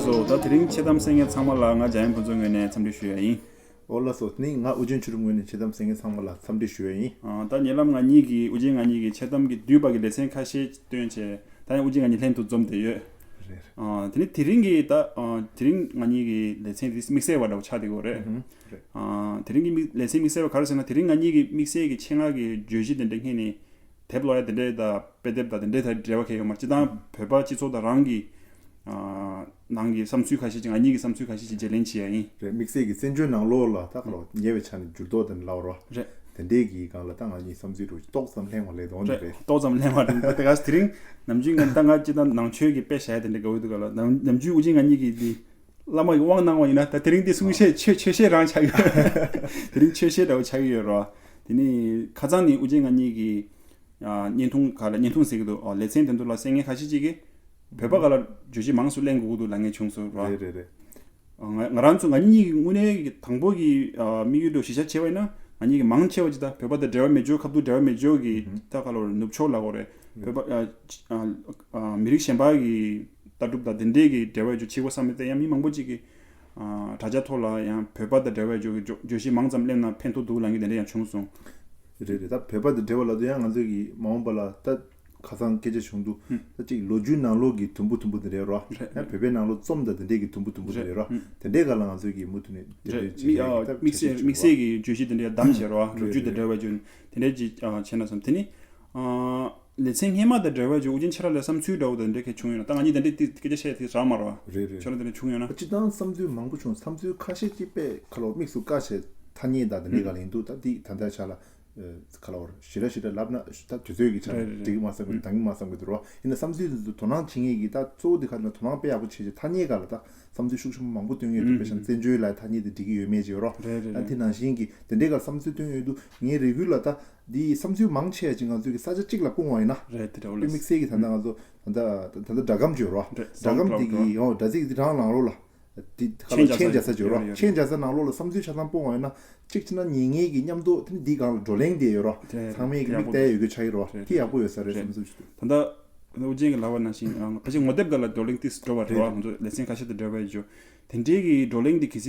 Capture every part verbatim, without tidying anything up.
སོ། ད་དེ་རིང་འཆལ་གཏམ་གསན་མཁན་ཚང་མ་ལ་ང་འཇམ་དབྱངས་ཕུན་ཚོགས་ངོས་ནས་འཚམས་འདྲི་ཞུ་ཡ་ཡིན། ཨོ་ལགས་སོ། དེ་ནི་ང་ཨུ་རྒྱན་ཆོས་གྲུབ་ངོས་ནས་འཆལ་གཏམ་གསན་མཁན་ཚང་མ་ལ་འཚམས་འདྲི་ཞུ་ཡ་ཡིན། ཨ། ད་ཉེ་ལམ་ང་གཉིས་ཀྱིས་ཨུ་རྒྱན་ང་གཉིས་ཀྱིས་འཆལ་གཏམ་གྱི་བསྡུས་པ་གི་ལེ་ཚན་ཁ་ཤས་བཏོན་བྱས། ད་ཡང་ཨུ་རྒྱན་ང་གཉིས་ལྷན་དུ་འཛོམས་བསྡད་ཡོད། རེད། ཨ། དེ་ནི་དེ་རིང་གི་ད། ཨ། དེ་རིང་ང་གཉིས་ཀྱི་ལེ་ཚན་འདི་དམིགས་བསལ་བ་འདྲ་བོ་ཆགས་བསྡད་ཡོད་རེད། ཨུ་ཧུམ། རེད། ཨ། དེ་རིང་གི་དམིགས་ལེ་ཚན་དམིགས་བསལ་བ་ག་རེ་ཟེར་ན། དེ་རིང་ང་གཉིས་ཀྱི་དམིགས་བསལ་གྱི་ཆེད་མངགས་ཀྱི་བརྗོད་གཞི་དེ་འདྲ་སྔོན་ནས་དེབ་ཀློག་ཡ་དེ་འདྲ་དང་དཔེ་དེབ་དང་དེ་འདྲ་དང་འབྲེལ་བ་གང་ཡང་ཡོད་མ་རེད། སྤྱིར་བཏང་བོད་པ་སྤྱི་ཚོགས་དང་རང་གི། ཨ། ནང་གི་བསམ་ཚུལ་ཁ་ཤས་ཅིག་ང་གཉིས་ཀྱི་བསམ་ཚུལ་ཁ་ཤས་ཅིག་བརྗེ་ལེན་བྱེད་ཡ་ཡིན། རེད། དམིགས་བསལ་གྱི་བཙན་བྱོལ་ནང་ལོགས་ལ་ད་ག་ལ་ཉེ་བའི་ཆ་ནས་འགྱུར་ལྡོག་དེ་འདྲ་ལབ་རོགས། རེད། དེ་འདྲས་ཀྱི་སྒང་ལ་ད་ང་གཉིས་བསམ་ཚུལ་རུ་ཏོག་ཙམ་ལྷན་ངོ་ལས་དོན་འདི་རེད། རེད། ཏོག་ཙམ་ལྷན་ངོ་ལས་དོན་ད་དེ་ག་དེ་རིང་ནམ་རྒྱུན་ང་ད་ང་སྤྱིར་བཏང་ནང་ཆོས་ཀྱི་དཔེ་བཞག་ཡ་དེ་འདྲ་དགའ་བོ་འདུག་ག་ལ། ནམ་ནམ་རྒྱུན་ཨུ་རྒྱན་ང་གཉིས་ཀྱིས་འདི་བླ་མ་གི་དབང་གནང་བ་ཡིན་ན། ད་དེ་རིང་འདི་གསུང་བཤད་ཆོས་ཆོས་བཤད་རང་ཆགས་ཡོད། དེ་རིང་ཆོས་བཤད་འདྲ་བོ་ཆགས་ཀྱི་ཡོད་རོ། དེ་ནི་ཁ་སང་ནི་ཨུ་རྒྱན་ང་གཉིས་ཀྱིས། ཨ། བརྙན་ཐུང་ག་ལ་བརྙན་ཐུང་ཟེར་གྱི་འདུག་ཨ། ལེ་ཚན་དེ་ཚོ་ལ་གསན་མཁན་ཁ་ཤས་ཅིག་གིས་བོད་པ་ག་ལ་བརྗོད་གཞི་མང་སུ་གླེང་དགོས་ཀྱི་འདུག་ལབ་མཁན་བྱུང་སོང་ར། རེད་རེད་རེད། ཨ། ང་ང་རང་ཚོ་ང་གཉིས་ཀྱི་དངོས་གནས་ཀྱི་དང་པོ་གི། ཨ། དམིགས་ཡུལ་དུ་གཞི་བཞག་བྱས་པ་ཡིན་ན། ང་གཉིས་ཀྱི་མང་ཆེ་བ་ཅིག་ད་བོད་པ་དང་འབྲེལ་བ་མེད་ཆོག་ཁ་ཐུག་འབྲེལ་བ་མེད་ཆོག་གི། ཨུ་ཧུམ། ད་ག་ལ་ནུབ་ཕྱོགས་ལ་གོ་རེད། རེད། བོད་པ། ཨ། ཨ། ཨ། མི་རིགས་གཞན་པ་གི་ལྟ་གྲུབ་དང་དེ་འདྲས་ཀྱི་འབྲེལ་བ་ཅིག་བྱེད་དགོས་བསམ་མེད་དེ། ཡང་མི་མང་པོ་ཅིག་གིས། ཨ། དྲ་རྒྱ་ཐོག་ལ་ཡང་བོད་པ་དང་འབྲེལ་བའི་བརྗོད་བརྗོད་བརྗོད་གཞི་མང་ཙམ་གླེང་ན་ཕན་ཐོགས་འདུག་ལབ་མཁན་དེ་འདྲ་ཡང་བྱུང་སོང་། རེད་རེད། ད་བོད་པ་དང་འབྲེལ་བ་ལབ་དུས་ཡང་ང་ཚོས་ཀྱི་མ་འོངས་པ་ལ་ད་ཁ་སང་སྐད་ཆ་བྱུང་འདུག་ཧུམ། ད་ཅིག་ལོ་རྒྱུས་ནང་ལོགས་ཀྱི་དུམ་བུ་དུམ་བུ་དེ་འདྲ་རོ། རེད། ཡང་བོད་པའི་ནང་ལོགས་རྩོམ་དང་དེ་འདྲས་ཀྱི་དུམ་བུ་དུམ་བུ་དེ་འདྲ་རོ། རེད། ཧུམ། དེ་འདྲའི་སྒང་ལ་ང་ཚོས་ཀྱི་མུ་མཐུད་ནས་དེ་རེད། འདྲའི་བྱེད་མི་ཡ་ཡག་གི་ད་དམིགས་བྱེད་བསལ་བྱེད་དམིགས་བྱེད་བསལ་གྱི་བརྗོད་གཞི་དེ་འདྲའི་བདམས་བྱས་རོ། རེད་ལོ་རྒྱུས་རེད་དང་རེད། འབྲེལ་བ་བརྗོད་དེ་འདྲས་ཅིག་ཨ། བྱས་ན་བསམ། དེ་ནི། ཨ། ལེ་ཚན་སྔོན་མ་དང་འབྲེལ་བ་བརྗོད། ཨུ་རྒྱན་ཁྱེད་རང་ལ་བསམ་ཚུལ་འདྲ་བོ་དང་འདྲ་གལ་བྱུང་ཡོད་ན། ད་ང་གཉིས་དེ་འདྲ་ཏི་སྐད་ཆ་བཤད་དེ་རག་མ་རེད་བ། རེད་རེད། ཁྱོད་རང་དེ་འདྲ་བྱུང་ཡོད་ན། སྤྱིར་བཏང་བསམ་ཚུལ་མང་པོ་བྱུང་། བསམ་ཚུལ་ཁ་ཤས་ཅིག་དཔེ་ཁ་ལོ་དམིགས་སུ་བཀར་བྱས་ཐ་སྙད་དང་དེ་འདྲའི་སྒང་ལ་ཡིན་འདུག་ད་འདི་ད་ལྟ་ཆ་ལ། ཨ། ཁ་ལོ་ཞེ་དྲག་ཞེ་དྲག་ལབ་ན་ད་དུས་ཚོད་ཀྱི་ཆ་ལ་རེད་རེད་འགྲིག་གི་མ་བསམ་གི་འདུག་འདང་གི་མ་བསམ་གི་འདུག་རོ། ཡིན་ན་བསམ་ཚུལ་འདི་ཚོ་དོ་སྣང་བྱེད་མཁན་གྱི་ད་གཙོ་བོ་འདི་ག་ལ་དོ་སྣང་དཔེ་ཡག་པོ་བྱེད་བྱས་ཐ་སྙད་སྒང་ལ་ད་བསམ་ཚུལ་ཤུགས་ཆེན་པོ་མང་པོ་བཏོན་ཡོད་འདུག་དཔེ་བཞག་ན་བཙན་བྱོལ་ལ་ཐ་སྙད་དེ་འགྲིག་གི་ཡོད་མེད་ཅིག་ཡོད་རོ། རེད་རེད་ཨ། རེད། དེ་ནང་བཞིན་གྱི་དེ་འདྲའི་སྒང་ལ་བསམ་ཚུལ་བཏོན་ཡོད་འདུག་ངས་རེ་སྐུལ་ལ་ད། འདི་བསམ་ཚུལ་མང་ཆེ་བ་ཅིག་ང་ཚོའི་གི་ས་ཆ་གཅིག་ལ་སྤུངས་པ་ཡིན་ན། རེད་དེ་འདྲ་བོ་ལ། དམིགས་བསལ་གྱི་ད་ལྟ་ང་ཚོ་ད་ལྟ་ད་ལྟ་སྒྲ་སྒམ་བརྗོད་རོགས། རེད་སྒྲ་སྒམ་འདི་གི་ཡོང་སྒྲ་ཚིག་འདི་རང་ནང་ལོགས་ལ། འདི་ཁ་ལ་མཆན་རྒྱག་ས་བརྗོད་རོགས། ཡོད་རེད། མཆན་རྒྱག་ས་ནང་ལོགས་ལ་བསམ་ཚུལ་ཆ་ཚང་སྤུངས་པ་ཡིན་ན། གཅིག་བྱས་ན་ཉན་མཁན་གྱི་མཉམ་དུ་དེ་ནི་འདི་སྒང་ལ་བགྲོ་གླེང་དེ་ཡོད་རོགས། རེད་ཚང་མས་གི་མིག་རྒྱག་པོ་བལྟས་ཡོད་རྒྱུ་ཆགས་ཀྱི་རོགས། རེད་དེ་ཡག་པོ་ཡོད་ས་རེད་རེད། བསམ་ཚུལ་ཞིག་འདུག་ད་ལྟ་ཨུ་རྒྱན་གྱི་ལབ་པ་ནང་བཞིན་ཨ། ཕལ་ཆེར་ངོ་དེབ་སྒང་ལ་བགྲོ་གླེང་ཏོག་ཙམ་འགྲོ་བ་རེད་རེད། བ། ང་ཚོ་ལེ་ཚན་ཁ་ཤས་དང་འབྲེལ་བ་ཡོད་རྒྱུ། དེ་འདྲའི་གི་བགྲོ་གླེང་འདི་གལ་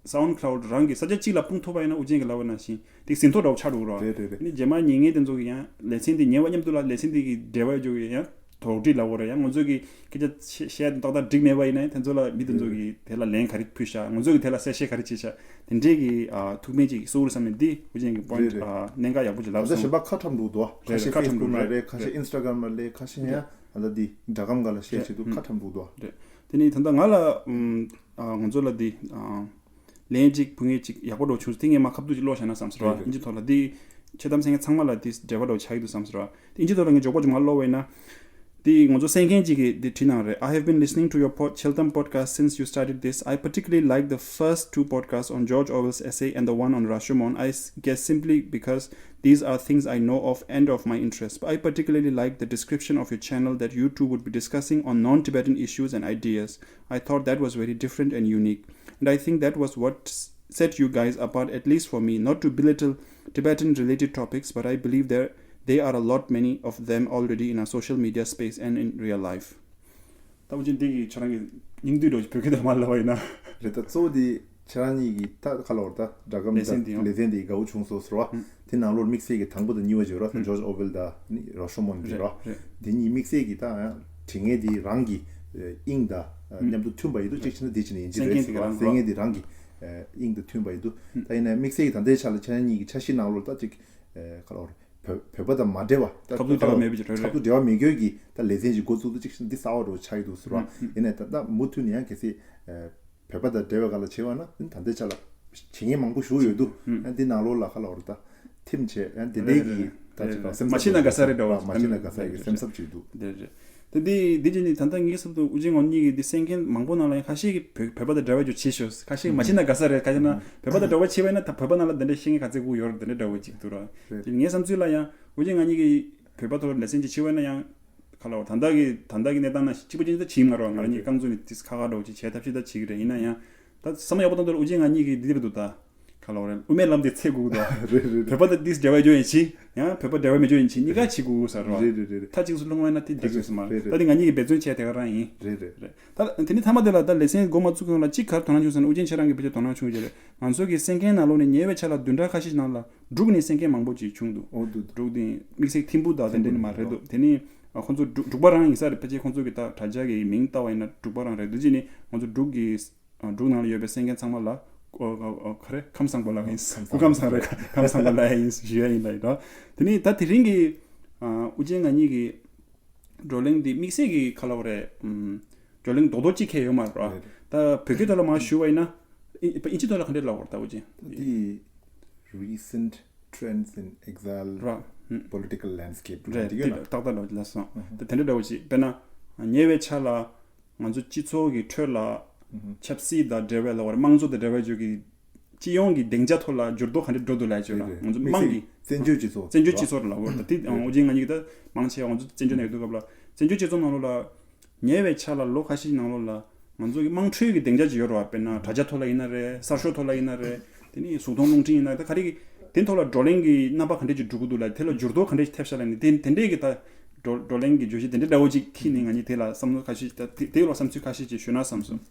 སྲིད་SoundCloud རང་གི་ས་ཆ་གཅིག་ལ་སྤུངས་ཐུབ་པ་ཡིན་ན། ཨུ་རྒྱན་གྱིས་ལབ་པ་ནང་བཞིན་དེ་ཟིན་ཐོ་འདྲ་བོ་ཆགས་འགྲོ་གི་རེད་བ། རེད་རེད་རེད། དེ་ནི་རྗེས་མ་ཉན་མཁན་དེ་ཚོ་གིས་ཡང་ལེ་ཚན་དེ་ཉན་པ་མཉམ་དུ་ལ་ལེ་ཚན་དེ་གི་འབྲེལ་བ་ཡོད་ཆོག་གི་ཡང་དོགས་འདྲི་ལབ་དགོས་རེད། ཡང་ང་ཚོ་གི་སྐད་ཆ་བཤད་བཤད་ཏག་ཏག་འགྲིག་མེད་པ་ཡིན་ན་ཡང་དེ་ཚོ་ལ་མི་དེ་ཚོ་གིས་དེ་ལ་ལན་ག་རེ་ཕུལ་ཤག་ང་ཚོ་གིས་དེ་ལ་གསལ་བཤད་ག་རེ་བྱས་ཤག་དེ་འདྲའི་གི་ཨ། ཐུགས་ཕན་ཅིག་གསོ་རུ་བསམ་ནས་འདི་ཨུ་རྒྱན་གྱི་པོ་ཡིན་ཊི་རེད་རེད། ཨ། གནད་འགག་ཡག་པོ་ཅིག་ལབ་ད་སོང་། གཞན་པ་ཁ་ཁྲམ་འདུག་དོ། ཁ་རེད་ཤས་ཁ་ཁྲམ་འདུག་Facebook་ན་རེད། རེད་ཁ་ཤས་རེད། Instagram་ན་རེད། ཁ་ཤས་ཡང་ཨ་ལ་འདི་སྒྲ་སྒམ་སྒང་ལ་བཤད་རེད་བྱེད་འདུག་ཁ་ཁྲམ་འདུག་དོ། རེད། དེ་ནི་ད་ལྟ་ང་ལ་ཨུམ། ཨ། ང་ཚོ་ལ་འདི་ཨ། ལན་གཅིག་བུ་ངས་གཅིག་ཡག་པོ་འདྲ་བོ་བྱུང་སོང་། དེ་ངས་མར་ཁ་ཐུག་ཅིག་ཀློག་བཞག་ན་བསམ་སོང་ར། རེད་རེད། ཨིན་ཇི་ཐོག་ལ་འདི་འཆལ་གཏམ་གསན་མཁན་ཚང་མ་ལ་འདི་འབྲེལ་བ་འདྲ་བོ་ཆགས་ཀྱི་འདུག་བསམ་སོང་ར། དེ་ཨིན་ཇི་ཐོག་ལ་ངས་མགྱོགས་པོ་ཅིག་མར་ཀློག་པ་ཡིན་ན། དེ་ང་ཚོ་གསན་མཁན་གཅིག་གིས་འདི་བྲིས་གནང་རེད། I have been listening to your pod- འཆལ་གཏམ་podcast since you started this. I particularly like the first two podcasts on George Orwell's essay and the one on Rashomon, I s- guess simply because these are things I know of and of my interest. I particularly like the description of your channel that you two would be discussing on non-Tibetan issues and ideas. I thought that was very different and unique. And I think that was what s- set you guys apart, at least for me. Not to belittle Tibetan related topics, but I believe there they are a lot, many of them already in our social media space and in real life. ད་ཨུ་རྒྱན་འདི་གི་ཁྱོད་རང་གི་སྙིང་བསྡུས་འདྲ་བོ་ཅིག་བོད་སྐད་དུ་མར་ལབ་པ་ཡིན་ན། རེད། ད་གཙོ་བོ་འདི་ཁྱེད་རང་གཉིས་ཀྱིས་ད་ག་ལབ་དགོས་རེད། ད་སྒྲ་སྒམ་ལེ་ཚན་འདི་ཡང་ལེ་ཚན་འདི་དགའ་བོ་བྱུང་སོང་ཟེར་བ། ཧུམ། དེ་ནང་ལོགས་དམིགས་བསལ་གྱི་དང་པོ་དང་གཉིས་པ་བརྗོད་རོགས། ད་ཧུམ། George Orwell་དང་ནི་Rashomon་འདི་རེད་རོགས། རེད། དེ་གཉིས་དམིགས་བསལ་གྱི་ད་ཡང་བྲིས་མཁན་འདི་རང་གི་ཨ། དབྱིངས་དང་ཨ། ཨུམ། མཉམ་དུ་མཐུན་པ་ཡིན་འདུག་ཨུམ། གཅིག་བྱས་ན་འདི་བྱས་ན་ཡིན་གཅིག་རེད་ཟེར་བ། གསན་མཁན་འདི་རང་གི་ཨ། དབྱིངས་དང་མཐུན་པ་ཡིན་འདུག་ཨུམ། ད་ཡིན་ན་དམིགས་བསལ་གྱི་ད་ལྟའི་ཆ་ལ་ཁྱེད་རང་གཉིས་ཀྱི་འཆར་གཞི་ནང་ལོགས་ད་ཅིག་ཨ། ག་ལབ་དགོས་རེད། བོད་བོད་པ་དང་མ་འབྲེལ་བ། ད་ཁ་ཐུག་འབྲེལ་བ་མེད་པ་ཅིག་རེད། ཁ་ཐུག་འབྲེལ་བ་མེད་རྒྱུ་གི་ད་ལེ་ཚན་ཅིག་འགོ་བཙུགས་དུས་ཅིག་འདི་གསར་པ་འདྲ་བོ་ཆགས་ཀྱི་འདུག་ཟེར་བ། ཨུམ། ཡིན་ནའི་ད་ལྟ་མུ་མཐུད་ནས་ཡང་གལ་སྲིད་ཨ། བོད་པ་དང་འབྲེལ་བའི་སྒང་ལ་བྱེད་པ་ན་ད་ལྟའི་ཆ་ལ་བྱེད་མཁན་མང་པོ་ཞེ་པོ་ཡོད་འདུག་ཨུམ། ཡང་འདི་ནང་ལོགས་ལ་ག་ལབ་དགོས་རེད། ད་ཐིམ་བྱས་ཡང་འདི་འདྲའི་གི་ད་ཅིག་ག་སེམས་འཚབ་མ་ཤེས་ན་དགའ་ས་རེད་འདྲ་བོ། མ་ཤེས་ན་དགའ་ས་ཡི་སེམས་འཚབ་ཅིག་འདུག་དེ་རེད། དེ་འདི་འདི་ཅི་ནི་ད་ལྟ་ངའི་ཚབ་ཏུ་ཨུ་རྒྱན་ང་གཉིས་ཀྱི་འདི་གསན་མཁན་མང་པོ་ནང་ལ་ཡང་ཁ་ཤས་ཀྱིས་བོད་བོད་པ་དང་འབྲེལ་བ་ཅིག་བྱེད་ཤོག་ཁ་ཤས་ཀྱིས་མ་བྱེད་ན་དགའ་ས་རེད། ག་ཅི་ན་བོད་པ་དང་འབྲེལ་བ་བྱེད་པ་ཡིན་ན་ད་བོད་པ་ནང་ལ་འདི་འདྲ་ཤེས་མཁན་ག་ཚད་དགོས་ཡོད་རེད། འདི་འདྲ་འདྲ་བོ་ཅིག་འདུག་ར། རེད། དེ་ངའི་བསམ་ཚུལ་ལ་ཡང་ཨུ་རྒྱན་ང་གཉིས་ཀྱིས་བོད་པ་ཐོག་ལ་ལེ་ཚན་ཅིག་བྱེད་པ་ཡིན་ན་ཡང་ག་ལབ་དགོས་རེད། ད་ལྟ་གི་ད་ལྟ་གི་གནས་སྟངས་ནང་གཅིག་པ་གཅིག་ད་བྱེད་ཀྱི་མ་རེད་བ། ང་རང་གཉིས་རྐང་བཙུགས་ནས་ཏིས་ཁ་ཁ་འདྲ་བོ་ཅིག་བྱེད་ཐབས་ཤེས་ད་བྱེད་ཀྱི་རེད། ཡིན་ན་ཡང་ད་བསམ་ཡག་པོ་བཏང་དུས་ཨུ་རྒྱན་ང་གཉིས་ཀྱིས་འདི་འདྲ་འདུག་ད། ག་ལ་བ་རེད། དབུ་མའི་ལམ་དེ་འཚོལ་དགོས་ཀྱི་འདུག་རེད་རེད། བོད་པ་དང་ཏིས་འབྲེལ་བ་ཡོད་ཡིན་ཕྱིན། ཡང་བོད་པ་འབྲེལ་བ་མེད་ཡོད་ཡིན་ཕྱིན། གཉིས་ཀ་བྱེད་དགོས་ཀྱི་ཟེར་རོ། རེད་རེད་རེད་རེད། མཐའ་གཅིག་ཏུ་ལྷུང་བ་ན་དེ་འགྲིག་གི་ཟེར་མ་རེད། རེད་ད་དེ་ང་གཉིས་ཀྱི་འབད་བརྩོན་བྱས་དེ་ག་རང་ཡིན། རེད་རེད་རེད། ད་དེ་ནི་མཐའ་མ་དེ་ལ་ད་ལེ་ཚན་འགོ་མ་བཙུགས་གོང་ལ་གཅིག་ག་རེ་དོ་སྣང་བྱུང་ཟེར་ན། ཨུ་རྒྱན་ཁྱེད་རང་གི་ཕལ་ཆེར་དོ་སྣང་བྱུང་ཡོད་རེད། ང་ཚོ་གི་གསན་མཁན་ནང་ལོགས་ནས་ཉེ་བའི་ཆར་ལ་བདུན་ཕྲག་ཁ་ཤས་ནང་ལ་འབྲུག་ནས་གསན་མཁན་མང་པོ་ཅིག་བྱུང་འདུག་འོ་འདུག་འདུག་དམིགས་བསལ་ཐིམ་ཕུ་དང་དེ་འདྲ་ནི་མ་རེད་འདུག་དེ་ནི་ཁོང་ཚོ་འབྲུག་འབྲུག་པ་རང་ཡིན་ས་རེད། ཕལ་ཆེར་ཁོང་ཚོ་གི་ད་དྲ་རྒྱ་གི་མིང་ལྟ་བ་ཡིན་ན་འབྲུག་པ་རང་རེད་འདུག་ཅེས་ནི་ཁོང་ཚོ་འབྲུག་གི་འབྲུག་ནང་ལ་ཡོད་པའི་གསན་མཁན་ཚང་མ་ལ་ཨོ་ཨོ་ཨོ་ག་རེ་ཁམས་བཟང་པོ་ལབ་ཡིན། སྐུ་ཁམས་བཟང་རེད། ཁམས་བཟང་པོ་ལབ་ཡིན་ཞུ་ཡ་ཡིན་ལ་ཡིན་རོ། དེ་ནི་ད་དེ་རིང་གི་ཨུ་རྒྱན་ང་གཉིས་ཀྱི་བགྲོ་གླེང་འདི་དམིགས་བསལ་གྱི་ག་ལ་བ་རེད། ཨུམ། བགྲོ་གླེང་རྡོག་རྡོག་གཅིག་ཁེལ་ཡོད་མ་རེད་ར། རེད། ད་བོད་སྐད་ཐོག་ལ་མར་ཞུ་བ་ཡིན་ན། ཨི་ཨིན་ཇི་ཐོག་ལ་ག་འདྲས་ལབ་དགོས་རེད་ད་ཨུ་རྒྱན། ད་དེ་Recent Trends in Exile ར། ཨུམ། Political Landscape རེད། དེ་ག་ཏག་ཏག་ལབ་ལ་སོང་། ད་དེ་འདྲ་འདྲ་བོ་ཅིག་དཔེར་ན། ཉེ་བའི་ཆར་ལ་ང་ཚོ་སྤྱི་ཚོགས་ཀྱི་ཁྲོད་ལ་ཆབ་སྲིད་དང་འབྲེལ་བའི་ལབ་དགོས་རེད། དམངས་གཙོ་དང་འབྲེལ་བའི་བརྗོད་ཀྱི་སྤྱི་ཡོངས་ཀྱི་སྡིངས་ཆ་ཐོག་ལ་འགྱུར་ལྡོག་ག་འདྲ་འགྲོ་འདུག་ལབ་ཡ་ཅིག་ཡོད་ལ། ང་ཚོ་དམངས་ཀྱི་བཙན་བྱོལ་སྤྱི་ཚོགས། བཙན་བྱོལ་སྤྱི་ཚོགས་ལ་ལབ་དགོས་རེད། ད་དེ་ཨུ་རྒྱན་ང་གཉིས་ཀྱིས་ད་མང་ཆེ་བ་ང་ཚོ་བཙན་བྱོལ་ནང་ཡོད་དུས་སྐབས་ལ། བཙན་བྱོལ་སྤྱི་ཚོགས་ནང་ལོགས་ལ་ཉེ་བའི་ཆར་ལ་ལོ་ཁ་ཤས་ནང་ལོགས་ལ་ང་ཚོ་གི་དམངས་ཁྲོད་ཀྱི་སྡིངས་ཆ་ཅིག་ཡོད་རེད་བ། དཔེར་ན་དྲ་རྒྱ་ཐོག་ལ་ཡིན་ན་རེད། གསར་ཤོག་ཐོག་ལ་ཡིན་ན་རེད། དེ་ནས་གཟུགས་མཐོང་རླུང་འཕྲིན་ཡིན་ན། ད་ག་རེ་གི་དེ་ཐོག་ལ་བགྲོ་གླེང་གི་རྣམ་པ་ག་འདྲས་ཅིག་འགྲོ་གི་འདུག་ལ། དེ་ལ་འགྱུར་ལྡོག་ག་འདྲས་ཅིག་ཐེབས་ཤག་ལབ་ནས། དེ་དེ་འདྲས་ཀྱི་ད་བགྲོ་བགྲོ་གླེང་གི་བརྗོད་གཞི་དེ་འདྲས་འདྲ་བོ་ཅིག་འཁྱེར་ནས་ང་གཉིས་དེ་ལ་བསམ་བློ་ཁ་ཤས་ད་དེ་དེ་ལ་བསམ་ཚུལ་ཁ་ཤས་ཅིག་ཞུས་ན་བསམ་སོང་།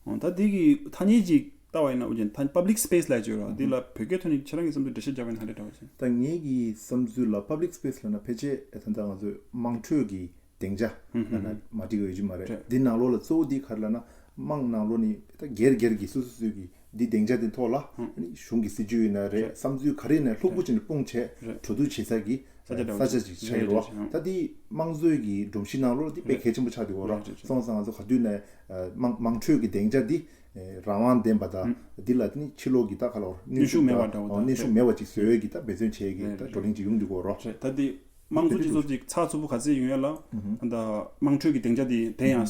ཨོ་ད་དེ་གི་ཐ་སྙད་ཅིག་ལྟ་བ་ཡིན་ན་ཨུ་རྒྱན་ད་public space་ལབ་ཀྱི་ཡོད་རེད་བ། དེ་ལ་བོད་སྐད་ཐོག་ནས་ཁྱེད་རང་གི་བསམ་ཚུལ་འགྲེལ་བཤད་རྒྱག་པ་ཡིན་ན་ག་འདྲས་འདྲ་བོ་ཅིག་ད་ངེད་ཀྱི་བསམ་ཚུལ་ལ་public space་ལབ་ན་ཕལ་ཆེར་ད་ལྟ་ང་ཚོའི་དམངས་ཁྲོད་ཀྱི་སྡིངས་ཆ་ལབ་ན་མ་འགྲིག་པ་ཡོད་ཀྱི་མ་རེད། རེད། འདི་ནང་ལོགས་ལ་གཙོ་བོ་འདི་ག་རེ་ལབ་ན། དམངས་ནང་ལོགས་ནས་ད་སྒེར་སྒེར་གྱི་སོ་སོ་སོ་གི་འདི་སྡིངས་ཆ་འདི་ཐོག་ལ་ཨ་ནི་གཞུང་གི་སྲིད་ཇུས་ཡིན་ན་རེད། རེད། བསམ་ཚུལ་ག་རེ་ཡིན་ན་ལྷུག་པོ་བྱས་ནས་སྤུངས་བྱས་རེད། གྲོས་བསྡུར་བྱེད་ས་གི་ས་ཆ་འདྲ་བོ་ས་ཅིག་ཆགས་ཡོད་རེད། རེད། རེད། ད་འདི་དམངས་གཙོའི་གི་སྒྲོམ་གཞི་ནང་ལོགས་ལ་འདི་དཔེ་གལ་ཆེན་པོ་ཆགས་བསྡད་ཡོད་རེད། རེད། རེད། སོང་ཙང་ང་ཚོ་ག་དུས་ནས་ཨ་དམངས་དམངས་ཁྲོད་ཀྱི་སྡིངས་ཆ་འདི་ཨ་རང་དབང་ལྡན་པ་དང་འདི་ལ་ནི་ཕྱི་ལོགས་ཀྱི་ད་ག་ལ་བར་གནོན་ཤུགས་མེད་པ་འདྲ་བོ་དང་གནོན་ཤུགས་མེད་པ་ཅིག་བཟོ་ཡས་ཀྱི་ད་འབད་བརྩོན་བྱེད་ཡས་ཀྱི་ད་བགྲོ་གླེང་ཅིག་ཡོང་བསྡད་ཡོད་རེད། རེད། ད་འདི་དམངས་གཙོ་སྤྱི་ཚོགས་ཅིག་ཚགས་ཚུད་པོ་ག་ཚོད་ཡོང་ཡ་ལ་ད་དམངས་ཁྲོད་ཀྱི་སྡིངས་ཆ་དེ་དེ་ཡང་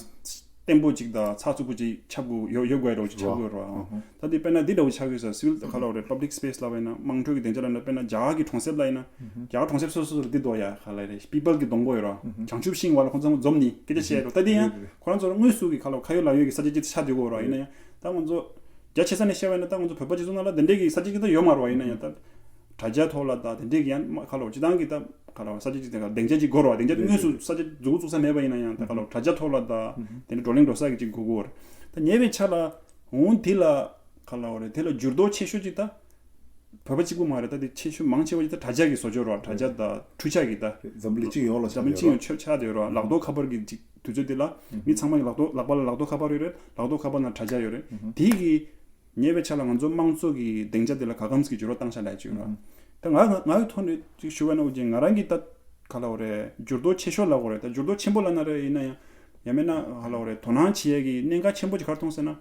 བརྟན་པོ་ཅིག་དང་ཚགས་ཚུད་པོ་ཅིག་ཆགས་དགོས་ཡོད་ཡོད་དགོས་རོགས་ཅིག་ཆགས་དགོས་རོགས། ད་དེ་དཔེར་ན་འདི་འདྲ་བོ་ཆགས་ཡོད་ས། སི་ཝིལ་ག་ལ་བ་རེད། public space་ལབ་པ་ཡིན་ན་དམངས་ཁྲོད་ཀྱི་སྡིངས་ཆ་ལབ་ན་དཔེར་ན་རྒྱ་གར་གྱི་གྲོང་གསེབ་ལ་ཡིན་ན་རྒྱ་གར་གྲོང་གསེབ་སོ་སོ་སོ་ལ་འདི་འདུག་ཡ་ག་ལ་རེད། པི་པལ་གྱི་སྡོང་པོ་ཡོད་རོགས། བྱང་ཆུབ་ཤིང་བ་ལ་ཁོང་ཚོ་འཛོམས་ནས་སྐད་ཆ་བཤད་རོགས། ད་འདི་ཡང་ཁོ་རང་ཚོར་དངོས་སུ་གི་ག་ལ་བ་ཁ་ཡོད་ལག་ཡོད་ཀྱི་ས་ཆ་ཅིག་ཆགས་བསྡད་ཡོད་རོགས། ཡིན་ན་ཡང་ད་ང་ཚོ་རྒྱ་ཆེ་ས་ནས་བཤད་པ་ཡིན་ན་ད་ང་ཚོ་བོད་པ་སྤྱི་ཚོགས་ནང་ལ་དེ་འདྲས་ཀྱི་ས་ཆ་ཅིག་ད་ཡོད་མ་རེད་བ། ཡིན་ན་ཡང་ད་དྲ་རྒྱ་ཐོག་ལ་ད་དེ་འདྲས་ཀྱི་ཡང་མ་ག་ལ་བ་སྤྱི་བཏང་གི་ད་ག་ལ་བ་ས་ཆ་ཅིག་དེ་ག་སྡིངས་ཆ་ཅིག་དགོས་རེད་བ། སྡིངས་ཆ་དེ་དངོས་སུ་ས་ཆ་འཛུགས་འཛུགས་ས་མེད་པ་ཡིན་ན་ཡང་ད་ག་ལ་བ་དྲ་རྒྱ་ཐོག་ལ་ད་དེ་འདྲ་བགྲོ་གླེང་འགྲོ་ས་གི་ཅིག་དགོས་ཀྱི་ཡོད་རེད། ད་ཉེ་བའི་ཆར་ལ་འོང་དེ་ལ་ག་ལ་བ་རེད། དེ་ལ་འགྱུར་ལྡོག་ཆེ་ཤོས་ཅིག་ད་བོད་པ་གཅིག་པུ་མ་རེད། ད་དེ་ཆེ་ཤོས་མང་ཆེ་བ་ཅིག་ད་དྲ་རྒྱ་གི་བཟོ་བཅོས་རེད་བ། དྲ་རྒྱ་ད་འཕྲུལ་ཆས་ཀྱི་ད་འཛམ་གླིང་སྤྱི་ཡོངས་ལ་འཛམ་གླིང་སྤྱི་ཡོངས་ཆ་ཆགས་བསྡད་ཡོད་རེད་བ། ལག་ཐོག་ཁ་པར་གྱི་ཅིག་དུས་ཚོད་དེ་ལ་མི་ཚང་མ་གི་ལག་ཐོག་ལག་པ་ལ་ལག་ཐོག་ཁ་པར་ཡོད་རེད། ལག་ཐོག་ཁ་པར་ནང་དྲ་རྒྱ་ཡོད་རེད། དེ་གི་ཉེ་བའི་ཆར་ལ་ང་ཚོ་དམངས་གཙོ་གི་སྡིངས་ཆ་དེ་ལ་ག་གམ་གི་འགྱུར་བ་བཏང་ཤག་ལབ་ཅིག་ཡོད་ར། ད་ང་ང་ང་གི་ཐོག་ནས་ཅིག་ཞུ་བ་ན་འུ་ཅག་ང་རང་གི་ད་ག་ལ་བ་རེད། འགྱུར་ལྡོག་ཆེ་ཤོས་ལབ་དགོས་རེད། ད་འགྱུར་ལྡོག་ཆེན་པོ་ལབ་ན་རེད། ཡིན་ན་ཡང་ཡང་མིན་ན་ག་ལ་བ་རེད། དོ་སྣང་བྱེད་ཡས་ཀྱི་གནད་འགག་ཆེན་པོ་ཅིག་ག་རེ་མཐོང་ཟེར་ན།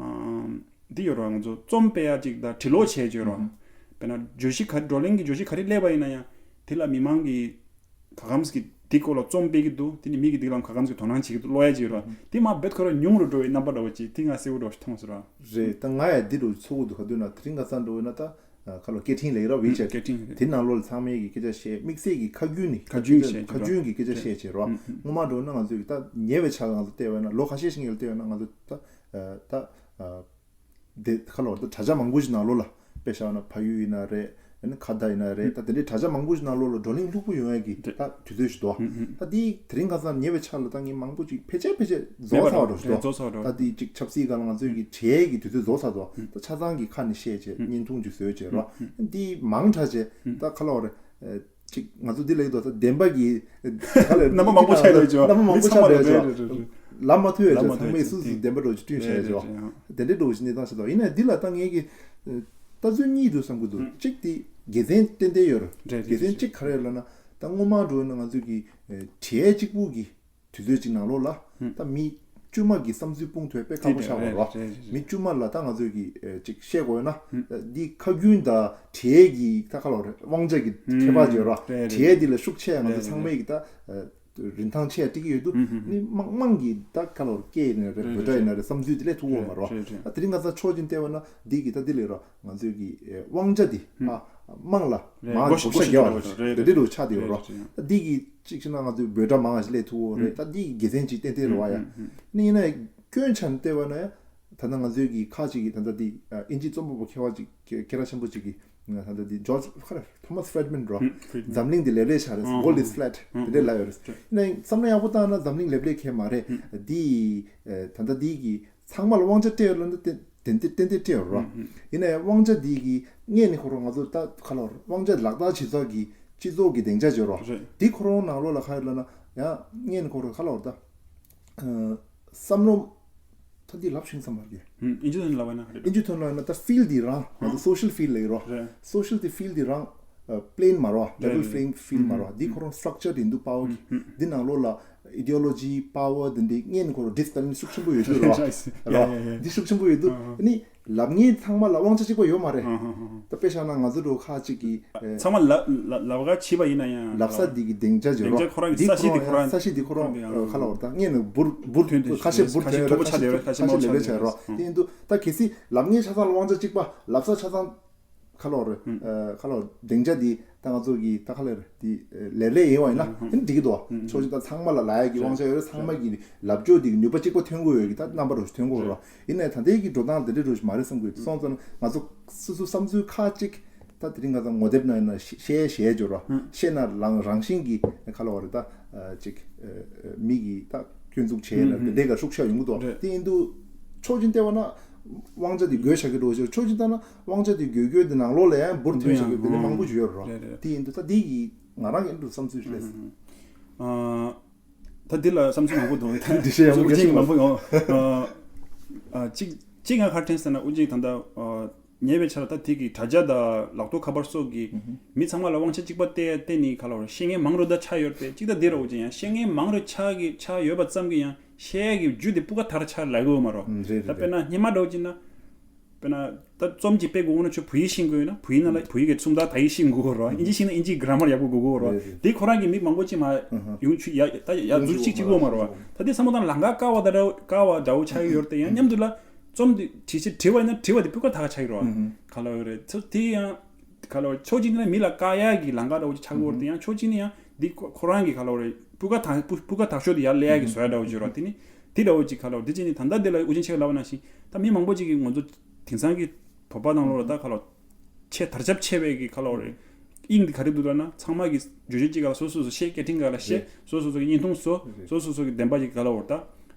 ཨམ། འདི་ཡོད་ར། ང་ཚོ་རྩོམ་སྤེལ་ཡ་ཅིག་དང་དྲི་ཀློག་བྱས་ཅིག་ཡོད་ར། དཔེར་ན་བརྗོད་གཞི་ག་བགྲོ་གླེང་གི་བརྗོད་གཞི་ག་རེ་སླེབས་པ་ཡིན་ན་ཡང་དེ་ལ་མི་མང་གིས་ག་གམ་གི་དེ་སྐོར་ལ་རྩོམ་སྤེལ་གྱི་འདུག་དེ་ནི་མི་གིས་དེ་ལ་ག་གམ་གི་དོ་སྣང་བྱེད་ཀྱི་འདུག་ཀློག་ཡ་ཅིག་ཡོད་ར། དེ་མར་རྦད་ཁོ་རང་ཉུང་རུ་འགྲོ་བའི་རྣམ་པ་འདྲ་བོ་ཅིག་དེ་ང་གསལ་བོ་འདྲ་བོ་ཞིག་མཐོང་སོང་ར། རེད། ད་ང་ཡང་འདི་འདྲ་བོ་ཚོར་གྱི་འདུག་ག་དུས་ན་དེ་རིང་ཁ་སང་འདྲ་བོ་ན་ད་ཁ་ལོ་སྐད་འཕྲིན་ལབ་ཀྱི་ར། ཝེ་ཆེ་ཊི། སྐད་འཕྲིན་རེད། དེ་ནང་ལོགས་ལ་ཚང་མས་ཀྱི་སྐད་ཆ་བཤད། དམིགས་བསལ་གྱི་ཁ་རྒྱུན་ནི་ཁ་རྒྱུན་བཤད་ཁ་རྒྱུན་གྱི་སྐད་ཆ་བཤད་བྱས་ར། སྔོན་མ་འདྲ་བོ་ན་ང་ཚོས་ཀྱི་ད་ཉེ་བའི་ཆར་ང་ཚོ་བལྟས་པ་ན་ལོ་ཁ་ཤས་ཤིག་ལ་བལྟས་པ་ན་ང་ཚོ་ད་ད། དེ་ཁ་ལོ་ད་དྲ་རྒྱ་མང་པོ་ཞིག་ནང་ལོགས་ལ་དཔེ་བཞག་ན་ཕ་ཡུལ་ཡིན་ན་རེད། ཨ་ནི་ཁ་བརྡ་ཡིན་ན་རེད། ད་དེ་འདྲའི་དྲ་རྒྱ་མང་པོ་ཞིག་ནང་ལོགས་ལ་བགྲོ་གླེང་ལྷུག་པོ་ཡོང་ཡ་གི་ད་དུས་ཚོད་ཞིག་འདུག་ད་དེ་དེ་རིང་ཁ་སང་ཉེ་བའི་ཆར་ལ་ད་ངས་མང་པོ་ཅིག་ཕལ་ཆེར་ཕལ་ཆེར་རྫོགས་ཚར་བ་འདྲ་ཞིག་འདུག་རྫོགས་ཚར་བ་འདྲ། ད་དེ་ཅིག་ཆབ་སྲིད་སྒང་ལ་ང་ཚོས་ཀྱི་བྲལ་གྱི་དུས་ཚོད་རྫོགས་ཚར་འདུག་ད་ཆ་ཚང་གི་ཁ་ནས་བཤད་བྱས་བརྙན་ཐུང་ཅིག་བཟོས་བྱས་རོ། དེ་མང་དྲགས་བྱས་ད་ཁ་ལོ་རེད། ཅིག་ང་ཚོ་འདི་ལ་ཡོད་དོ་ད་བདེན་པ་གི་ག་ལ་རྣམ་པ་མང་པོ་ཆགས་ཡོད་ཅོ། རྣམ་པ་མང་པོ་ཆགས་ཡོད་ཅོ། ལབ་མ་ཐུབ་ཡོད་ཅོ། ཚང་མས་སུ་སུ་བདེན་པ་འདྲ་ཅིག་བསྐྲུན་བྱས་ཡོད་ཅོ། དེ་འདྲའི་འདྲ་ཞིག་གནས་སྟངས་ཤིག་འདུག་ཡིན་ན་འདི་ལ་ད་ངས་ཀྱི་ལྟ་ཚུལ་གཉིས་འདུག་བསམ་གི་འདུག་གཅིག་དེ་དགེ་མཚན་ཏན་ཏན་ཡོད་རེད། དགེ་མཚན་གཅིག་ག་རེ་ལབ་ན་ད་སྔོན་མ་འགྲོ་ན་ང་ཚོས་ཀྱི་གྲས་གཅིག་པུ་གི་དུས་ཚོད་ཅིག་ནང་ལོགས་ལ་ད་མི་དཀྱུས་མ་གི་བསམ་ཚུལ་སྤུངས་ཐུབ་དཔེ་ཁག་པོ་ཆགས་པ་རེད། མི་དཀྱུས་མ་ལ་ད་ང་ཚོས་ཀྱི་ཅིག་བཤད་དགོས་ན་འདི་ཁ་རྒྱུན་དང་གྲས་ཀྱི་ད་ཁ་ལོ་རེད། དབང་ཆ་གི་ཁྱད་པར་ཅིག་ཡོད་ར། གྲས་འདི་ལ་ཤུགས་ཆེ་ང་ཚོ་ཚང་མས་ཀྱི་ད་རིན་ཐང་ཆེ་སྤྲད་ཀྱི་ཡོད་དུ་ནི་དམངས་དམངས་ཀྱི་ད་ཁ་ལོ་སྐད་ཡིན་ན་རེད། བོད་སྒྲ་ཡིན་ན་རེད། བསམ་ཚུལ་དེ་ལས་ཐུག་གོ་མ་རོ། ད་དེ་རིང་ང་ཚོ་ཕྱོགས་གཅིག་བལྟས་པ་ན་འདི་གི་ད་འདི་ལས་རོ། ང་ཚོའི་གི་དབང་ཆ་འདི་ཨ་དམངས་ལ་མང་གོ་ཤ་རྒྱག་པ་རེད། འདི་འདྲ་ཆགས་བསྡད་ཡོད་རོ། ད་འདི་གི་གཅིག་བྱས་ན་ང་ཚོའི་འབོད་སྒྲ་མང་ཞིག་སླེབས་ཐུབ་ཡོད་རེད། ད་འདི་གི་དགེ་མཚན་གཅིག་ཏན་ཏན་རེད་བ་ཡ། ནི་ཡིན་ན་སྐྱོན་ཆ་ནས་བལྟས་པ་ན་ཡ་ ད་ལྟ་ང་ཚོའི་གི་ཁ་ཅིག་གིས་ད་ལྟ་འདི་ཨ་དབྱིན་ཇིའི་རྩོམ་པ་པོ་མཁས་པ་ཅིག་སྐད་སྐད་གྲགས་ཆེན་པོ་ཅིག་གིས་ང་ད་ལྟ་འདི་ཇོརྗ་ཁ་རེ་ཐོ་མཱས་ཧྥེ་རེད་མན་རོ། ཧུམ། ཧྥེ་རེད་མན། འཛམ་གླིང་འདི་ལེབ་ལེབ་ཆགས་རེད། ཨ་World is flat། ཧུམ། དེ་འདྲས་ལབ་ཡོད་རེད། ཧུམ། ཡིན་ནའི་བསམ་བློ་ཡག་པོ་བཏང་ན་འཛམ་གླིང་ལེབ་ལེབ་ཁེལ་མ་རེད། ཧུམ། འདི་ཨ་ད་ལྟ་འདི་གི་ཚང་མ་ལ་དབང་ཆ་སྤྲད་ཡོད་ལབ་ན་ཏན་ཏན་ཏན་ཏན་སྤྲད་ཡོད་རེད། ཧུམ། ཡིན་ནའི་དབང་ཆ་འདི་གི་སྔས་ནས་ཁོ་རང་ང་ཚོ་ད་ག་ལབ་རེད། དབང་ཆ་ལག་བསྟར་བྱེད་ས་གི་སྤྱི་ཚོགས་ཀྱི་སྡིངས་ཆ་བརྗོད་རོགས། རེད། འདི་ཁོ་རང་ནང་ལོགས་ལ་ག་རེ་ལབ་ན་ཡང་སྔས་ནས་ཁོ་རང་ག་ལབ་རེད་ད། ཨ་བསམ་བློ་ད་འདི་ལབ་ཤེས་ས་མ་རེད། ཧུམ། ཨིན་ཇི་ཐོག་ནས་ལབ་པ་ན་ག་རེ། ཨིན་ཇི་ཐོག་ནས་ལབ་ན་ད་ཧྥིལ་འདི་རང་ང་ཚོ་ཧུམ། སོ་ཤལ་ཧྥིལ་ལབ་ཡོད་རོགས། རེད། སོ་ཤལ་དེ་ཧྥིལ་འདི་རང་ཨ་པི་ལེན་མ་རེད་བ། ལེ་ཝལ་རེད། ཕི་ལིང་ཧྥིལ་མ་རེད་བ། འདི་ཁོ་རང་སི་ཊག་ཅར་དེ་འདུག་པ་བོ་གི། ཧུམ། ཧུམ། འདི་ནང་ལོགས་ལ་ཨི་ཌི་ཡོ་ལོ་ཇི་པ་ཝར་དེ་འདྲའི་སྔས་ནས་ཁོ་རང་ཌི་སི་པ་ལིན་ཤུགས་ཆེན་པོ་ཡོད་དུས་རེད་བ། ཡ་ཡ་ཡ། འདི་ཤུགས་ཆེན་པོ་ཡོད་དུས། ཨ་ཧ། ཨ་ནི་ལབ་མཁན་ཚང་མ་ལ་དབང་ཆ་གཅིག་པ་ཡོད་མ་རེད། ཨ་ཧ་ཧ་ཧ། ད་དཔེ་བཞག་ན་ང་ཚོ་འདྲ་བོ་ཁ་ཅིག་གིས་ཨ་ཚང་མ་ལབ་ལབ་ལབ་ག་བྱས་པ་ཡིན་ན་ཡང་ལབ་ས་འདི་གི་སྡིངས་ཆ་བརྗོད་རོགས། སྡིངས་ཆ་ཁོ་རང་གི་འདི་ས་གཞི་འདི་ཁོ་རང་ས་གཞི་འདི་ཁོ་རང་ཁོ་རང་གི་ཨ་ཁ་ལ་བར་ད་སྔས་ནས་འབུར་འབུར་ཐོན་ཐོན་ཁ་ཤས་འབུར་ཁ་ཤས་ཐོན་ཁ་ཤས་ཁ་ཤས་ལེ་ལེ་ཆགས་རོགས། དེ་ཡིན་དུས་ད་གལ་སྲིད་ལབ་མཁན་ཆ་ཚང་ལ་དབང་ཆ་གཅིག་པ་ལབ་ས་ཆ་ཚང་ཁ་ལོ་རེད། ཨ་ཁ་ལོ་སྡིངས་ཆ་འདི་ད་ང་ཚོ་གི་ད་ཁ་ལེ་རེད་འདི་ལེ་ལེ་ཡིན་བ་ཡིན་ན་ཨ་འགྲིག་གི་འདུག་ཨ་ཁྱོད་ཅི་ད་ཚང་མ་ལ་ལབ་ཡ་གི་དབང་ཆ་ཡོད་རེད། ཚང་མ་གི་ལབ་ཕྱོགས་འདི་གི་ནུས་པ་གཅིག་པ་ཐོན་གི་ཡོད་གི་ད་རྣམ་པ་རུ་ཐོན་གི་ཡོད་རེད། ཡིན་ནའི་ད་ལྟའི་གི་འགྲོ་སྟངས་དེ་འདྲ་རུ་མ་རེད་བསམ་གི་སོང་ཙང་ང་ཚོ་སོ་སོ་བསམ་ཚུལ་ཁ་ཅིག་ད་དེ་རིང་ང་ཚོ་ངོ་དེབ་ནང་ཡིན་ན་བཤད་བཤད་བརྗོད་ར་བཤད་ན་རང་རང་བཞིན་གྱི་ཁ་ལོ་བ་རེད་ད་ཅིག་མི་གི་ད་སྐྱོན་འཛུགས་བྱས་ན་དེ་འདྲའི་ག་ཤུགས་ཆག་ཡོང་གི་འདུག་དེ་ཡིན་དུས་ཕྱོགས་གཅིག་བལྟས་པ་ན་དབང་ཆ་དེ་དགོས་བྱ་གི་འགྲོ་ཕྱོགས་གཅིག་བལྟས་ན་དབང་ཆ་དེ་དགོས་དགོས་དེ་ནང་ལོགས་ལ་ཡང་འབུར་ཐོན་བྱ་གི་དེ་འདྲ་མང་པོ་ཞིག་ཡོད་ར་དེ་ཡིན་དུས་ད་དེ་གི་ང་རང་གི་འདུག་བསམ་ཚུལ་ཞིག་ལས། ད་འདི་ལ་བསམ་ཚུལ་མང་པོ་འདུག་འདི་བཤད་ཡག་པོ་སྐད་ཆ་མང་པོ་ཡོང་། གཅིག་གཅིག་ང་ག་རེ་དྲན་ཟེར་ན་དབུ་འབྱེད་ད་ལྟ་ཉེ་བའི་ཆར་ད་དེ་གི་དྲ་རྒྱ་དང་ལག་ཐོག་ཁ་པར་སོགས་ཀྱི་མི་ཚང་མ་ལ་དབང་ཆ་གཅིག་པ་སྟེར་སྟེར་ནི་ག་ལ་བར་བཤད་མཁན་མང་རུ་ད་ཆགས་ཡོད་པས་གཅིག་ད་འདི་ར་དབུ་འབྱེད་ཡང་བཤད་མཁན་མང་རུ་ཆགས་ཀྱི་ཆགས་ཡོད་པ་ཙམ་གྱིས་ཡང་བཤད་ཡག་གི་རྒྱུ་དེ་སྤུས་ཀ་དར་ཆགས་ལ་གོ་མ་རོ། ད་དཔེར་ན་སྙན་མ་འདྲ་བོ་ཅིག་ན། དཔེར་ན། ད་རྩོམ་གཅིག་སྤེལ་དགོས་ན་ཁྱོད་བོད་ཡིག་ཤེས་དགོས་ན་བོད་ཡིག་ནང་ལ་བོད་ཡིག་གི་སུམ་རྟགས་དག་ཡིག་ཤེས་དགོས་རོ། ཨིན་ཇི་ཤེས་ན་ཨིན་ཇིའི་གྷ་ར་མར་ཡག་པོ་དགོས་རོ། རེད་རེད། དེ་ཁོ་རང་གི་མི་མང་པོ་ཅིག་མ་ཡོང་ཆུ་ཡ་ད་ཡ་ཡ་ཡོང་འཛུལ་ཆུ་གཅིག་གཅིག་དགོས་མ་རོ། ད་དེ་ཚང་མ་དང་ལམ་ཁ་དཀའ་བ་ད་འདྲ་དཀའ་བ་འདྲ་བོ་ཆགས་ཡོད་རེད་དེ་ཡང་མཉམ་དུ་ལ་རྩོམ་དེ་བྲིས་ཆེ་བྲིས་པ་ཡིན་ན་བྲིས་པ་དེ་སྤུས་ཀ་དག་ཆགས་ཡོད་རོ། ག་ལ་ཡོད་རེད་ཚོ་དེ་ཡང་ག་ལ་ཡོད་ཕྱོགས་གཅིག་ནས་མི་ལ་བཀག་ཡག་གི་ལམ་ཁ་འདྲ་བོ་ཅིག་ཆགས་ཀྱི་ཡོད་རེད་དེ་ཡང་ཕྱོགས་གཅིག་ནས་ཡང་འདི་ཁོ་ཁོ་རང་གི་ག་ལ་ཡོད་རེད་སྤུས་ཀ་དག་སྤུས་སྤུས་ཀ་དག་ཤོས་དེ་ཡར་སླེབས་ཡག་གི་བཟོ་ཡ་འདྲ་བོ་ཅིག་རོ་དེ་ནི། དེ་འདྲ་བོ་ཅིག་ག་ལ་བ་དེ་ཅི་ནི་ད་ལྟ་འདི་ལ་དབུ་ཅན་ཆེ་ལབ་ན་ཞིང་ད་མི་མང་པོ་ཅིག་གིས་ང་ཚོ་དེང་སང་གི་བོད་པ་ནང་ལོགས་ལ་ད་ག་ལ་ཆེས་དར་ཁྱབ་ཆེ་བའི་གི་ག་ལ་བ་རེད། དབྱིངས་འདི་ག་རེ་འདུག་ལབ་ན་ཚང་མ་གི་བརྗོད་གཞི་གཅིག་ག་ལ་སོ་སོ་སོ་བཤད་སྐད་འཕྲིན་ག་ལ་བཤད་རེད། སོ་སོ་སོ་གི་བརྙན་ཐུང་བཟོ་རེད། སོ་སོ་སོ་གི་བདེན་པ་ཅིག་ག་ལ་བ་རེད་ད།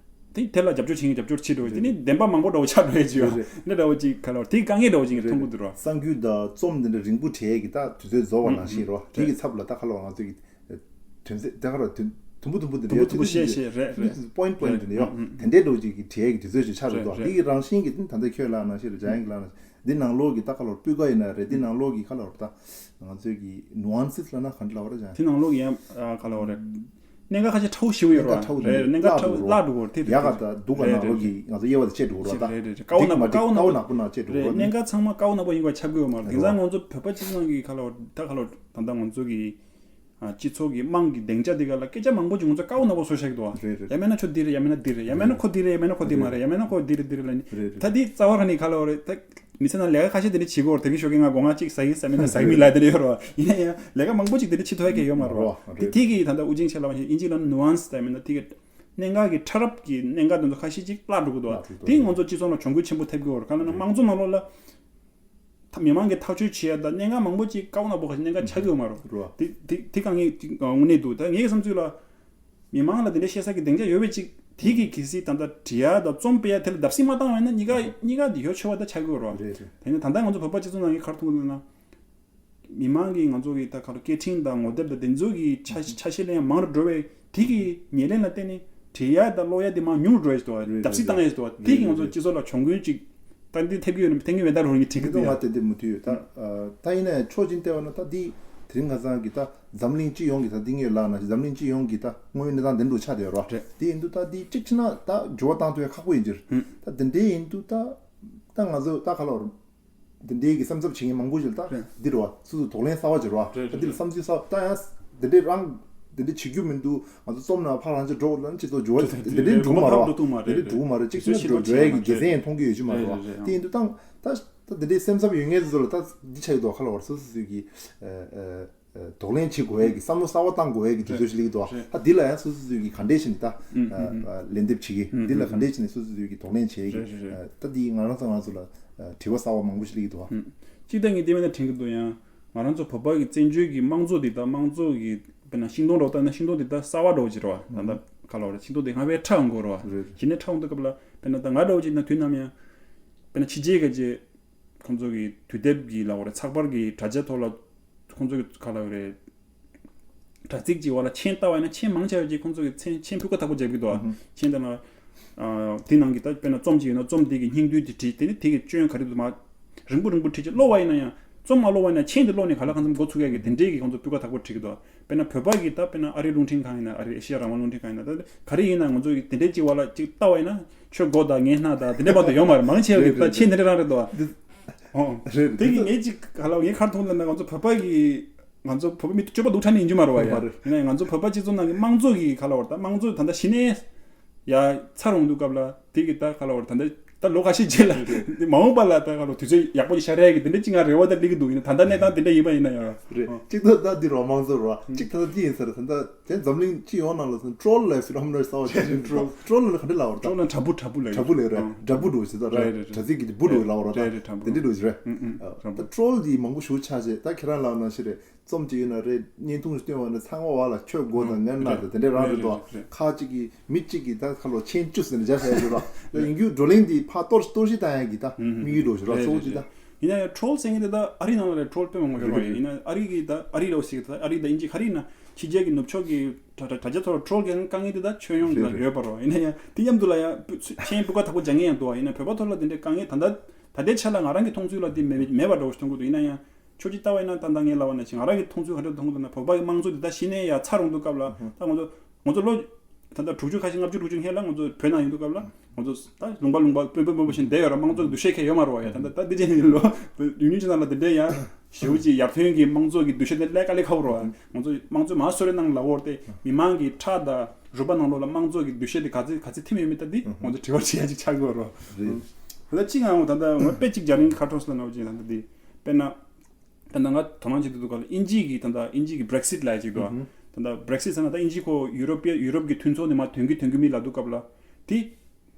དེ་དེ་ལ་རྒྱབ་སྐྱོར་བྱེད་མཁན་རྒྱབ་སྐྱོར་བྱེད་འགྲོ་བ་དེ་ནི་བདེན་པ་མང་པོ་འདྲ་བོ་ཆགས་འགྲོ་ཡ་ཅིག་ཡོད་རེད། འདི་འདྲ་བོ་ཅིག་ག་ལ་བ་དེ་དཀའ་ངལ་འདྲ་བོ་ཅིག་མཐོང་གི་འདུག་ར། གསར་འགྱུར་དང་རྩོམ་འདི་འདྲ་རིང་པོ་བྲིས་ཡ་གི་ད་དུས་ཚོད་རྫོགས་པ་ནང་བཞིན་རོ་དེ་གི་ཚབ་ལ་ད་ག་ལ་བ་ང་ཚོ་གི་དོན་ཚན་དེ་ག་ར་དོན་དུམ་བུ་དུམ་བུ་དེ་འདྲ་དུམ་བུ་དུམ་བུ་བཤད་བཤད་རེད་རེད། པོ་ཡིན་པོ་ཡིན་དེ་འདྲ་ཡོད་དེ་འདྲའི་འགྲོ་གཅིག་གི་བྲིས་ཡག་གི་དུས་ཚོད་ཅིག་ཆགས་འགྲོ་འདུག་འདི་གི་རང་བཞིན་གྱི་ད་ལྟ་ཁྱོད་ལབ་ནང་བཞིན་རེད། འཇམ་དབྱངས་ལགས་ནང་འདི་ནང་ལོགས་ཀྱི་ད་ག་ལ་བར་སྤུས་ཀ་ཡིན་ན་རེད། འདི་ནང་ལོགས་ཀྱི་ག་ལ་བར་ད་ང་ཚོའི་གི་ནུ་ཨན་སིས་ལབ་ན་ག་འདྲ་ལབ་ར་ཅང་། དེ་ནང་ལོགས་ཀྱི་ཡང་ག་ལ་བར་རེད། གནད་འགག་ཁ་ཤས་ཕྲ་བོ་ཞེ་པོ་ཡོད་རེད། གནད་འགག་ཕྲ་བོ་རེད། གནད་འགག་ཕྲ་བོ་བརླག་འགྲོ་གི་རེད། ཡག་ག་ད་སྡུག་ག་ནང་ལོགས་ཀྱི་ང་ཚོ་དབྱེ་བ་དེ་བཅད་འགྲོ་གི་རེད། ད་རེད་རེད་རེད། དཀའ་བ་ནག་པོ་དཀའ་བ་ནག་པོ་ནང་བཅད་འགྲོ་གི་རེད། གནད་འགག་ཚང་མ་དཀའ་བ་ནག་པོ་ཡིན་པ་ཆགས་ཀྱི་ཡོད་མ་རེད། དེང་སང་ང་ཚོ་བོད་པ་སྤྱི་ཚོགས་ཀྱི་ག་ལ་བར་ད་ག་ལ་བར་ད་ལྟ་ང་ཚོ་གི་ཨ་སྤྱི་ཚོགས་ཀྱི་དམངས་ཀྱི་སྡིངས་ཆ་འདི་ག་ལ་སྐད་ཆ་མང་པོ་ཅིག་ང་ཚོ་དཀའ་བ་ནག་པོ་བཟོས་བཞག་གི་འདུག་བ། རེད་རེད། ཡང་མིན་ན་ཁྱོད་འདི་རེད། ཡང་མིན་ན་འདི་རེད། ཡང་མིན་ན་ཁོ་འདི་རེད། ཡང་མིན་ན་ཁོ་འདི་རེད། འདི་རེད་ལབ་ནི་རེད་རེད། ད་འདི་རྩ་བ་རང་ནས་ག་ལ་བ་རེད། ད་མི་ཚེ་ནང་ལས་ཀ་ཁ་ཤས་དེ་འདྲ་བྱེད་དགོས་རེད། དེ་རིང་ཞོགས་ཀས་ང་སྒོ་ང་གཅིག་ཟ་ཡིན་ཟ་མིན་ན་ཟ་གི་མིན་ལབ་དེ་འདྲ་ཡོད་རེད་བ། ཡིན་ན་ཡང་ལས་ཀ་མང་པོ་ཅིག་དེ་འདྲ་བྱེད་ཐུབ་ཡ་གལ་ཡོད་མ་རེད་བ། རེད་དེ་རེད། དེ་གིས་ད་ལྟ་དབུ་ཅན་ཆེ་ལབ་པ་ཞིག་ཨིན་ཇི་ལ་ནུ་ཨན་སི་ད་མིན་ན་དེ་གི་གནད་འགག་གི་ཕྲ་རབ་ཀྱི་གནད་འགག་དེ་ཚོ་ཁ་ཤས་ཅིག་བརླག་འགྲོ་གི་འདུག་བ། བརླག་འགྲོ་གི་འདུག་དེ་ང་ཚོ་སྤྱི་ཚོགས་ལ་གྱོང་གུད་ཆེན་པོ་ཐེབས་ཀྱི་ཡོད་རེད། གང་ལབ་ན་དམངས་གཙོ་ནང་ལོགས་ལ། ད་མི་མང་གིས་ཐག་གཅོད་བྱེད་ཡ་ད་གནད་འགག་མང་པོ་ཅིག་དཀའ་བ་ནག་པོ་ཁ་ཤས་གནད་འགག་ཆགས་ཀྱི་ཡོད་མ་རེད། རེད་བ། དེ་དེ་དེ་དཀའ་ངལ་ཅིག་དངོས་གནས་འདུག་ད་ངའི་བསམ་ཚུལ་ལ། མི་མང་ལ་དེ་འདྲའི་བཤད་ས་གི་སྡིངས་ཆ་ཡོད་པའི་ཅིག་དེ་གི་གལ་སྲིད་ད་ལྟ་བྲིས་ཡ་ད་རྩོམ་སྤེལ་ཡ་དེ་ལ་བརྡབ་གསིག་མ་བཏང་བ་ཡིན་ན་གཉིས་ཀ་གཉིས་ཀ་དེ་ཡོ་ཆོད་པ་ད་ཆགས་ཀྱི་ཡོད་རེད་བ། རེད་རེད། དེ་ནས་ད་ལྟ་ང་ཚོ་བོད་པ་སྤྱི་ཚོགས་ནང་གི་ག་རེ་མཐོང་གི་འདུག་ན། མི་མང་གིས་ང་ཚོ་གི་ད་ག་རེ་སྐད་འཕྲིན་དང་ངོ་དེབ་དང་དེ་ཚོ་གི་ཆ་ཆ་ཤས་ལ་ཡང་མང་རུ་འགྲོ་བས་དེ་གི་ཉེར་ལེན་ལ་བརྟེན་ནས་བྲིས་ཡ་དང་ཀློག་ཡ་དེ་མར་ཉུང་རུ་འགྲོ་ཡ་ཞིག་འདུག་བ། རེད་བརྡབ་གསིག་བཏང་ཡ་ཞིག་འདུག་བ། དེ་གི་ང་ཚོ་སྤྱི་ཚོགས་ལ་གྱོང་གུན་ཅིག་ད་འདི་ཐེབས་ཀྱི་ཡོད་ན་ཐེབས་ཀྱི་མེད་ད་རུང་ངས་དྲན་གྱི་འདུག་ང་ཏན་ཏན་མུ་མཐུད་ཡོད་ད། ད་ཡིན་ནའི་ཕྱོགས་གཅིག་བལྟས་པ་ན་ད་འདི་དེ་རིང་ཁ་སང་གི་ད་འཛམ་གླིང་སྤྱི་ཡོངས་ཀྱི་ད་འདི་ངས་ལབ་ན་འཛམ་གླིང་སྤྱི་ཡོངས་ཀྱི་ད་དངོས་ཡོད་གནས་སྟངས་འདི་འདྲ་ཆགས་བསྡད་ཡོད་རེད། དེ་ཡིན་དུས་ད་འདི་གཅིག་བྱས་ན་ད་འགྱུར་བ་བཏང་ཐུབ་ཡ་ཁག་པོ་ཡིན་གྱི་རེད། ད་འདི་འདྲའི་ཡིན་དུས་ད་ད་ང་ཚོ་ད་ག་ལབ་རེད། འདི་འདྲའི་གི་སེམས་འཚབ་བྱེད་མཁན་མང་པོ་ཞིག་ད་རེད། འདི་རེད་བ། སོ་སོ་གདོང་ལེན་གསར་བ་ཅིག་རེད་བ། རེད་ད་འདི་ལ་རེད། བསམ་ཚུལ་གསར་བ་ད་ཡང་འདི་འདྲའི་རང་འདི་འདྲའི་བྱེད་རྒྱུ་མི་འདུག་ང་ཚོ་རྩོམ་ནང་ཕར་རང་ཅིག་འགྲོ་ལབ་ན་སྤྱི་ཚོགས་འགྱུར་བ་འདི་འདྲའི་འགྲོ་གི་མ་རེད་བ། འགྲོ་ཐུབ་མ་རེད། འདི་འདྲའི་འགྲོ་གི་མ་རེད། གཅིག་བྱས་ན་འགྲོ་འགྲོ་ཡ་གི་དགེ་མཚན་ཡང་མཐོང་གི་ཡོད་ཀྱི་མ་རེད་བ། རེད་རེད་རེད། དེ་ཡིན་དུས་ད་ད་ད་འདི་འདྲའི་སེམས་འཚབ་ཡོད་མཁན་ཚོ་ལ་ད་འདི་ཆགས་ཡོད་དོ་ཁ་ལ་བར་སོ་སོ་སོའི་གི་ཨ་ཨ། གདོང་ལེན་བྱེད་དགོས་ཡས་ཀྱི་བསམ་བློ་གསར་བ་བཏང་དགོས་ཡས་ཀྱི་དུས་ཚོད་ཞིག་སླེབས་འདུག་ཨ། ད་འདི་ལ་ཡང་སོ་སོ་སོ་གི་ག་འདྲས་བྱས་ནས་ད་ལན་འདེབས་བྱེད་ཀྱི། འདི་ལ་ག་འདྲས་བྱས་ནས་སོ་སོ་སོ་གི་གདོང་ལེན་བྱེད་ཀྱི། ད་འདི་ང་རང་ཚོ་ང་ཚོ་ལ་དྲི་བ་གསར་བ་མང་པོ་ཞིག་སླེབས་འདུག་ཨ། གཅིག་ད་ངས་བལྟས་པ་ན་དྲན་གྱི་འདུག་ཡང་ང་རང་ཚོ་བོད་པ་གི་བཙན་བྱོལ་གྱི་དམངས་གཙོ་འདི་ད་དམངས་གཙོ་གི་དཔེར་ན་ཤིང་སྡོང་འདྲ་བོ་ལྟ་ན་ཤིང་སྡོང་འདི་ད་གསར་བ་འདྲ་བོ་ཅིག་རེད་བ། ད་ད་ག་ལ་བ་རེད། ཤིང་སྡོང་འདི་སྔ་བས་ཁྲ་འོང་གི་རེད་བ། རེད། གཞི་ནས་ཁྲ་འོང་དུས་སྐབས་ལ་དཔེར་ན་ད་ང་འདྲ་བོ་ཅིག་ན་དུས་ནམ་ཡང་དཔེར་ན་ཕྱི་རྒྱལ་ག་ཅེ་ཁོང་ཚོ་གི་དུས་དེབ་ཀྱི་ལ་བ་རེད། ཚགས་པར་གྱི་དྲ་རྒྱ་ཐོག་ལ་ཁོང་ཚོ་གི་ག་ལ་བ་རེད། དྲ་ཚིགས་ཀྱི་འོག་ལ་མཆན་བཏབ་པ་ཡིན་ན་མཆན་མང་ཆེ་བ་ཅིག་ཁོང་ཚོ་གི་མཆན་མཆན་ཕུལ་ཁ་ཐག་པོ་རྒྱབ་ཀྱི་འདུག་ཨ། མཆན་དེ་ན། ཨ། དེ་ནང་གི་ད་དཔེར་ན་རྩོམ་ཅིག་ཡོད་ན་རྩོམ་དེ་གི་སྙིང་བསྡུས་དེ་བྲིས། དེ་ནི་དེ་གི་སྐྱོན་ག་རེ་འདུག་མ། རིང་པོ་རིང་པོ་བྲིས་ཀྱི་ཀློག་པ་ཡིན་ན་ཡང་རྩོམ་མ་ཀློག་པ་ཡིན་ན་མཆན་དེ་ཀློག་ནས་ག་ལ་གང་འཚམ་འགོ་ཚུགས་ཡ་གི་དེ་འདྲས་ཀྱི་ཁོང་ཚོ་སྤུས་ཀ་དག་པོ་བྲིས་ཀྱི་འདུག་དཔེར་ན་བོད་པ་གི་ད་དཔེར་ན་ཨ་རིའི་རླུང་འཕྲིན་ཁང་ཡིན་ན་ཨ་རིའི་ཨེ་ཤེ་ཡ་རང་དབང་རླུང་འཕྲིན་ཁང་ཡིན་ན་ད་ག་རེ་ཡིན་ན་ང་ཚོ་གི་དེ་འདྲས་ཅིག་བ་ལ་ཅིག་ལྟ་བ་ཡིན་ན་ཁྱོད་མགོ་དང་ངའི་སྣ་དང་དེ་འདྲས་མ་གཏོགས་ཡོད་མ་རེད། མང་ཆེ་བ་གི་རེད། ད་རེད། མཆན་དེ་འདྲས་རང་རེད་འདུག་ཨ། འདི་ཨོ། རེད། དེ་གི་ངས་ཅིག་ག་ལ་ངས་ག་རེ་མཐོང་ལབ་ན་ང་ཚོ་བོད་པ་གི་ང་ཚོ་བོད་པ་མི་སྤྱོད་པ་སྡུག་དྲགས་ནས་ཡིན་རྒྱུ་མ་རེད་བ་ཡ། མ་རེད། ཡིན་ན་ཡང་ང་ཚོ་བོད་པ་སྤྱི་ཚོགས་ནང་གི་དམངས་གཙོ་གི་ག་ལ་བར་ད་དམངས་གཙོ་ད་ལྟ་གཞི་ནས་ཡ་ཚར་འོང་དུས་སྐབས་ལ་དེ་གི་ད་ག་ལ་བར་ད་ལྟ་ད་ལོ་ཁ་ཤས་རྗེས་ལ་འདི་མ་འོངས་པ་ལ་ད་ག་ལ་དུས་ཚོད་ཡག་པོ་ཞིག་ཤར་ཡ་གི་དེ་འདྲ་ཅིག་ང་རེ་བ་ད་སླེབས་ཀྱི་འདུག་ཡིན་ན་ད་ལྟ་གནས་སྟངས་དེ་འདྲ་ཡིན་པ་ཡིན་ན་ཡང་རེད། རེད། གཅིག་ད་ད་འདི་རོ་དམངས་གཙོ་རོ་གཅིག་ད་ད་འདི་ཡིན་ས་རེད། ད་ད་དེ་འཛམ་གླིང་སྤྱི་ཡོངས་ནང་ལ་སོང་ཀྲོལ་ལ་ཕི་ནོ་མི་ནན་གསར་བ་ཅིག་ཀྲོལ་ཀྲོལ་ལ་ག་འདྲ་ལབ་བར་ད། ཀྲོལ་ལ་དྲ་འབུ་དྲ་འབུ་ལ་དྲ་འབུ་ལ་རེད། དྲ་འབུ་འགྲོ་ཟེར་ད་རེད། རེད་རེད། དྲ་ཚིགས་ཀྱི་འབུ་འགྲོ་ལབ་བར་ད། རེད་རེད། དྲ་འབུ་དེ་འདྲ་འགྲོ་ཟེར་རེད། ད་ཀྲོལ་འདི་མང་པོ་ཞེ་པོ་ཆགས་བྱས་ད་ཁྱེད་རང་ལབ་ན་ཤི་རེད། རྩོམ་ཅིག་ཡོད་ན་རེད། བརྙན་ཐུང་ཞིག་སྟོན་པ་ན་ཚང་མ་བ་ལ་ཁྱོད་མགོ་དང་ངའི་སྣ་དང་དེ་འདྲས་རང་རེད་དོ། རེད་རེད། ཁ་ཅིག་གིས་མི་གཅིག་གིས་ད་ཁ་ལོ་མཆན་བཅུ་ཟེར་ནས་བརྒྱབ་བཞག་ཡོད་ར། ཡིན་རྒྱུ་བགྲོ་གླེང་འདི་ཕར་གཏོར་གཏོར་བཤིག་བཏང་ཡ་གི་ད་དམིགས་ཡུལ་འགྲོ་བཞིན་ར། གཙོ་བོ་ཅིག་ད། ཡིན་ན་ཡང་ཀྲོལ་ཟེར་མཁན་དེ་ད་ཨ་རི་ནང་ལ་རེད། ཀྲོལ་དཔེ་མང་པོ་ཡོད་ར། ཡིན་ན་ཨ་རི་གི་ད་ཨ་རི་ལ་ཟེར་གི་ད་ཨ་རི་ད་དབྱིན་ཇི་ག་རེ་ཡིན་ན་ཕྱི་རྒྱལ་གི་ནུབ་ཕྱོགས་གི་དྲ་དྲ་དྲ་རྒྱ་ཐོག་ལ་ཀྲོལ་གི་དཀའ་ངལ་དེ་ད་ཁྱོན་ཡོངས་ལ་ཡོད་པ་ར། ཡིན་ན་ཡང་དེ་མཉམ་དུ་ལ་ཡང་མཆན་སྤུས་ཀ་དག་པོ་རྒྱག་མཁན་ཡང་འདུག་བ། ཡིན་ན་བོད་པ་ཐོག་ལ་དེ་འདྲའི་དཀའ་ངལ་ད་ལྟ་ད་ལྟའི་ཆ་ལ་ང་རང་གི་མཐོང་ཚུལ་ལ་དེ་མེད་མེད་པ་འདྲ་བོ་ཞིག་མཐོང་གི་འདུག་ཡིན་ན་ཡང་། ཁྱོད་ཀྱིས་ལྟ་བ་ཡིན་ན་ད་ལྟ་ངས་ལབ་པ་ནང་བཞིན་ང་རང་གི་མཐོང་ཚུལ་ག་འདྲ་མཐོང་གི་འདུག་ན། བོད་པ་གི་དམངས་གཙོ་འདི་ད་གཞི་ནས་ཡ་ཚར་འོང་དུས་སྐབས་ལ་ད་ང་ཚོ་ང་ཚོ་ལོ་ད་ལྟ་དྲུག་ཅུ་ཁ་ཤས་ལྔ་བཅུ་དྲུག་ཅུ་སྔོན་ལ་ང་ཚོ་བོད་ནང་ཡོང་དུས་སྐབས་ལ་ང་ཚོ་ད་ལུང་པ་ལུང་པ་དཔོན་དཔོན་དཔོན་པོ་བཞིན་བསྡད་ཡོད་ར། དམངས་གཙོ་གི་འདུ་ཤེས་གང་ཡོད་མ་རེད་བ་ཡ། ད་ལྟ་ད་འདི་ཅན་ལོ་ཡུན་རིང་ཅིག་ནང་ལ་དེ་འདྲའི་ཡ་ཞེ་པོ་ཅིག་ཡར་ཐོན་གྱི་དམངས་གཙོ་གི་འདུ་ཤེས་དེ་ལས་དཀའ་ལས་ཁག་པོ་རེད་བ། ང་ཚོ་དམངས་གཙོ་མ་སོ་རེ་ནང་ལ་འོར་ཏེ་མི་མང་གི་ཁྲག་དང་རུས་པ་ནང་ལོགས་ལ་དམངས་གཙོ་གི་འདུ་ཤེས་དེ་ག་ཚོད་ག་ཚོད་ཐིམ་ཡོད་མེད་ད་འདི་ང་ཚོ་དྲི་བ་དྲི་ཡ་ཅིག་ཆགས་ཀྱི་ཡོད་རེད་བ། རེད། ད་ལྟ་གཅིག་ང་ད་ལྟ་ང་དཔེ་གཅིག་རྒྱག་རིང་གི་ཁ་ཕྱོགས་སུ་ལ་ན་བ་ཅིག་ད་ལྟ་འདི་དཔེར་ན། ད་ལྟ་ང་དོ་སྣང་བྱེད་དུས་སྐབས་ལ་དབྱིན་ཇི་གི་ད་ལྟ་དབྱིན་ཇི་གི་Brexit་ལབ་ཡ་ཅིག་འདུག་ཨ། ད་ལྟ་Brexit་ཟེར་ན་ད་དབྱིན་ཇི་ཁོ་ཡུ་རོབ་པའི་ཡུ་རོབ་ཀྱི་མཐུན་ཚོགས་ནས་མར་ཐོན་གི་ཐོན་གི་མིན་ལབ་དུས་སྐབས་ལ། དེ་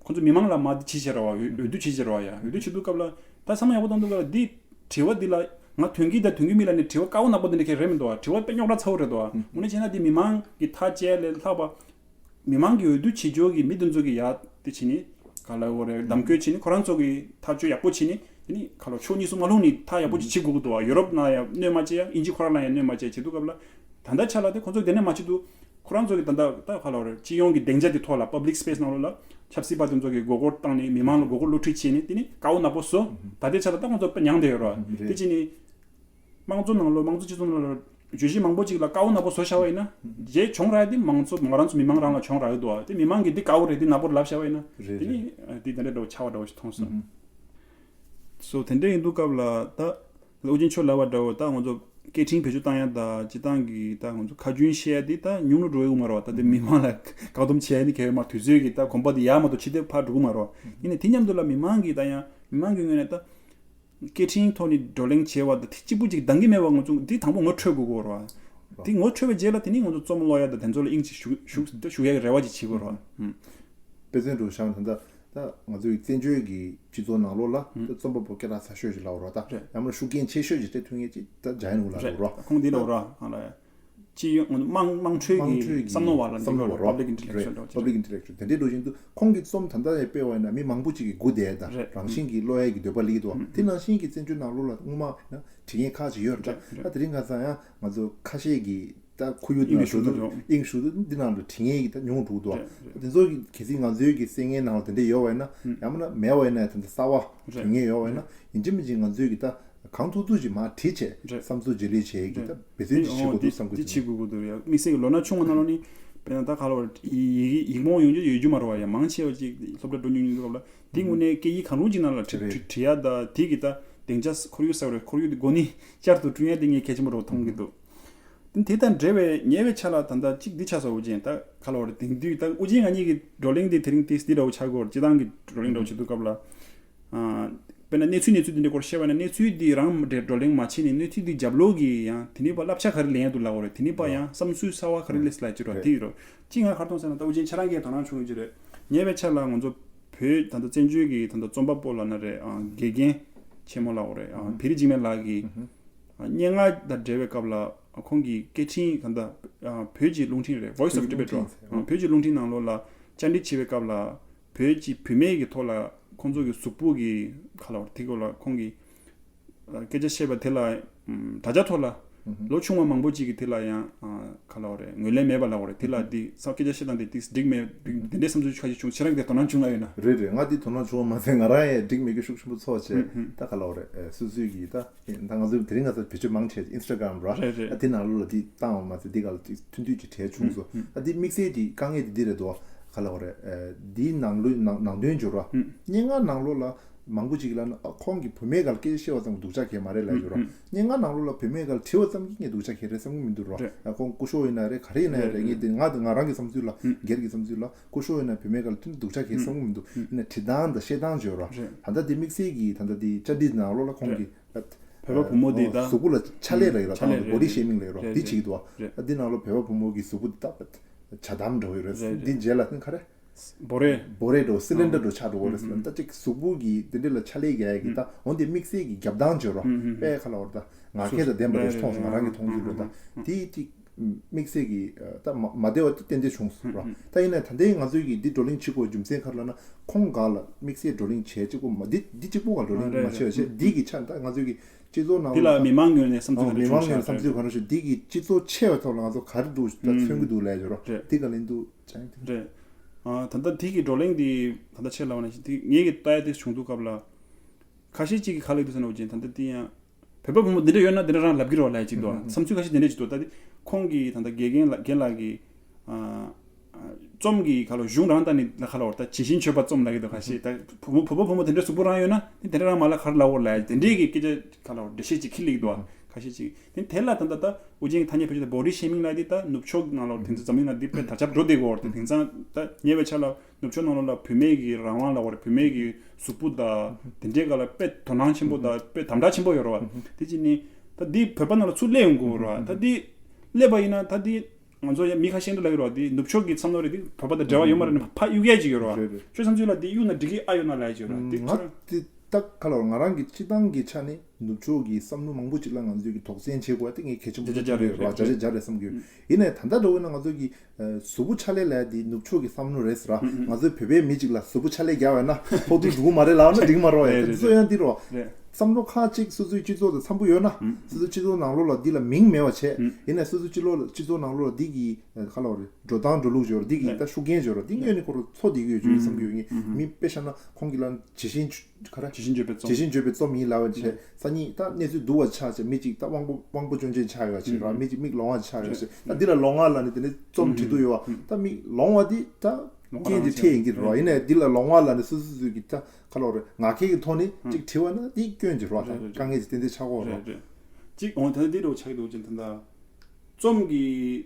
ཁོ་ཚོ་མི་མང་ལ་མར་དེ་བྱེད་བྱེད་ར་བ། འོས་འོས་བསྡུ་བྱེད་བྱེད་ར་བ་ཡ། འོས་བསྡུ་བྱེད་དུས་སྐབས་ལ་ད་བསམ་བློ་ཡག་པོ་བཏང་དུས་སྐབས་ལ་འདི་དྲི་བ་འདི་ལ་ང་ཐོན་གི་དང་ཐོན་གི་མིན་ལབ་ནས་དྲི་བ་དཀའ་བོ་ནག་པོ་འདི་འདྲ་གང་རེད་མི་འདུག་ཨ། དྲི་བ་དཔེ་རྙོག་དྲ་ཚ་བོ་རེད་འདུག་ཨ། དངོས་གནས་བྱས་ན་འདི་མི་མང་གི་ཐག་བཅད་ལས་ལྷག་པ། མི་མང་གི་འོས་བསྡུ་བྱེད་ཕྱོགས་ཀྱི་མི་དེ་ཚོ་གི་ཡ་དེ་བྱས་ནི་ག་ལ་འོ་རེད། གདམ་བསྐོས་བྱས་ནི་ཁོ་རང་ཚོ་གི་ཐག་གཅོད་ཡག་པོ་བྱས་ནི་དེ་ནི་ག་ལ་ཕྱོགས་གཉིས་སུ་མ་ལྷུང་ནི་ཐག་ཡག་པོ་ཅིག་བྱེད་དགོས་ཀྱི་འདུག་བ། ཡུ་རོབ་ནང་ཡང་གནོད་མ་བྱེད་ཡ། དབྱིན་ཇི་ཁོ་རང་ལ་ཡང་གནོད་མ་བྱེད་བྱེད་དུས་སྐབས་ལ། ད་ལྟ་ཆ་ལ་དེ་ཁོ་ཚོ་དེ་ནས་མ་བྱེད་དུས་ཁོ་རང་ཚོ་གི་ད་ལྟ་ད་ག་ལ་འོ་རེད། སྤྱི་ཡོངས་ཀྱི་སྡིངས་ཆ་དེ་ཐོག་ལ་པབ་ལིག་སི་པེ་སི་ནང་ལོགས་ལ་ཆབ་སྲིད་པ་དེ་ཚོ་གི་མགོ་སྐོར་བཏང་ནི་མི་མང་ལ་མགོ་སྐོར་སློབ་ཁྲིད་བྱས་ནི་དེ་ནི་དཀའ་བོ་ནག་པོ་བཟོ། ད་ལྟའི་ཆ་ལ་ད་ཁོ་ཚོ་དཔེ་མྱངས་བསྡད་ཡོད་རེད་བ། རེད། དེ་བྱས་ནི། དམངས་གཙོ་ནང་ལོགས་དམངས་གཙོ་སྤྱི་ཚོགས་ནང་ལོགས་བརྗོད་གཞི་མང་པོ་ཅིག་ལ་དཀའ་བོ་ནག་པོ་བཟོ་བྱ་བ་ཡིན་ན། རྗེས་གྱོང་རག་ཡ་དེ་མང་གཙོ་ང་རང་ཚོ་མི་མང་རང་ལ་གྱོང་རག་ཡོད་དོ། དེ་མི་མང་གིས་འདི་དཀའ་བོ་རེད་འདི་ནག་པོ་རེད་ལབ་བྱ་བ་ཡིན་ན། རེད་དེ་ནི་རེད། འདི་དེ་འདྲ་འདྲ་བོ་ཆགས་པ་འདྲ་བོ་ཞིག་མཐོང་སོང་། སོ་དེ་འདྲ་ཡིན་དུས་སྐབས་ལ་ད་ཨོ་རྒྱན་ཁྱོད་ལབ་པ་འདྲ་བོ་ད་ང་ཚོ་སྐད་འཕྲིན་བེད་སྤྱོད་བཏང་ཡ་ད་སྤྱི་བཏང་གི་ད་ང་ཚོ་ཁ་རྒྱུན་བཤད་ཡ་དེ་ད་ཉུང་རུ་འགྲོ་ཡོད་མ་རེད་བ། ད་དེ་མི་མང་ལ་བཀག་སྡོམ་བྱེད་ཡ་ནི་གལ་ཡོད་མ་རེད། དུས་ཚོད་ཀྱི་ད་གོམ་པ་དེ་ཡར་མ་གཏོགས་ཕྱི་ལྟར་ཕར་འགྲོ་གི་མ་རེད་བ། ཡིན་ནའི་དེ་མཉམ་དུ་ལ་མི་མང་གིས་ད་ཡང་མི་མང་གི་ངོས་ནས་ད། སྐད་འཕྲིན་ཐོག་ནས་བགྲོ་གླེང་བྱས་པ་དང་དེ་གཅིག་པུ་ཅིག་འདང་གི་མེད་པ་ང་ཚོ་འདི་དང་པོ་ངོ་འཕྲོད་དགོས་ཀྱི་རེད་བ། འདི་ངོ་འཕྲོད་པའི་རྗེས་ལ་དེ་ནི་ང་ཚོ་རྩོམ་ཀློག་ཡ་དང་དེ་ཚོ་ལ་དབྱིངས་ཅིག་ཞུགས་ཞུགས་ཞུགས་ཡ་གི་རེ་བ་ཅིག་བྱེད་དགོས་རེད་བ། དཔེ་མཚོན་དུ་བཞག་ན་ད་ད་ང་ཚོའི་བཙན་བྱོལ་གྱི་སྤྱི་ཚོགས་ནང་ལོགས་ལ་ད་རྩོམ་པ་པོ་སྐད་གྲགས་ཚ་ཤོས་ཅིག་ལབ་རོགས་ད། རེད། ཡང་མིན་ཤུགས་རྐྱེན་ཆེ་ཤོས་ཅིག་སྤྲད་ཐུབ་མཁན་ཅིག་ད་འཇམ་དབྱངས་ལགས་ལབ་རོགས། ཁོང་འདི་ལབ་རོགས་ཨ་ལ། སྤྱི་ཡོངས་དམངས་དམངས་ཁྲོད་ཀྱི་དམངས་ཁྲོད་ཀྱི་བསམ་བློ་བ་ལ་བསམ་བློ་འདི་བ་རོ། Public Intellectual རེད། འདྲ་བོ་Public Intellectual དེ་འདྲའི་འགྲོ་བཞིན་དུ་ཁོང་གི་རྩོམ་ད་ལྟ་ཡང་སྤེལ་བ་ཡིན་ན་མི་མང་པོ་ཅིག་གིས་སྒུག་བསྡད་ད། རེད། རང་བཞིན་གྱིས་ཀློག་ཡས་ཀྱི་འདོད་པ་སླེབས་འདུག་བ། དེ་ནང་བཞིན་གྱི་བཙན་བྱོལ་ནང་ལོགས་ལ་སྔོན་མ་ཡིན་ན་བྲིས་མཁན་ཁག་ཅིག་ཡོད་རེད། རེད། ད་དེ་རིང་ཁ་སང་ཡང་ང་ཚོ་ཁ་ཤས་ཀྱིས་ད་ཁོར་ཡུག་དེ་ནང་དབྱིངས་ཞུགས་འགྲོ་འདུག་དབྱིངས་ཞུགས་འདུག་འདི་ནང་ལ་བྲིས་མཁན་གྱི་ད་ཉུང་འགྲོ་འདུག་བ། རེད། དེ་ཚོ་གི་གལ་སྲིད་ང་ཚོའི་གི་གསན་མཁན་ནང་ལ་དེ་འདྲ་ཡོད་པ་ཡིན་ན་ཡང་མིན་ན་མེད་པ་ཡིན་ན་ཡང་དེ་འདྲ་གསར་བ་བྲིས་མཁན་ཡོད་པ་ཡིན་ན་ཡིན་གཅིག་མིན་གཅིག་ང་ཚོའི་གི་ད། གང་ཐུབ་ཐུབ་ཅིག་མར་བྲིས་བྱས་རེད། བསམ་ཚུལ་བརྗེ་ལེན་བྱེད་ཀྱི་རེད། ད་འབད་བརྩོན་ཅིག་བྱེད་དགོས་འདུག་བསམ་གྱི་འདུག་འདི་བྱེད་དགོས་ཀྱི་འདུག་ཡ། དམིགས་བསལ་གྱི་ལོ་ན་ཆུང་བ་ནང་ལོགས་ནི་དཔེར་ན་ད་ག་ལ་བར་ཡིག་ཡིག་ཡིག་རྨོངས་ཡོང་རྒྱུ་ཡོད་རྒྱུ་མ་རེད་བ་ཡ། མང་ཆེ་བ་ཅིག་སློབ་གྲྭ་འགྲོ་མྱོང་མྱོང་དུས་སྐབས་ལ་འདི་དངོས་གནས་སྐད་ཡིག་གང་རུང་ཅིག་ནང་ལ་བྲི་རེད། བྲི་བྲི་ཡ་ད་དེ་གི་ད་སྡིངས་ཆ་ཁོར་ཡུག་ཟེར་བ་རེད། ཁོར་ཡུག་འདི་འགོ་ནི་བསྐྱར་དུ་བསྐྲུན་ཡ་དེ་ངས་གལ་ཆེན་པོ་རེད་མཐོང་གི་འདུག་དེ་དེ་དང་འབྲེལ་བའི་ཉེ་བའི་ཆ་ལ་ད་ལྟ་གཅིག་འདི་ཆགས་སོང་། ཨོ་རྒྱན་ད་ག་ལ་བར་དེང་དུས་ད་ཨོ་རྒྱན་ང་གཉིས་ཀྱི་བགྲོ་གླེང་འདི་དེ་རིང་ཏིས་འདི་འདྲ་བོ་ཆགས་ཀྱི་ཡོད་རེད། སྤྱི་བཏང་གི་བགྲོ་གླེང་འདྲ་བོ་བྱེད་དུས་སྐབས་ལ། ཨ། དཔེར་ན་གནས་ཚུལ་གནས་ཚུལ་དེ་འདྲའི་སྐོར་བཤད་པ་ན། གནས་ཚུལ་འདི་རང་བགྲོ་གླེང་མ་བྱས་ནས་གནས་ཚུལ་འདི་རྒྱབ་ལོགས་ཀྱི་ཡང་དེ་ནས་ཕར་བསླབ་བྱ་ག་རེ་ལེན་ཡ་འདུག་ལབ་དགོས་རེད། དེ་ནས་ཕར་ཡང་བསམ་ཚུལ་གསར་བ་ག་རེ་སླེབས་སྲིད་ལབ་ཀྱི་རེད། དེ་ཡིན་རོགས། གཅིག་ང་ག་རེ་མཐོང་ཟེར་ན། ད་ཨོ་རྒྱན་ཁྱེད་རང་གིས་དོ་སྣང་བྱུང་ཡོད་ཀྱི་རེད། ཉེ་བའི་ཆར་ལ་ང་ཚོ་བོད་ད་ལྟ་བཙན་བྱོལ་གྱི་ད་ལྟ་རྩོམ་པ་པོ་ལབ་ན་རེད། ཨ། དགེ་རྒན་ཆེན་མོ་ལབ་དགོས་རེད། ཨ། བེ་རི་འཇིགས་མེད་ལགས་ཀྱིས། ཨ། སྙན་ངག་དང་འབྲེལ་བའི་སྐབས་ལ་ཁོང་གིས་སྐད་འཕྲིན་ད་ལྟ། ཨ། བོད་ཀྱི་རླུང་འཕྲིན་རེད། Voice of Tibet རོ། ཨ། བོད་ཀྱི་རླུང་འཕྲིན་ནང་ལོགས་ལ་བཅར་འདྲི་བྱེད་པའི་སྐབས་ལ། བོད་ཀྱི་བུད་མེད་ཀྱི་ཐོག་ལ་ཁོང་ཚོ་གི་གཟུགས་པོ་གི་ག་ལབ་དགོས་རེད། དེ་སྐོར་ལ་ཁོང་གིས། ཨ། སྐད་ཆ་བཤད་པ་དེ་ལ། ཨམ། དྲ་རྒྱ་ཐོག་ལ་ལོ་ཆུང་བ་མང་པོ་ཅིག་གིས་དེ་ལ་ཡང་། ཨ། ག་ལབ་དགོས་རེད། ངོས་ལེན་མེད་པ་ལབ་དགོས་རེད། དེ་ལ་འདི་ས་སྐད་ཆ་བཤད་སྟངས་དེ་ཏིག་འགྲིག་མེད། འདི་འདྲའི་བསམ་ཚུལ་ཁ་ཤས་བྱུང་། ཁྱེད་རང་གིས་དོ་སྣང་བྱུང་ལབ་ཡོད་ན། རེད་རེད། ང་འདི་དོ་སྣང་བྱུང་བ་མ་ཟད། ང་རང་ཡང་འགྲིག་མེད་རྒྱུ་ཤུགས་ཆེན་པོ་ཚོར་བྱས། ད་ག་ལབ་དགོས་རེད། ཨ། སོ་སོའི་གི་ད། ད་ང་ཚོ་དེ་རིང་ང་ཚོ་བེད་སྤྱོད་མང་ཆེ་Instagram ར། རེད་རེད། ཨ། དེ་ནང་ལོགས་ལ་དེ་བཏང་བ་མ་ཟད། དེ་ག་ལ་དེ་ཐུང་ཐུང་ཅིག་གྲས་བྱུང་སོང་། ཨ། དེ་དམིགས་བསལ་གྱི་དཀའ་ངལ་དེ་འདི་རེད་དོ། ག་ལབ་དགོས་རེད། ཨ། དེའི་ནང་ལོགས་ནང་ནང་དོན་བརྗོད་ར། སྙན་ངག་ནང་ལོགས་ལ་མང་པོ་ཅིག་ལ་ན། ཨ། ཁོང་གིས་བུད་མེད་སྒང་ལ་སྐད་ཆ་བཤད་པ་ཙམ་གྱིས་སྡུག་ཅག་གང་ཡང་མ་རེད་ལབ་ཡོད་ར། སྙན་ངག་ནང་ལོགས་ལ་བུད་མེད་སྒང་ལ་བྲིས་པ་ཙམ་གྱིས་ངས་སྡུག་ཅག་གང་ཡང་རེད་བསམ་གྱི་མི་འདུག་ར། རེད། ཨ། ཁོང་སྐུ་ཞབས་ཡིན་ན་རེད། ག་རེ་ཡིན་ན་རེད། ངས་དེ་ང་ང་རང་གི་བསམ་ཚུལ་ལ། སྒེར་གྱི་བསམ་ཚུལ་ལ། སྐུ་ཞབས་ཡིན་ན་བུད་མེད་སྒང་ལ་སྡུག་ཅག་གང་ཡང་བསམ་གྱི་མི་འདུག་ཡིན་ན་བྲིས་སྟངས་དང་བཤད་སྟངས་བརྗོད་ར། རེད། ད་ལྟ་དེ་དམིགས་བསལ་གྱི་ད་ལྟ་དེ་བཅར་འདྲི་ནང་ལོགས་ལ་ཁོང་གིས། བོད་པ་བུ་མོ་དེ་ད། གཟུགས་པོ་ལ་ཕྱག་ལས་རག་ཡོད་ར། ཕྱག་ལས་རེད། བོ་ཌི་ཤེ་མིང་རག་ཡོད་ར། རེད། དེ་རེད། བྱེད་ཀྱི་འདུག་བ། རེད། ཨ། འདི་ནང་ལོགས་བོད་པ་བུ་མོ་གི་གཟུགས་པོ་དེ་ད་ཇ་དམ་འདྲ་བོ་ཡོད་རེད། རེད། འདི་རྗེས་ལ་ནི་ག་རེ། བོ་རེ། བོ་རེ་འདྲ་བོ། སི་ལིན་ཌར་འདྲ་བོ་ཆགས་འགྲོ་གི་རེད་ཟེར་ན། ད་ཅིག་གཟུགས་པོ་གི་འདི་འདྲ་ལ་ཕྱག་ལས་རྒྱག་ཡ་གི་ད། འོན་ཏེ་དམིགས་བསལ་གྱི་རྒྱབ་སྟངས་བརྗོད་ར། དཔེ་ག་ལབ་དགོས་རེད། ད་ང་རྒྱལ་དང་ལྡན་པ་རེད། མཐོང་སོང་། ང་རང་གིས་མཐོང་རྒྱུ་རེད། ད་དེ་ཅིག་དམིགས་བསལ་གྱི་ད་མ་མ་བདེ་བ་དེ་ཏན་ཏན་བྱུང་སོང་ར། ད་ཡིན་ན་ད་ལྟའི་ང་ཚོའི་གི་འདི་བགྲོ་གླེང་བྱེད་དགོས་རྒྱུ་མཚན་ག་རེ་ལབ་ན། ཁོང་སྒང་ལ་དམིགས་བསལ་བགྲོ་གླེང་བྱས་གཅིག་པོ་མ། འདི་འདི་གཅིག་པོ་སྒང་བགྲོ་གླེང་མ་བྱས་པ་བྱས། འདི་གི་ཆ་ད་ང་ཚོའི་གི་སྤྱི་ཚོགས་ནང་འདི་ལ་མི་མང་ངོས་ནས་བསམ་ཚུལ་ག་རེ་བྱུང་ཤག་རེད། མི་མང་ངོས་ནས་བསམ་ཚུལ་ག་རེ་བྱུང་། འདི་གི་སྤྱི་ཚོགས་ཆེ་བའི་ཐོག་ལ་ང་ཚོ་ག་རེ་འདུག་ད་མཚོན་གྱི་འདུག་ལབ་ཡ་རོ། རེད། འདི་ག་ལེན་འདུག་ཅང་། རེད། ཨ། ད་ལྟ་འདི་གི་བགྲོ་གླེང་འདི་ད་ལྟ་ཆེད་ལ་བ་ན་ཞིག་འདི་ངེད་ཀྱི་ལྟ་ཡ་དེ་བྱུང་དུས་སྐབས་ལ། ཁ་ཤས་ཅིག་གིས་ག་ལབ་འདུག་ཟེར་ན། འོ་ཅན་ད་ལྟ་འདི་ཡང་བོད་པ་བུ་མོ་འདི་འདྲ་ཡོད་ན་འདི་འདྲ་རང་ལབ་ཀྱི་རོགས་ལབ་ཅིག་འདུག་ཨ། བསམ་ཚུལ་ཁ་ཤས་འདི་འདྲ་ཅིག་འདུག་ད་འདི་ཁོང་གིས་ད་ལྟ་དགེ་རྒན་ལགས། རྒན་ལགས་ཀྱིས། ཨ། ཨ། རྩོམ་གྱི་ག་ལབ། གཞུང་རང་ད་ནི་ལ་ག་ལབ་དགོས་རེད། ད་ཇི་བཞིན་བརྗོད་པ་རྩོམ་ལབ་ཀྱི་འདུག་ཁ་ཤས། ད་བུ་མོ་བུ་པ་བུ་མོ་དེ་འདྲ་གཟུགས་པོ་རང་ཡོད་ན་དེ་དེ་འདྲ་རང་མ་ལབ། ག་རེ་ལབ་དགོས་རེད་ལབ་ཡ་དེ་འདྲའི་གི་སྐད་ཆ་ག་ལབ་དགོས་རེད། འགྲེལ་བཤད་ཅིག་ཁྱེར་སླེབས་ཀྱི་འདུག་ཨ། ཁ་ཤས་ཅིག་དེ་དེ་ལ་ད་ལྟ་ད་ཨོ་རྒྱན་གྱིས་ཐ་སྙད་ཕལ་ཆེར་ད་བོ་ཌི་ཤེ་མིང་ལབ་ཡ་དེ་ད་ནུབ་ཕྱོགས་ནང་ལོགས་དེང་སང་འཛམ་གླིང་ནང་འདི་དཔེ་དར་ཁྱབ་འགྲོ་བསྡད་ཀྱི་ཡོད་རེད། དེ་དེང་སང་ད་ཉེ་བའི་ཆར་ལ་ནུབ་ཕྱོགས་ནང་ལོགས་ལ་བུད་མེད་ཀྱི་རང་དབང་ལབ་དགོས་རེད། བུད་མེད་ཀྱི་གཟུགས་པོ་དང་དེ་འདྲའི་སྒང་ལ་དཔེ་དོ་སྣང་ཆེན་པོ་དང་དཔེ་དམ་དྲག་ཆེན་པོ་ཡོད་རེད་བ། དེ་ཅིག་ནི་ད་འདི་བོད་པ་ནང་ལ་ཚུར་སླེབས་ཡོང་དགོས་རེད་བ། ད་འདི་སླེབས་པ་ཡིན་ན་ད་འདི་ང་ཚོ་ཡང་མི་ཁ་ཤས་འདི་ལབ་ཀྱི་རེད་བ། འདི་ནུབ་ཕྱོགས་ཀྱི་བསམ་བློ་རེད། འདི་བོད་པ་དང་འབྲེལ་བ་ཡོད་མ་རེད་ན་ཕར་གཡུག་ཡས་ཅིག་ཡོད་རེད་བ། རེད་རེད། ཁྱོད་བསམ་ཚུལ་ལ་འདི་གཡུག་ན་འགྲིག་གི་ཨ་ཡོད་ན་ལབ་ཡས་ཅིག་ཡོད་རེད་བ། འདི་ང་ཁྱོད་རང་འདི་ད་ག་ལབ། ང་རང་གི་སྤྱི་བཏང་གི་ཆ་ནས་ནུབ་ཕྱོགས་ཀྱི་བསམ་བློ་མང་པོ་ཅིག་ལ་ང་ཚོས་ཀྱི་དོགས་ཟོན་བྱེད་དགོས་ཡ་དེ་ངས་གལ་ཆེན་པོ་བརྒྱ་ཆ་བརྒྱ་རེད་རེད་རེད། བརྒྱ་ཆ་བརྒྱ་རེད་བསམ་གྱི་ཡོད། ཡིན་ནའི་ད་ལྟ་འདྲ་བོ་ན་ང་ཚོ་གི་ཨ། གཟུགས་པོ་ཕྱག་ལས་ལབ་ཡ་དེ་ནུབ་ཕྱོགས་ཀྱི་བསམ་བློ་རེད་ཟེར་ར། ང་ཚོའི་བོད་པའི་མི་གཅིག་ལ་གཟུགས་པོ་ཕྱག་ལས་རྒྱག་པ་ཡིན་ན་ཕོག་ཐུག་འགྲོ་གི་མ་རེད་ལབ་ན་འགྲིག་མ་རེད་བ། ཡ་རེད་དེ་ཚོ་ཡང་འདི་རེད་བ། རེད། བསམ་བློ་ཁག་ཅིག་སོ་སོའི་སྤྱི་ཚོགས་དང་འཚམ་པོ་ཡོད་ན། སོ་སོའི་སྤྱི་ཚོགས་ནང་ལོགས་ལ་འདི་ལ་མིང་མེད་པ་བྱས། ཡིན་ནའི་སོ་སོའི་སྤྱི་ལོགས་ལ་སྤྱི་ཚོགས་ནང་ལོགས་ལ་འདི་གི་ཨ། ག་ལབ་དགོས་རེད། འགྲོ་སྟངས་འགྲོ་ལུགས་བརྗོད་ར། འདི་གི་ད་ཤུགས་རྐྱེན་བརྗོད་ར། འདི་སྔོན་ནས་ཁོ་རང་ཚོར་བསྡད་ཀྱི་ཡོད་ཅེས་བསམ་གྱི་ཡོད། ངས་མི་དཔེ་བཞག་ན་ཁོང་གི་ལ་ཇི་བཞིན་ག་རེ། ཇི་བཞིན་བརྗོད་པའི་རྩོམ། ཇི་བཞིན་བརྗོད་པའི་རྩོམ་ཡིན་ལབ་པ་བྱས། སང་ཉིན་ད་གནས་ཚུལ་སྡུག་པ་ཆགས་བྱས་མི་གཅིག་ད་དབང་པོ་དབང་པོ་སྐྱོན་ཅན་ཆགས་ཡོད་ཅེས་ར། མི་གཅིག་མིག་ལོང་བ་ཆགས་ཡོད་ཅེས། ད་འདི་ལ་ལོང་བ་ལབ་ནས་དེ་ནས་རྩོམ་བྲིས་འདུག་ཡོད་བ། ད་མིག་ལོང་བ་འདི་ད་རྐྱེན་གྱིས་འཕྲད་ཡིན་གྱི་རེད་བ། ཡིན་ནའི་འདི་ལ་ལོང་བ་ལབ་ནས་སོ་སོ་སོ་གི་ད་ག་ལབ་དགོས་རེད། ངག་འཁྱལ་གྱི་ཐོག་ནས་ཅིག་བྲིས་པ་ན་འདི་སྐྱོན་གྱི་རེད་བ། ད་དཀའ་ངལ་ཅིག་ཏན་ཏན་ཆགས་ཀྱི་ཡོད་རེད་བ། ཅིག་འོང་ད་འདི་འདྲ་བོ་ཆགས་ཀྱི་འདུག་ཅིང་ད་ད། རྩོམ་གྱི།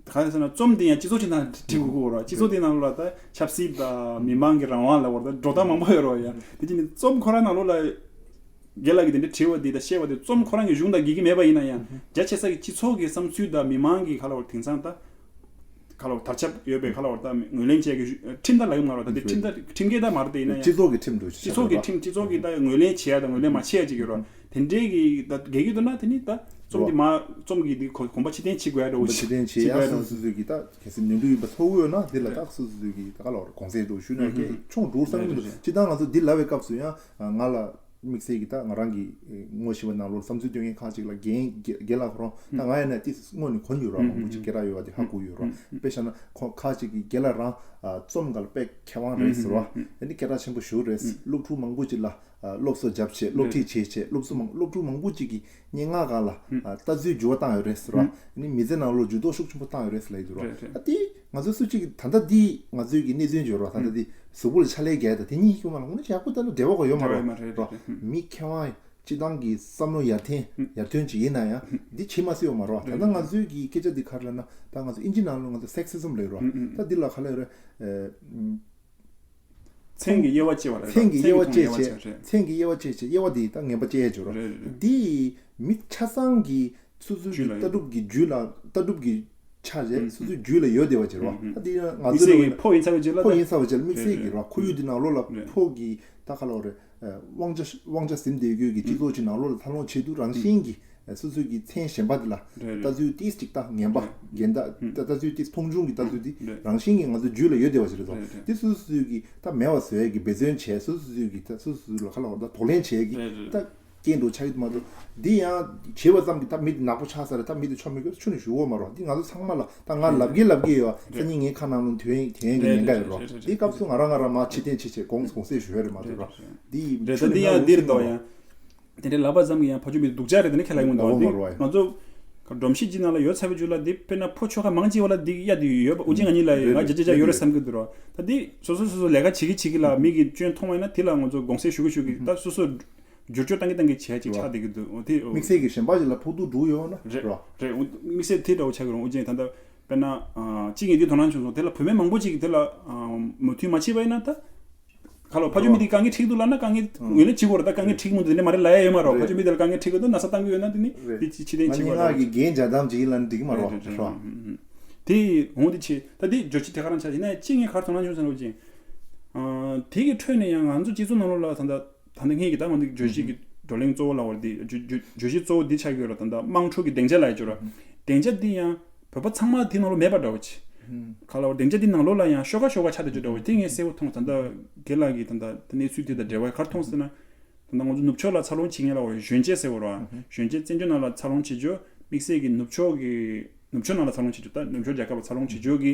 གང་ཡིན་ཟེར་ན་རྩོམ་དེ་ཡང་སྤྱི་ཚོགས་ཅིག་ནང་འབྲི་དགོས་ཀྱི་རེད་བ། སྤྱི་ཚོགས་དེ་ནང་ལོགས་ལ་ད་ཆབ་སྲིད་དང་མི་མང་གི་རང་དབང་ལབ་དགོས་རེད། ད་འགྲོ་སྟངས་མང་པོ་ཡོད་རེད་བ། ཡ་དེ་ཅིག་ནི་རྩོམ་ཁོ་རང་ནང་ལོགས་ལ་རྒན་ལགས་ཀྱིས་དེ་འདྲ་བྲིས་པ་དེ་དང་བཤད་པ་དེ་རྩོམ་ཁོ་རང་གི་གཞུང་དང་འགལ་གྱི་མེད་པ་ཡིན་ན་ཡང་རྒྱ་ཆེ་ས་ཀྱི་སྤྱི་ཚོགས་ཀྱི་བསམ་ཚུལ་དང་མི་མང་གི་ག་ལབ་དགོས་རེད། དེང་སང་ད་ག་ལབ་དགོས་རེད། དར་ཁྱབ་ཡོད་པའི་ག་ལབ་དགོས་རེད། ད་ངོས་ལེན་བྱེད་ཀྱི་ཁྲིམས་ད་ལབ་ཀྱི་མ་རེད་བ། ད་དེ་ཁྲིམས་ད་ཁྲིམས་འགལ་ད་མ་རེད། དེ་ཡིན་ན་ཡང་སྤྱི་ཚོགས་ཀྱི་ཁྲིམས་འགྲོ་ཆེ་སྤྱི་ཚོགས་ཀྱི་ཁྲིམས་སྤྱི་ཚོགས་ཀྱི་ད་ངོས་ལེན་བྱེད་ཡ་དང་ངོས་ལེན་མ་བྱེད་ཡ་ཅིག་ཡོད་རེད་བ། དེ་འདྲའི་གི་ད་འགལ་གྱི་འདུག་ན་དེ་ནི་ད་རྩོམ་འདི་མ་རྩོམ་གྱི་འདི་གོ་གོམ་པ་ཕྱིར་འཐེན་བྱེད་དགོས་ཡ་འདྲ་བོ་ཞིག་ཕྱིར་འཐེན་བྱེད་ཡ་ཕྱིར་འཐེན་སོ་སོ་སོ་སོ་གི་ད་གལ་སྲིད་ནོར་འཁྲུལ་ཡིན་པ་ཚོར་གྱི་ཡོད་ན་དེ་ལ་ད་སོ་སོ་སོ་གི་ད་ག་ལབ་དགོས་རེད། དགོངས་སེལ་འདྲ་བོ་ཞུས་ན་ཀྱང་ཆོག་འགྲོ་བསམ་གྱི་འདུག་སྤྱིར་བཏང་ང་ཚོ་འདི་ལབ་པའི་སྐབས་སུ་ཡང་ང་ལ་དམིགས་བསལ་གྱི་ད་ང་རང་གི་ངོ་ཤེས་པ་ནང་ལོགས་བསམ་ཚུལ་སྟོན་མཁན་ཁག་ཅིག་ལ་རྒན་རྒན་ལགས་ཁོ་རང་ད་ང་ཡིན་ན་ཏིས་སྔོན་ནས་གོ་མྱོང་ར། མང་པོ་ཅིག་སྐད་གྲགས་ཡོད་པ་དེ་ཧ་གོ་ཡོད་ར། དཔེ་བཞག་ན་ཁོང་ཁག་ཅིག་གིས་རྒན་ལགས་རང་རྩོམ་སྒང་ལ་དཔེ་མཁས་དབང་རེད་ཟེར་བ། ཨ་ནི་སྐད་གྲགས་ཆེན་པོ་ཞེ་པོ་རེད། སློབ་ཕྲུག་མང་པོ་ཅིག་ལ་ཨ་སློབ་གསོ་བརྒྱབ་བྱས་སློབ་ཁྲིད་བྱས་བྱས་སློབ་གསོ་མང་སློབ་ཕྲུག་མང་པོ་ཅིག་གིས་སྙན་ངག་སྒང་ལ་ཨ་ལྟ་ཚུལ་འགྱུར་བ་བཏང་ཡོད་རེད་ཟེར་བ། ཨ་ནི་མི་ཚེ་ནང་ལོགས་འགྱུར་ལྡོག་ཤུགས་ཆེན་པོ་བཏང་ཡོད་རེད་ཟེར་ལབ་ཀྱི་འདུག་ར། ཨ་དེ་ང་ཚོ་སུ་གཅིག་གིས་ད་ལྟ་འདི་ང་ཚོའི་གི་གནས་ཚུལ་འགྱུར་བ་ད་ལྟ་འདི་གཟུགས་པོ་ལ་ཕྱག་ལས་རྒྱག་ཡ་ད་དེ་གཉིས་ཀྱི་དབང་ལ་དངོས་གནས་ཡག་པོ་ད་ལ་འབྲེལ་བ་ག་ཡོད་མ་རེད་བ། མི་མཁས་དབང་སྤྱི་བཏང་གི་བསམ་བློ་ཡར་འཐེན་ཡར་ཐོན་ཅིག་ཡིན་ན་ཡང་འདི་བྱེད་མ་སྲིད་ཡོད་མ་རེད་བ། ད་ལྟ་ང་ཚོའི་གི་སྐད་ཆ་འདི་ག་རེ་ལབ་ན་ད་ང་ཚོ་ཨིན་ཇི་ནང་ལོགས་ང་ཚོ་སེག་སི་ཛིམ་ལབ་ཡོད་རེད་བ། ད་འདི་ལ་ག་ལབ་ཡོད་རེད། ཨ། མཚན་གྱི་དབྱེ་བ་བཅད་པ་རེད། མཚན་གྱི་དབྱེ་བ་བཅད་བྱས། མཚན་གྱི་དབྱེ་བ་བཅད་བྱས། དབྱེ་བ་དེ་ད་ངན་པ་བཅད་ཡས་བྱོས་རོགས། རེད་རེད། འདི་མི་ཆ་ཚང་གི་སོ་སོའི་རྒྱུད་ལ་ལྟ་གྲུབ་ཀྱི་རྒྱུད་ལ་ལྟ་གྲུབ་ཀྱི་ཆ་བྱས་སོ་སོའི་རྒྱུད་ལ་ཡོད་བསྡད་པ་བྱེད་རོགས། ད་འདི་ང་ཚོ་ཕོ་ཡིན་ཚར་བའི་རྗེས་ལ། ཕོ་ཡིན་ཚར་བའི་རྗེས་ལ་དམིགས་བསལ་གྱི་རོགས། ཁོར་ཡུག་འདི་ནང་ལོགས་ལ་ཕོ་གི་ད་ག་ལོག་རེད། དབང་ཆ་དབང་ཆ་ཟིན་བསྡད་ཡོད་ཀྱི་སྤྱི་ཚོགས་ཀྱི་ནང་ལོགས་ལ་འཚར་ལོངས་བྱེད་དུས་རང་བཞིན་གྱི་སོ་སོའི་གི་མཚན་གཞན་པ་འདི་ལ་ལྟ་ཚུལ་ཏིས་ཅིག་ད་ངན་པ་འགལ་ཟླ་ལྟ་ཚུལ་ཏིས་མཐོང་ཆུང་གི་ལྟ་ཚུལ་འདི་རང་བཞིན་གྱི་ང་ཚོའི་རྒྱུད་ལ་ཡོད་བསྡད་པ་ཞིག་རེད་དོ། འདི་སོ་སོའི་གི་ད་མེད་པ་བཟོ་ཡས་ཀྱི་འབད་བརྩོན་བྱས། སོ་སོ་སོའི་གི་ད་སོ་སོ་ལ་ག་ལ་བར་ད་གདོང་ལེན་བྱས་ཀྱི་ད་སྐྱེས་འགྲོ་ཆགས་ཀྱི་མ་གཏོགས། འདི་ཡང་བྱས་པ་ཙམ་གྱིས་ད་མི་འདི་ནག་པོ་ཆགས་ས་རེད། ད་མི་འདི་ཆོ་མི་དགོས་ཆུ་ནས་ཞུ་འོ་མ་རོགས། འདི་ང་ཚོ་ཚང་མ་ལ་ད་ང་ལབ་ཀྱི་ལབ་ཀྱི་ཡོད། སང་ཉིན་ངའི་ཁ་ནང་ལ་དོན་དོན་གྱི་ཉེན་ཁ་ཡོད་རོགས། འདི་སྐབས་སུ་ང་རང་ང་རང་མ་ཕྱི་བསྟན་བྱེད་བྱེད་དགོངས་དགོངས་སེལ་ཞུ་ཡ་རེད་མ་གཏོགས་རོགས། འདི་རེད། ད་འདི་ཡང་འདི་རེད་དོ། ཡང་དེ་འདྲའི་ལབ་པ་ཙམ་གྱིས་ཡང་ཕ་ཆོས་མི་སྡུག་ཅག་རེད། དེ་ནི་ཁས་ལེན་མི་འདུག་འདི་ང་ཚོ་སྒྲོམ་གཞི་ཅིག་ནང་ལ་ཡོད་ཚར་བའི་རྒྱུད་ལ་འདི་དཔེར་ན་ཕོ་ཆོ་ག་མང་ཆེ་བ་ལ་འདི་གཡའ་འདི་ཡོད་པ་ཨུ་ཅེ་ང་གཉིས་ལ་ཡོད་ང་རྗེ་རྗེ་ཡོད་རེད་བསམ་གྱི་འདུག་རོགས། ད་འདི་སོ་སོ་སོ་སོ་ལས་ཀ་བྱེད་ཀྱི་བྱེད་ཀྱི་ལ་མི་གི་སྐྱོན་མཐོང་བ་ཡིན་ན་དེ་ལ་ང་ཚོ་དགོངས་སེལ་ཞུ་གི་ཞུ་གི་ད་སོ་སོ་བསྒྱུར་བཅོས་བཏང་གི་བཏང་གི་བྱས་ཅིག་ཆགས་བསྡད་ཀྱི་འདུག་འོ་དེ་དམིགས་བསལ་གྱི་གཞན་པ་ཞིག་ལ་ཕོག་ཐུག་འགྲོ་གི་ཡོད་ན་རེད་རོགས། རེད། དམིགས་བསལ་དེ་འདྲ་བོ་ཆགས་ཀྱི་རེད། ཨུ་ཅེ་ད་ལྟ་དཔེར་ན་གཅིག་གིས་འདི་དོ་སྣང་བྱུང་སོང་། དེ་ལ་བུད་མེད་མང་པོ་ཅིག་གིས་དེ་ལ་མོས་མཐུན་མ་བྱས་པ་ཡིན་ན་ད། ཁ་ལོ་ཕ་ཆོས་མི་དེ་དཀའ་ངལ་འཕྲད་ཀྱི་འདུག་ལབ་ན་དཀའ་ངལ་ངོས་ལེན་བྱེད་དགོས་རེད། ད་དཀའ་ངལ་འཕྲད་ཀྱི་མི་འདུག་དེ་ནས་མ་རེད་ལབ་ཡ་ཡོད་མ་རེད། ཕ་ཆོས་མི་དེ་ལ་དཀའ་ངལ་འཕྲད་ཀྱི་འདུག་ན་ས་བཏང་གི་ཡོད་ན་དེ་ནི་དེ་ཕྱི་ཕྱི་དེན་ང་བྱེད་ནི་དགོས་ང་རེད། གི་འགན་བྱ་སྟངས་ཅིག་ཡིན་ལབ་ན་འགྲིག་གི་མ་རེད་རེད་རེད་རེད། དེ་འོང་དེ་ཆེ་ད་དེ་བརྗོད་གཞི་དེ་ག་རང་ཆགས་ཡིན་ན་གཅིག་ངས་ག་རེ་དོ་སྣང་བྱུང་ཟེར་ན་ཅིག་དེ་གི་ཁྲོད་ནས་ཡང་ང་ཚོ་སྤྱི་ཚོགས་ནང་ལོགས་ལ་ད་ལྟ་ད་ལྟ་ངས་གི་ད་ང་ཚོ་བརྗོད་གཞི་གི་བགྲོ་གླེང་གཙོ་བོ་ལབ་པ་དེ་བརྗོད་བརྗོད་བརྗོད་གཞི་གཙོ་བོ་འདི་ཆགས་ཀྱི་ཡོད་རེད། ད་ལྟ་དམངས་ཁྲོད་ཀྱི་སྡིངས་ཆ་ལབ་ཡ་ཅིག་ཡོད་རེད། སྡིངས་ཆ་འདི་ཡང་བོད་པ་ཚང་མ་དེ་ནང་ལོགས་མེད་པ་འདྲ་བོ་ཅིག་ཧུམ། ག་ལ་བ་སྡིངས་ཆ་འདི་ནང་ལོགས་ལ་ཡང་ཤོག་ཁ་ཤོག་ཁ་ཆགས་བསྡད་རྒྱུ་འདྲ་བོ་དེ་ངས་གསལ་བོ་མཐོང་། ད་ལྟ་རྒན་ལགས་ཀྱིས་ད་ལྟ་གནས་ཚུལ་འདི་དང་འབྲེལ་བ་ག་རེ་མཐོང་ཟེར་ན། ད་ལྟ་ང་ཚོ་ནུབ་ཕྱོགས་ལ་འཚར་ལོངས་བྱེད་མཁན་ལ་བ་གཞོན་སྐྱེས་ཟེར་བ་ར་ཧུམ། གཞོན་སྐྱེས་བཙན་བྱོལ་ནང་ལ་འཚར་ལོངས་བྱེད་རྒྱུ་དམིགས་བསལ་གྱི་ནུབ་ཕྱོགས་ཀྱི་ནུབ་ཕྱོགས་ནང་ལ་འཚར་ལོངས་བྱེད་རྒྱུ་ད་ནུབ་ཕྱོགས་རྒྱལ་ཁབ་ལ་འཚར་ལོངས་བྱེད་རྒྱུ་གི་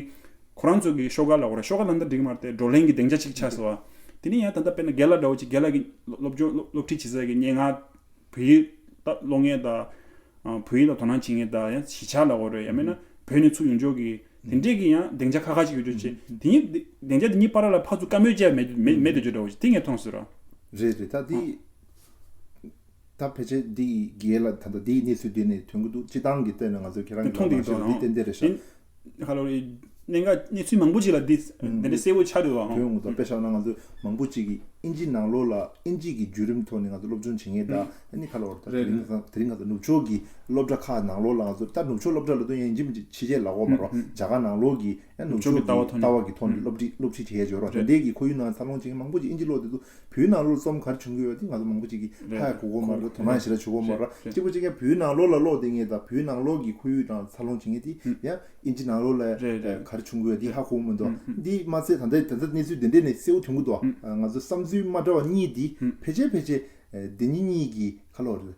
ཁོ་རང་ཚོ་གི་ཤོག་ཁ་ལ་བ་ར་ཤོག་ཁ་ལ་འདི་འགྲིག་མ་རེད་དེ་བགྲོ་གླེང་གི་སྡིངས་ཆ་ཅིག་ཆགས་སོང་བ། དེ་ནི་ཡང་ད་ལྟ་དཔེར་ན་རྒན་ལགས་འདྲ་བོ་ཅིག་རྒན་ལགས་ཀྱི་སློབ་སྦྱོང་སློབ་སློབ་ཁྲིད་བྱེད་ས་གི་སྙན་ངག་བོད་ཡིག་ད་ཀློག་མཁན་དང་། ཨ་བོད་ཡིག་ལ་དོ་སྣང་བྱེད་མཁན་དང་ཡང་གཞིས་ཆགས་ལ་འོ་རེད། ཡང་མིན་ན་བོད་ནས་ཚུར་ཡོང་ཕྱོགས་ཀྱི་དེ་འདྲས་ཀྱི་ཡང་སྡིངས་ཆ་ཁག་ཁག་ཅིག་ཡོད་རྒྱུ་བྱས། དེ་ཉིད་སྡིངས་ཆ་དེ་གཉིས་བར་ལ་ཕར་ཚུར་བཀའ་མོལ་བྱས་མེད་མེད་མེད་དུ་འཇོག་འདྲ་བོ་ཞིག་དེ་ངས་མཐོང་སོང་ར། རེད་རེད། ད་འདི་ད་ཕལ་ཆེར་འདི་ཡི་རྒྱལ་ལ་ད་ལྟ་འདིའི་གནས་ཚུལ་འདི་ནས་ཐོན་གྱི་འདུག་སྤྱི་བཏང་གི་ལྟས་ན་ང་ཚོ་ཁྱེད་རང་གི་མཐོང་བསྡད་ཀྱི་འདུག་འདི་ཏན་ཏན་རེད་ཤག་ཁ་ལོ་རེད། གནད་འགག་གནས་ཚུལ་མང་པོ་ཅིག་ལ་འདི་འདི་འདྲའི་གསལ་བོ་ཆགས་འདུག་བ། དོན་ངོ་ཐོག་དཔེ་བཞག་ན་ང་ཚོ་མང་པོ་ཅིག་གིས་ཨིན་ཇི་ནང་ལོགས་ལ་ཨིན་ཇི་གི་བརྒྱུད་རིམ་ཐོག་ནས་ང་ཚོ་སློབ་སྦྱོང་བྱེད་མཁན་དང་ཨ་ནི་ཁ་ལོ་རེད། ད་རེད་དེ་རིང་རེད། ཁ་དེ་རིང་ང་ཚོ་ནུབ་ཕྱོགས་ཀྱི་སློབ་གྲྭ་ཁག་ནང་ལོགས་ལ་ང་ཚོ་ད་ནུབ་ཕྱོགས་སློབ་གྲྭ་ལ་དོན་ཡང་ཡིན་གཅིག་མིན་གཅིག་ཕྱི་རྒྱལ་ལ་འོག་མ་རོགས་རྒྱ་གར་ནང་ལོགས་ཀྱི་ཨ་ནུབ་ཕྱོགས་ཀྱི་ལྟ་བ་ཐོག་ནས་ལྟ་བ་གི་ཐོག་ནས་སློབ་ཁྲིད་སློབ་ཁྲིད་བྱེད་ཡས་ཡོད་རོགས། དེ་འདྲའི་གི་ཁོར་ཡུག་ནང་འཚར་ལོངས་བྱེད་མཁན་མང་པོ་ཅིག་ཨིན་ཇི་ཀློག་དེ་ཚོ་བོད་ནང་ལོགས་རྩོམ་ག་རེ་བྱུང་གི་ཡོད་དེ་ང་ཚོ་མང་པོ་ཅིག་གིས་ཧ་ཡ་གོ་གོ་མ་རེད། དོ་སྣང་ཞེ་དྲག་བྱེད་ཀྱི་མ་རེད། གཅིག་པ་གཅིག་རྐྱང་བོད་ནང་ལོགས་ལ་ཀློག་བསྡད་མཁན་དང་བོད་ནང་ལོགས་ཀྱི་ཁོར་ཡུག་དང་འཚར་ལོངས་བྱེད་མཁན་དེ་ཡང་ཨིན་ཇི་ནང་ལོགས་ལ་ག་རེ་བྱུང་གི་ཡོད་དེ་ཧ་གོ་མི་འདུག་འདི་མ་ཚད་ད་ལྟ་ད་ལྟ་གནས་ཚུལ་འདི་འདྲས་ནས་གསལ་བོ་ཐོན་གི་འདུག་ང་ཚོ་བསམ་ཚུལ་མ་འདྲ་བ་གཉིས་འདི་ཕལ་ཆེར་ཕལ་ཆེར་འདི་གཉིས་གཉིས་ཀྱི་ཁ་ལོ་རེད།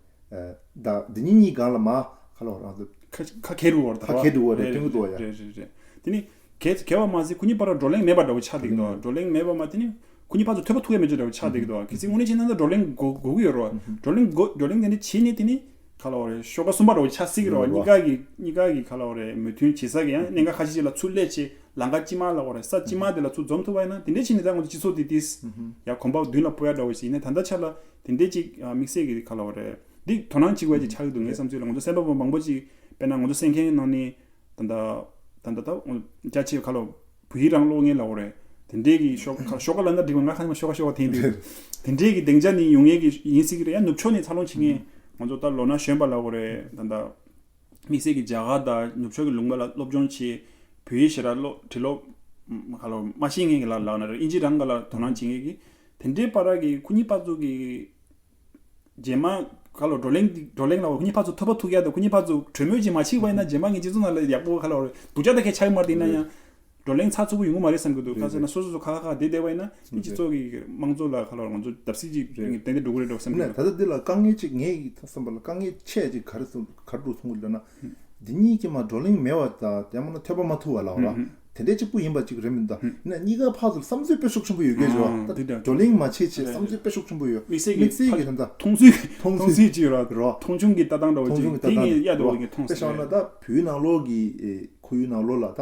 ད་འདི་གཉིས་གཉིས་སྒང་ལ་མ་ཁ་ལོ་རང་ཚོ་ཁ་ཁ་ཁེ་རུ་བར་ཁ་ཁེ་རུ་བར་ཐོན་གི་འདུག་ཡ། རེད་རེད་རེད། དེ་ནི་གལ་གལ་བ་མ་ཟད་ཁོ་གཉིས་བར་བགྲོ་གླེང་མེད་པ་འདྲ་བོ་ཆགས་བསྡད་ཀྱི་འདུག་བགྲོ་གླེང་མེད་པ་མ་དེ་ནི་ཁོ་གཉིས་ཕར་ཚུར་ཐོས་པ་ཐུག་ཡ་མེད་ཆོག་འདྲ་བོ་ཆགས་བསྡད་ཀྱི་འདུག་གལ་སྲིད་དངོས་གནས་བྱས་ན་ད་བགྲོ་གླེང་དགོས་དགོས་ཀྱི་ཡོད་རེད་བ། བགྲོ་གླེང་དགོས་བགྲོ་གླེང་དེ་འདྲ་བྱས་ནས་དེ་ནི་ཁ་ལོ་རེད་ཤོག་ཁ་གསུམ་པ་འདྲ་བོ་ཆགས་སྲིད་ཀྱི་རེད་བ། གཉིས་ཀ་གི་གཉིས་ཀ་གི་ཁ་ལོ་རེད་མོས་མཐུན་བྱེད་ས་གི་ཡང་གནད་འགག་ཁ་ཤས་ཅིག་ལ་ཚུར་སླེབས་བྱས་ལམ་ཁ་གཅིག་མ་ལབ་དགོས་རེད། ས་གཅིག་མ་དེ་ལ་ཚུར་འཛོམས་ཐུབ་པ་ཡིན་ན་དེ་འདྲ་བྱས་ནས་ད་ང་ཚོ་སྤྱི་ཚོགས་འདི་ཏིས་ཡ་གོམ་པ་མདུན་ལ་སྤོ་ཡ་འདྲ་བོ་ཞིག་ཡིན་ན་ད་ལྟ་ཆ་ལ་དེ་འདྲས་ཅིག་དམིགས་བསལ་གྱི་ཁ་ལོ་རེད། འདི་དོ་སྣང་བྱེད་དགོས་ཅིག་ཆགས་ཀྱི་འདུག་ངའི་བསམ་ཚུལ་ལ་ང་ཚོ་སེམས་པ་པོ་མང་པོ་ཅིག་དཔེར་ན་ང་ཚོ་གསན་མཁན་ནང་ནས་ད་ལྟ་ད་ལྟ་ད་རྒྱ་ཆེ་ཁ་ལོ་བོད་ཡིག་རང་ཀློག་མཁན་ལབ་དགོས་རེད། དེ་འདྲས་ཀྱི་ཤོག་ཁ་ཤོག་ཁ་ལབ་ན་འགྲིག་པ་ང་ཁ་ནས་མ་ཤོག་ཁ་ཤོག་ཁ་འཐེན་འདུག་དེ་འདྲས་ཀྱི་སྡིངས་ཆ་ནས་ཡོང་མཁན་གྱི་ཡིན་སྲིད་ཀྱི་རེད། ཡང་ནུབ་ཕྱོགས་ནས་འཚར་ལོངས་བྱེད་མཁན་ང་ཚོ་ད་ལོ་ན་གཞོན་པ་ལབ་དགོས་རེད། ད་ལྟ་དམིགས་བསལ་གྱི་རྒྱ་གར་དང་ནུབ་ཕྱོགས་ཀྱི་ལུང་པ་ལ་སློབ་སྦྱོང་བྱེད་བོད་ཡིག་ཞེ་དྲག་ཀློག་བྲིས་ཀློག་ག་ལ་མ་ཤེས་མཁན་གྱི་ལ་ལབ་ན་རེད། ཨིན་ཇི་རང་ག་ལ་དོ་སྣང་བྱེད་མཁན་གྱི་དེ་འདྲའི་བར་གྱི་ཁོ་གཉིས་ཕར་ཚུར་གྱི་རྗེས་མ་ག་ལ་བགྲོ་གླེང་འདི་བགྲོ་གླེང་ལ་ཁོ་གཉིས་ཕར་ཚུར་ཐོབ་པ་ཐུག་ཡ་དང་ཁོ་གཉིས་ཕར་ཚུར་གྲོས་མོལ་ཅིག་མ་བྱེད་པ་ཡིན་ན་རྗེས་མ་ངའི་སྤྱི་ཚོགས་ནང་ལ་ཡག་པོ་ག་ལ་སྡུག་ཅག་ད་གས་ཆགས་ཀྱི་མ་རེད། ཡིན་ན་ཡང་བགྲོ་གླེང་ཚགས་ཚུད་པོ་ཡོང་གི་མ་རེད་བསམ་གྱི་འདུག་རེད་ག་ཟེར་ན་རེད། སོ་སོ་སོ་ཁ་ཁ་ཁ་བསྡད་བསྡད་པ་ཡིན་ན་དེ་སྤྱི་ཚོགས་ཀྱི་དམངས་གཙོ་ལ་ག་ལ་ང་ཚོ་བརྡབ་གསིག་ཅིག་རེད། ཏན་ཏན་འགྲོ་གི་རེད་འགྲོ་བསམ་ན་གྱི་ད་འདུག་ལྟ་འདི་ལ་དཀའ་ངལ་ཅིག་ངའི་ཡིད་ཐ་བསམ་པ་ལ་དཀའ་ངལ་ཆེ་ཅིག་ག་རེ་སོང་ག་རེ་འགྲོ་སོང་གི་ལབ་ན། འདི་གཉིས་ཀྱི་མ་བགྲོ་གླེང་མེད་པ་དང་ཡང་མིན་ན་ཐོས་པ་མ་ཐུབ་པ་ལབ་ར། དེ་འདྲའི་གཅིག་པུ་ཡིན་པ་གཅིག་རེད་མི་འདུག་ཡིན་ན་གཉིས་ཀ་ཕར་ཚུར་བསམ་ཚུལ་དཔེ་ཤུགས་ཆེན་པོ་ཡོད་སྐད་ཅོ། ཨ་ད་དེ་འདྲ་བགྲོ་གླེང་མ་བྱེད་ཆེད་བསམ་ཚུལ་དཔེ་ཤུགས་ཆེན་པོ་ཡོད། དམིགས་བསལ་གྱི་དམིགས་བསལ་གྱི་ད་ལྟ་མཐོང་ཚུལ་མཐོང་ཚུལ་ཅིག་ཡོད་ར། རོ། མཐོང་ཆུང་གི་ལྟ་སྟངས་འདྲ་བོ་ཅིག་མཐོང་ཆུང་གི་ལྟ་སྟངས་དེ་ངས་གཡའ་འདྲ་བོ་ངས་མཐོང་དཔེ་སོང་བཞག་ན་ད་བོད་ནང་ལོགས་ཀྱི་ཁོར་ཡུག་ནང་ལོགས་ལ་ད་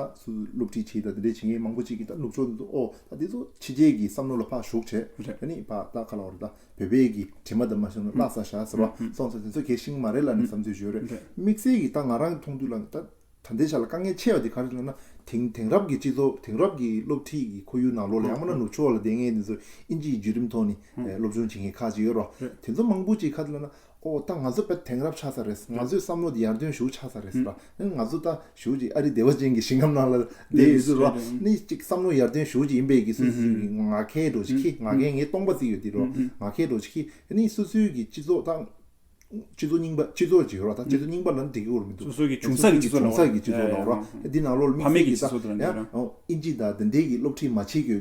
སློབ་ཁྲིད་བྱེད་ད་དེ་འདྲས་བྱེད་མཁན་མང་པོ་ཅིག་གིས་ད་ནུབ་ཕྱོགས་འདི་ཚོ་ཨོ་ད་འདི་ཚོ་ཕྱི་རྒྱལ་གྱི་བསམ་བློ་ལ་ཕར་ཞུགས་བྱས་རེད། ཨ་ནི་ཕར་ད་ག་ལ་བར་ད་བོད་པའི་གི་དྲི་མ་དང་མ་ཞུགས་ན་བརླག་ས་བཞག་ཟེར་བ་སོང་ཙང་དེ་ཚོ་གལ་ཤིང་མ་རེད་ལབ་ནས་བསམ་ཚུལ་ཞུ་ཡོད་རེད། དམིགས་བསལ་གྱི་ད་ང་རང་གི་མཐོང་དུས་ལ་ད། ད་ལྟའི་ཆ་ལ་དཀའ་ངལ་ཆེ་བ་དེ་ག་རེ་ལབ་ན། དེང་དེང་རབས་ཀྱི་སྤྱི་ཚོགས། དེང་རབས་ཀྱི་སློབ་ཁྲིད་ཀྱི་ཁོར་ཡུག་ནང་ལོགས་ལ། ཡང་མིན་ན་ནུབ་ཕྱོགས་ལ་བསྡད་མཁན་དེ་ཚོ་ཨིན་ཇིའི་བརྒྱུད་རིམ་ཐོག་ནས་ཨེ་སློབ་སྦྱོང་བྱེད་མཁན་ཁག་ཅིག་ཡོད་རེད། དེ་ཚོ་མང་པོ་ཅིག་ག་རེ་ལབ་ན། ཨོ་ད་ང་ཚོ་དཔེ་དེང་རབས་ཆགས་ཚར་རེད། ང་ཚོའི་བསམ་བློ་དེ་ཡར་ཐོན་ཞེ་པོ་ཆགས་ཚར་རེད་ཟེར་བ། ཨེ་ང་ཚོ་ད་ཞེ་པོ་ཅིག་ཨ་རི་སྡེ་བ་ཅན་གྱི་ཞིང་ཁམས་ནང་ལ་བསྡད་ཡོད་ཟེར་བ། ནི་ཅིག་བསམ་བློ་ཡར་ཐོན་ཞེ་པོ་ཅིག་ཡིན་པས་ཀྱི། སོ་སོའི་གི་ངག་འཁྱལ་འདྲ་ཅིག་གི། ངག་འཁྱལ་ངས་སྟོང་པ་བརྩི་ཡོད་དེ་རོ། ངག་འཁྱལ་འདྲ་ཅིག་གི། ཨ་ནི་སོ་སོའི་གི་སྤྱི་ཚོགས་དང་། སྤྱི་ཚོགས་རྙིང་པ། སྤྱི་ཚོགས་ཅིག་ཡོད་ར། ད་སྤྱི་ཚོགས་རྙིང་པ་ལབ་ན་འགྲིག་གི་ཡོད་མི་འདུག། སོ་སོ་གི་འབྱུང་རྩ་གི་སྤྱི་ཚོགས་ལབ་ར། འདི་ནང་ལོགས་ལ་དམིགས་བསལ་གྱི་ད་ཡང་ཨིན་ཇི་དང་དེ་འདྲའི་གི་སློབ་ཁྲིད་མ་བྱེད་མཁན་གྱི་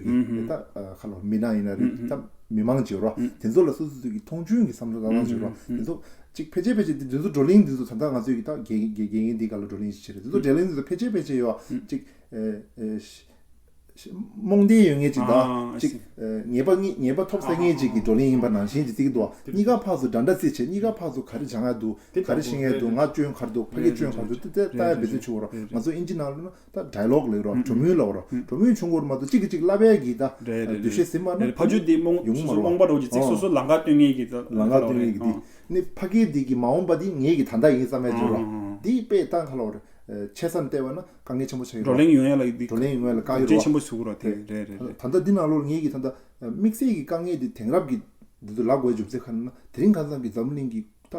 ད་ཁ་ལོ་མི་སྣ་ཡིན་ན་རེད། ད་མི་མང་ཅིག་ཡོད་ར། དེ་ཚོ་ལ་སོ་སོ་སོ་གི་མཐོང་ཆུང་གི་བསམ་བློ་བཏང་སྟངས་ཅིག་ཡོད་ར། དེ་ཚོ་ཅིག་ཕལ་ཆེར་ཕལ་ཆེར་དེ་ཚོ་བགྲོ་གླེང་དེ་ཚོ། ད་ལྟ་ང་ཚོའི་གི་ད་དགེ་དགེ་དགེ་རྒན་འདི་ག་ལ་བགྲོ་གླེང་ཞིག་བྱེད་རེད། དེ་ཚོ་བགྲོ་གླེང་དེ་ཚོ་ཕལ་ཆེར་ཕལ་ཆེར་ཡོད་ར། ཅིག་ཨེ་ཨེ། རྨོངས་དད་ཡོད་མཁན་ཅིག་དང་། ཅིག་ངེས་པ་ངེས་ངེས་པ་ཐོབ་ཟེར་མཁན་ཅིག་གི་བགྲོ་གླེང་ཡིན་པ་ནང་བཞིན་ཅིག་བརྩི་གི་འདུག། གཉིས་ཀ་ཕར་ཚུར་འདྲ་འདྲ་བརྩིས་བྱས། གཉིས་ཀ་ཕར་ཚུར་ག་རེ་སྦྱང་ཡ་འདུག། ག་རེ་ཤེས་ཡ་འདུག། ང་སྐྱོན་ག་རེ་འདུག། ཕ་གི་སྐྱོན་ག་རེ་འདུག། དེ་ལྟ་ཡ་འབད་བརྩོན་བྱེད་དགོས་ར། ང་ཚོ་ཨིན་ཇི་ནང་ལ་ན་ད་ཌའི་ལོག་ལབ་ར། གྲོས་མོལ་ལབ་ར། གྲོས་མོལ་བྱུང་དགོས་ར་མ་གཏོགས་གཅིག་གིས་གཅིག་བསླབ་ཡ་གི་ད་འདུ་ཤེས་ཟིན་མ་ན་ཕ་ཇོ་དེ་རྨོངས་ཡོང་མ་རེད། རྨོངས་པ་འདྲ་བོ་ཅིག་བརྩིས། སོ་སོ་ལམ་ཁ་སྟོན་མཁན་གྱི་ད་ལམ་ཁ་སྟོན་མཁན་གྱི་དེ་ནི་ཕ་གི་དེ་གི་མ་འོངས་པ་དེ་ངེད་ཀྱི་ད་ལྟ་ཡིན་བསམ་ཡ་ཅིག་ར། དེ་དཔེ་ད་ག་ལབ་ར། ཆེ་ས་ནས་བལྟས་པ་ན་དཀའ་ངལ་ཆེན་པོ་ཆགས་ཡོད་ར། བགྲོ་གླེང་ཡོང་ཡ་ལ་འདི་བགྲོ་གླེང་ཡོང་ཡ་ལ་དཀའ་ཡོད་ར། ཆེན་པོ་ཞུ་དགོས་ར། དེ་རེད་རེད་རེད། ད་ལྟ་འདི་ནང་ལོགས་ངེད་ཀྱི་ད་ལྟ་དམིགས་བསལ་གྱི་དཀའ་ངལ་འདི་དེང་རབས་ཀྱི་འདི་ཚོ་ལབ་དགོས་རྒྱུ་མཚན་ག་རེ་ན། དེ་རིང་ཁ་སང་གི་འཛམ་གླིང་གི་ད་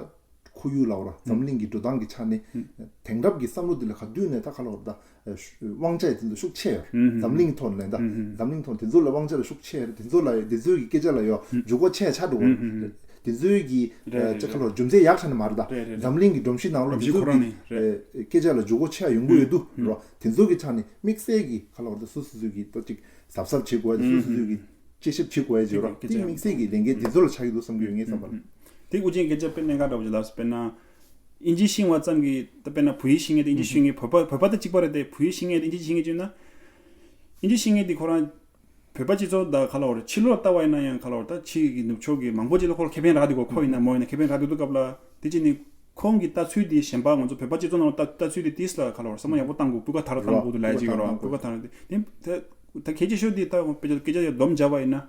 ཁོར་ཡུག་ལབ་ར། འཛམ་གླིང་གི་འགྲོ་སྟངས་ཀྱི་ཆ་ནས་དེང་རབས་ཀྱི་བསམ་བློ་འདི་ལ་ག་དུས་ནས་ད་ག་ལབ་ར། ད་དབང་ཆ་དེ་ཚོ་ཤུགས་ཆེ་ཡོད། འཛམ་གླིང་ཐོག་ནས་ད་འཛམ་གླིང་ཐོག་དེ་ཚོ་ལ་དབང་ཆ་ལ་ཤུགས་ཆེ་ཡོད། དེ་ཚོ་ལ་དེ་ཚོའི་གི་སྐད་ཆ་ལ་ཡོད་འཇུག་སྒོ་ཆེ་ཆགས་འགྲོ་གི་རེད། དེ་ཚོའི་གི་ཅི་ཁ་ལོ་རྒྱུ་མཚན་ཡག་ཆ་ནས་མ་རེད། ད་འཛམ་གླིང་གི་སྒྲོམ་གཞི་ནང་ལོགས་དེ་ཚོའི་གི་སྐད་ཆ་ལ་འཇུག་སྒོ་ཆེ་ཡོང་གི་ཡོད་དུ་རོ། དེ་ཚོ་གི་ཆ་ནས་དམིགས་བསལ་གི་ཁ་ལོ་ར། ད་སོ་སོ་སོ་གི་ད་ཅིག་གཟབ་གཟབ་བྱེད་དགོས་ཡ། སོ་སོ་སོ་གི་དཔྱད་ཞིབ་བྱེད་དགོས་ཡ་ཅིག་རོ། དེ་དམིགས་བསལ་གི་ལས་འགན་དེ་ཚོ་ལ་ཆགས་ཀྱི་འདུག་བསམ་གྱི་ཡོད། ངའི་བསམ་པར། དེ་དབུ་ཅན་སྐད་ཆ་དཔེར་ན་ག་འདྲ་བོ་ཅིག་ལབ་ཟེར། དཔེར་ན་ཨིན་ཇི་ཤེས་པ་ཙམ་གྱིས། ད་དཔེར་ན་བོད་ཡིག་ཤེས་མཁན་དང་ཨིན་ཇི་ཤེས་མཁན། བོད་པ་བོད་པ་དང་གཅིག་པ་རེད་དེ། བོད་ཡིག་ཤེས་མཁན་དང་ཨིན་ཇི་ཤེས་མཁན་བྱས་ན། ཨིན་ཇི་ཤེས་མཁན་དེ་ཁོ་རང་བོད་པ་སྤྱི་ཚོགས་དང་ག་ལབ་དགོས་རེད། ཕྱི་ལོགས་ལ་ལྟ་བ་ཡིན་ན་ཡང་ག་ལབ་དགོས་རེད། ད་ཕྱི་གི་ནུབ་ཕྱོགས་ཀྱི་མང་པོ་ཅིག་ལ་ཁོ་ལ་ཁེ་ཕན་རག་འདུག་གོ། ཁོ་ཡིན་ན་མོ་ཡིན་ན་ཁེ་ཕན་རག་འདུག་སྐབས་ལ། དེ་བྱས་ནས་ཁོང་གི་ལྟ་ཚུལ་དེ་གཞན་པ་ང་ཚོ་བོད་པ་སྤྱི་ཚོགས་ནང་ལ་ལྟ་ལྟ་ཚུལ་དེ་ཏིས་ལ་ག་ལབ་དགོས་རེད། བསམ་བློ་ཡག་པོ་བཏང་དགོས། སྤུས་ཀ་དར་བཏང་དགོས་འདུག་ལབ་ཀྱི་ཡོད་རེད། སྤུས་ཀ་དར་དེ་ད་ད་གལ་ཆེ་ཤོས་དེ་ད་དཔེ་ཆ་སྐད་ཆ་སྡོམ་བརྒྱབ་པ་ཡིན་ན།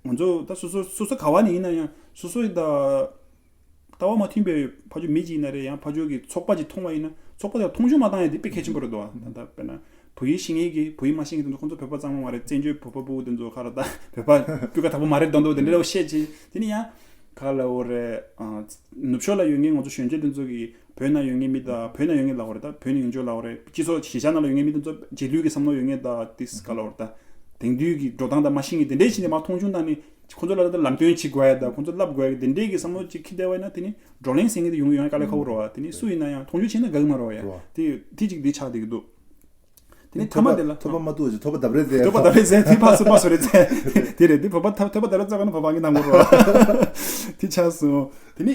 ང་ཚོ་ད་སོ་སོ་སོ་སོ་ག་བ་ནས་ཡིན་ན་ཡང་སོ་སོ་ཡི་ད་ལྟ་བ་མ་མཐུན་པའི་ཕ་ཇོ་མི་ཅིག་ཡིན་ན་རེད། ཡང་ཕ་ཇོ་གི་ཚོགས་པ་ཅིག་མཐོང་བ་ཡིན་ན་ཚོགས་པ་དེ་ལ་མཐོང་ཆུང་མ་བཏང་ཡ་དེ་དཔེ་གལ་ཆེན་པོ་རེད་འདུག་བ། ད་ལྟ་དཔེར་ན་བོད་ཡིག་ཤེས་མཁན་གྱི་བོད་ཡིག་མ་ཤེས་མཁན་དེ་ཚོ་ཁོང་ཚོ་བོད་པ་གཙང་མ་མ་རེད། བཙན་བྱོལ་བོད་པ་སྤུ་གུ་དེ་ཚོ་ག་རེ་ད་བོད་པ་སྤུས་ཀ་དག་པོ་མ་རེད་འདོན་འདུག་དེ་འདྲ་བཤད་ཅིག། དེ་ནི་ཡང་ག་ལབ་དགོས་རེད། ནུབ་ཕྱོགས་ལ་ཡོད་མཁན་ང་ཚོ་གཞོན་སྐྱེས་དེ་ཚོ་གི་བོད་ནང་ཡོད་མཁན་མི་དང་། བོད་ནང་ཡོད་མཁན་ལབ་དགོས་རེད། ད་བོད་ནས་ཡོང་ཆོག་ལབ་དགོས་རེད། སྤྱི་ཚོགས་གཞིས་ཆགས་ནང་ལ་ཡོད་མཁན་མི་དེ་ཚོ་རྗེས་ལུས་ཀྱི་བསམ་བློ་ཡོད་མཁན་དང་དེ་ག་ལབ་དགོས་རེད། ད་དེང་དུས་ཀྱི་འགྲོ་སྟངས་དང་མ་ཤེས་མཁན་དེ་འདྲས་བྱས་ནས་མར་མཐོང་ཆུང་བཏང་ནས་ཁོང་ཚོ་ལ་ད་ལམ་སྟོན་བྱེད་དགོས་ཡ་དང་ཁོང་ཚོ་བསླབ་དགོས་ཡ་དེ་འདྲས་ཀྱི་བསམ་བློ་ཅིག་འཁྱེར་བསྡད་པ་ཡིན་ན། དེ་ནི་བགྲོ་གླེང་ཟེར་མཁན་དེ་ཡོང་ཡོང་དཀའ་ལས་ཁག་པོ་རེད་བ། དེ་ནི་སུ་ཡིན་ན་ཡང་མཐོང་ཆུང་བྱས་ན་དགའ་གི་མ་རེད་བ་ཡ། རེད་བ། དེ་དེ་ཅིག་དེ་ཆགས་བསྡད་ཀྱི་འདུག། དེ་ནི་ཐ་མ་དེ་ལ་ཐོབ་པ་མ་ཐུག་ཅིག་ཐོབ་པ་ལྡབ་རེ་རྩེ། ཐོབ་པ་ལྡབ་རེ་རྩེ། དེ་ཕར་ཚུར་ཕར་ཚུར་རེ་རྩེ། དེ་རེད། དེ་ཐོབ་པ་ཐོབ་ཐོབ་པ་ལྡབ་རེ་རྩེ་ག་ན་བོད་པ་གི་ནང་གོ་རོ། དེ་ཆགས་སོང་། དེ་ནི་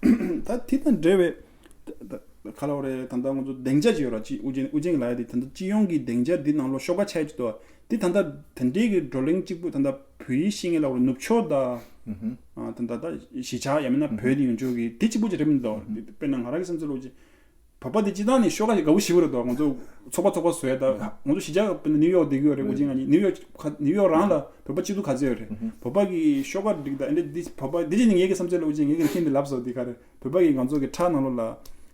ད་དེ་དང་འབྲེལ་བའི་ད་ད་ག་ལབ་དགོས་རེད། ད་ལྟ་ང་ཚོ་སྡིངས་ཆ་ཅིག་ཡོད་ར། ཅིག་དབུ་ཅན་དབུ་ཅན་གྱི་ལབ་ཡ་དེ། ད་ལྟ་སྤྱི་ཡོངས་ཀྱི་སྡིངས་ཆ་འདི་ནང་ལོགས་ཤོག་ཁག་ཆགས་ཀྱི་འདུག། དེ་ད་ལྟ་དེ་འདྲའི་གི་བགྲོ་གླེང་གཅིག་པུ་ད་ལྟ་བོད་ཡིག་ཤེས་མཁན་ལབ་དགོས་རེད། ནུབ་ཕྱོགས་དང་ཨ་ད་ལྟ་ད་གཞིས་ཆགས་ཡང་མིན་ན་བོད་ནས་ཡོང་ཆོག་གི་དེ་གཅིག་པུ་ཅིག་རེད་མི་འདུག། དཔེར་ན་ང་རང་གི་བསམ་ཚུལ་ལ་ཅིག་བོད་པ་དེ་སྤྱིར་བཏང་ནས་ཤོག་ཁག་ཅིག་དགའ་པོ་ཞེ་པོ་རེད་འདུག། ང་ཚོ་ཚོགས་པ་ཚོགས་པ་བཟོ་ཡ་ད། ང་ཚོ་གཞིས་ཆགས་དཔེར་ན་ནིའུ་ཡོག་བསྡད་ཀྱི་ཡོད་རེད། དབུ་ཅན་ང་གཉིས་ནིའུ་ཡོག་ཁ་ནིའུ་ཡོག་རང་ལ་བོད་པ་སྐྱིད་སྡུག་ག་ཚོད་ཡོད་རེད། བོད་པ་གི་ཤོག་ཁག་སྒྲིག་ད་ཨེ་འདྲ་འདི་བོད་པ་འདི་ཅིག་ནི་ངེད་ཀྱི་བསམ་ཚུལ་ལ། དབུ་ཅན་ངེད་ཀྱི་མཁྱེན་དེ་ལབ་སོང་། འདི་ག་རེད། བོད་པ་གི་ང་ཚོ་གི་ཁྲག་ནང་ལོགས་ལ་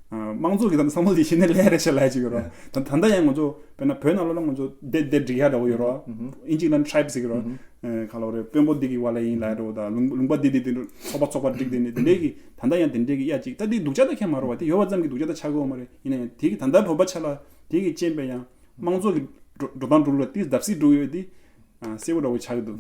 དམངས་གཙོ་གི་ད་བསམ་བློ་དེ་གཞི་ནས་སླེབས་རེད་ཤག་ལབ་ཡ་ཅིག་ཡོད་རེད། ད་ད་ལྟ་ཡང་ང་ཚོ་དཔེར་ན་བོད་ནང་ལོགས་ལ་ང་ཚོ་བསྡད་བསྡད་འགྲིག་ཡ་འདྲ་བོ་ཡོད་རེད། ཨིན་ཇི་ལ་ནི་ཊའིབ་ཟེར་གི་རེད། ཨེ་ག་ལབ་རེད། དཔོན་པོ་འདི་གི་བ་ལ་ཡིན་ལབ་རོ། ད་ལུང་ལུང་པ་འདི་འདི་འདི་འདྲ་ཚོགས་པ་ཚོགས་པ་སྒྲིག་འདི་ནི་འདི་འདྲའི་གི་ད་ལྟ་ཡང་འདི་འདྲའི་གི་ཡ་ཅིག་ད་འདི་སྡུག་ཅག་ད་ཁྱད་མ་རོ་བ། དེ་ཡོད་པ་ཙམ་གྱི་སྡུག་ཅག་ད་ཆགས་གི་ཡོད་མ་རེད། ཡིན་ན་ཡང་དེ་གི་ད་ལྟ་བོད་པ་ཆ་ལ་དེ་གི་རྐྱེན་པས་ཡང་དམངས་གཙོ་གི་འགྲོ་འགྲོ་སྟངས་འགྲོ་ལུགས་ལ་དེ་བརྡབ་གསིག་འགྲོ་གི་ཡོད་དེ་གསལ་པོ་འདྲ་བོ་ཆགས་ཀྱི་འདུག།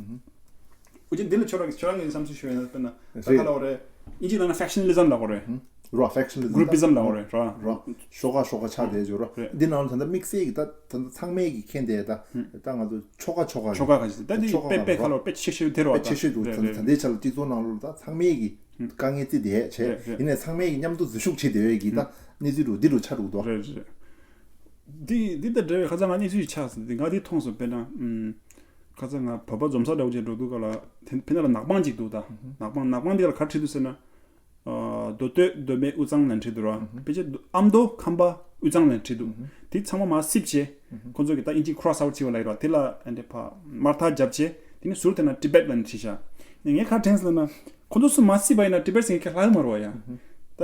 འུ་ཅག་འདི་ལ་ཁྱོད་རང་གི་ཁྱོད་རང་གི་བསམ་ཚུལ་ཞུ་ཡ་ན་དཔེར་ན་ད་ག་ལབ་རེད། ཨིན་ཇི་ནང་ན་ཕེག་ཤན་ལི་ཛམ་ལབ་དགོས་རེད། རོ། ཕེག་ཤན་ལི་ཛམ། གུ་རུ་པི་ཛམ་ལབ་དགོས་རེད། རོ། རོ། ཤོག་ཁག་ཤོག་ཁག་ཆགས་བསྡད་ཡོད་རོ། རེད། འདི་ནང་ལ་ད་ལྟ་དམིགས་བསལ་གྱི་ད་ད་ལྟ་ཚང་མས་ཀྱི་མཁྱེན་བསྡད་ད། ད་ང་ཚོ་ཆོལ་ཁ་ཆོལ་ཁ་ཆོལ་ཁ་ཁ་ཅིག་ད་འདི་ཆོལ་ཁ་དཔེ་དཔེ་ཁ་ལོ་དཔེ་ཆེ་ཤོས་དེ་རོ། དཔེ་ཆེ་ཤོས་འདུག། རེད། ད་རེད། ད་ལྟའི་ཆ་ལ་སྤྱི་ཚོགས་ནང་ལོགས་ད་ཚང་མས་ཀྱི་དཀའ་ངལ་བརྩི་བསྡད་བྱས། རེད། རེད། ཡིན་ནའི་ཚང་མས་ཀྱི་མཉམ་དུ་འཛུལ་ཞུགས་བྱེད་བསྡད་ཡས་ཀྱི་ད་གནས་ཚུལ་འདུག། འདི་འདྲ་ཆགས་འདུག་དོ། རེད། རེད། འདི་འདི་དང་འབྲེལ་བའི་ཁ་སང་ང་གནས་ཚུལ་ཞིག་ཆགས་སོང་། འདི་ང་འདི་མཐོང་སོང་། དཔེར་ན་ཨུམ། ཁ་སང་ང་བོད་པ་འཛོམས་ས་འདྲ་བོ་ཅིག་འགྲོ་དུས་སྐབས་ལ་དེ་ཕི་ན་ལ་ནག་པང་ཅིག་འདུག་ད། ནག་པང་ནག་པང་འདི་ག་ལ་ག་རེ་བྲིས་འདུག་ཟེར་ན། ཨ་མདོ་སྟོད་མདོ་སྨད་དབུས་གཙང་ལབ་བྲིས་འདུག་ར། ཕལ་ཆེར་ཨ་མདོ་ཁམས་པ་དབུས་གཙང་ལབ་བྲིས་འདུག། དེ་ཚང་མ་མར་བསུབས་བྱས། ཁོང་ཚོ་གི་ད་ཨིན་ཇི་cross out བྱས་པ་ལ་ཡོད་ར། དེ་ལ་ཨ་འདྲ་ཕར་དམར་ཐག་བརྒྱབ་བྱས། དེ་ནས་ཟུར་དེ་ན་ཊི་བེཊ་ལབ་བྲིས་ཤག། ངས་ག་རེ་དྲན་སོང་ལབ་ན། ཁོང་ཚོ་སུ་མར་བསུབས་པ་ཡིན་ན་ཊི་བེཊ་ཟེར་མཁན་ཁྱེད་ལྷག་མ་རེད་བ་ཡ། ད་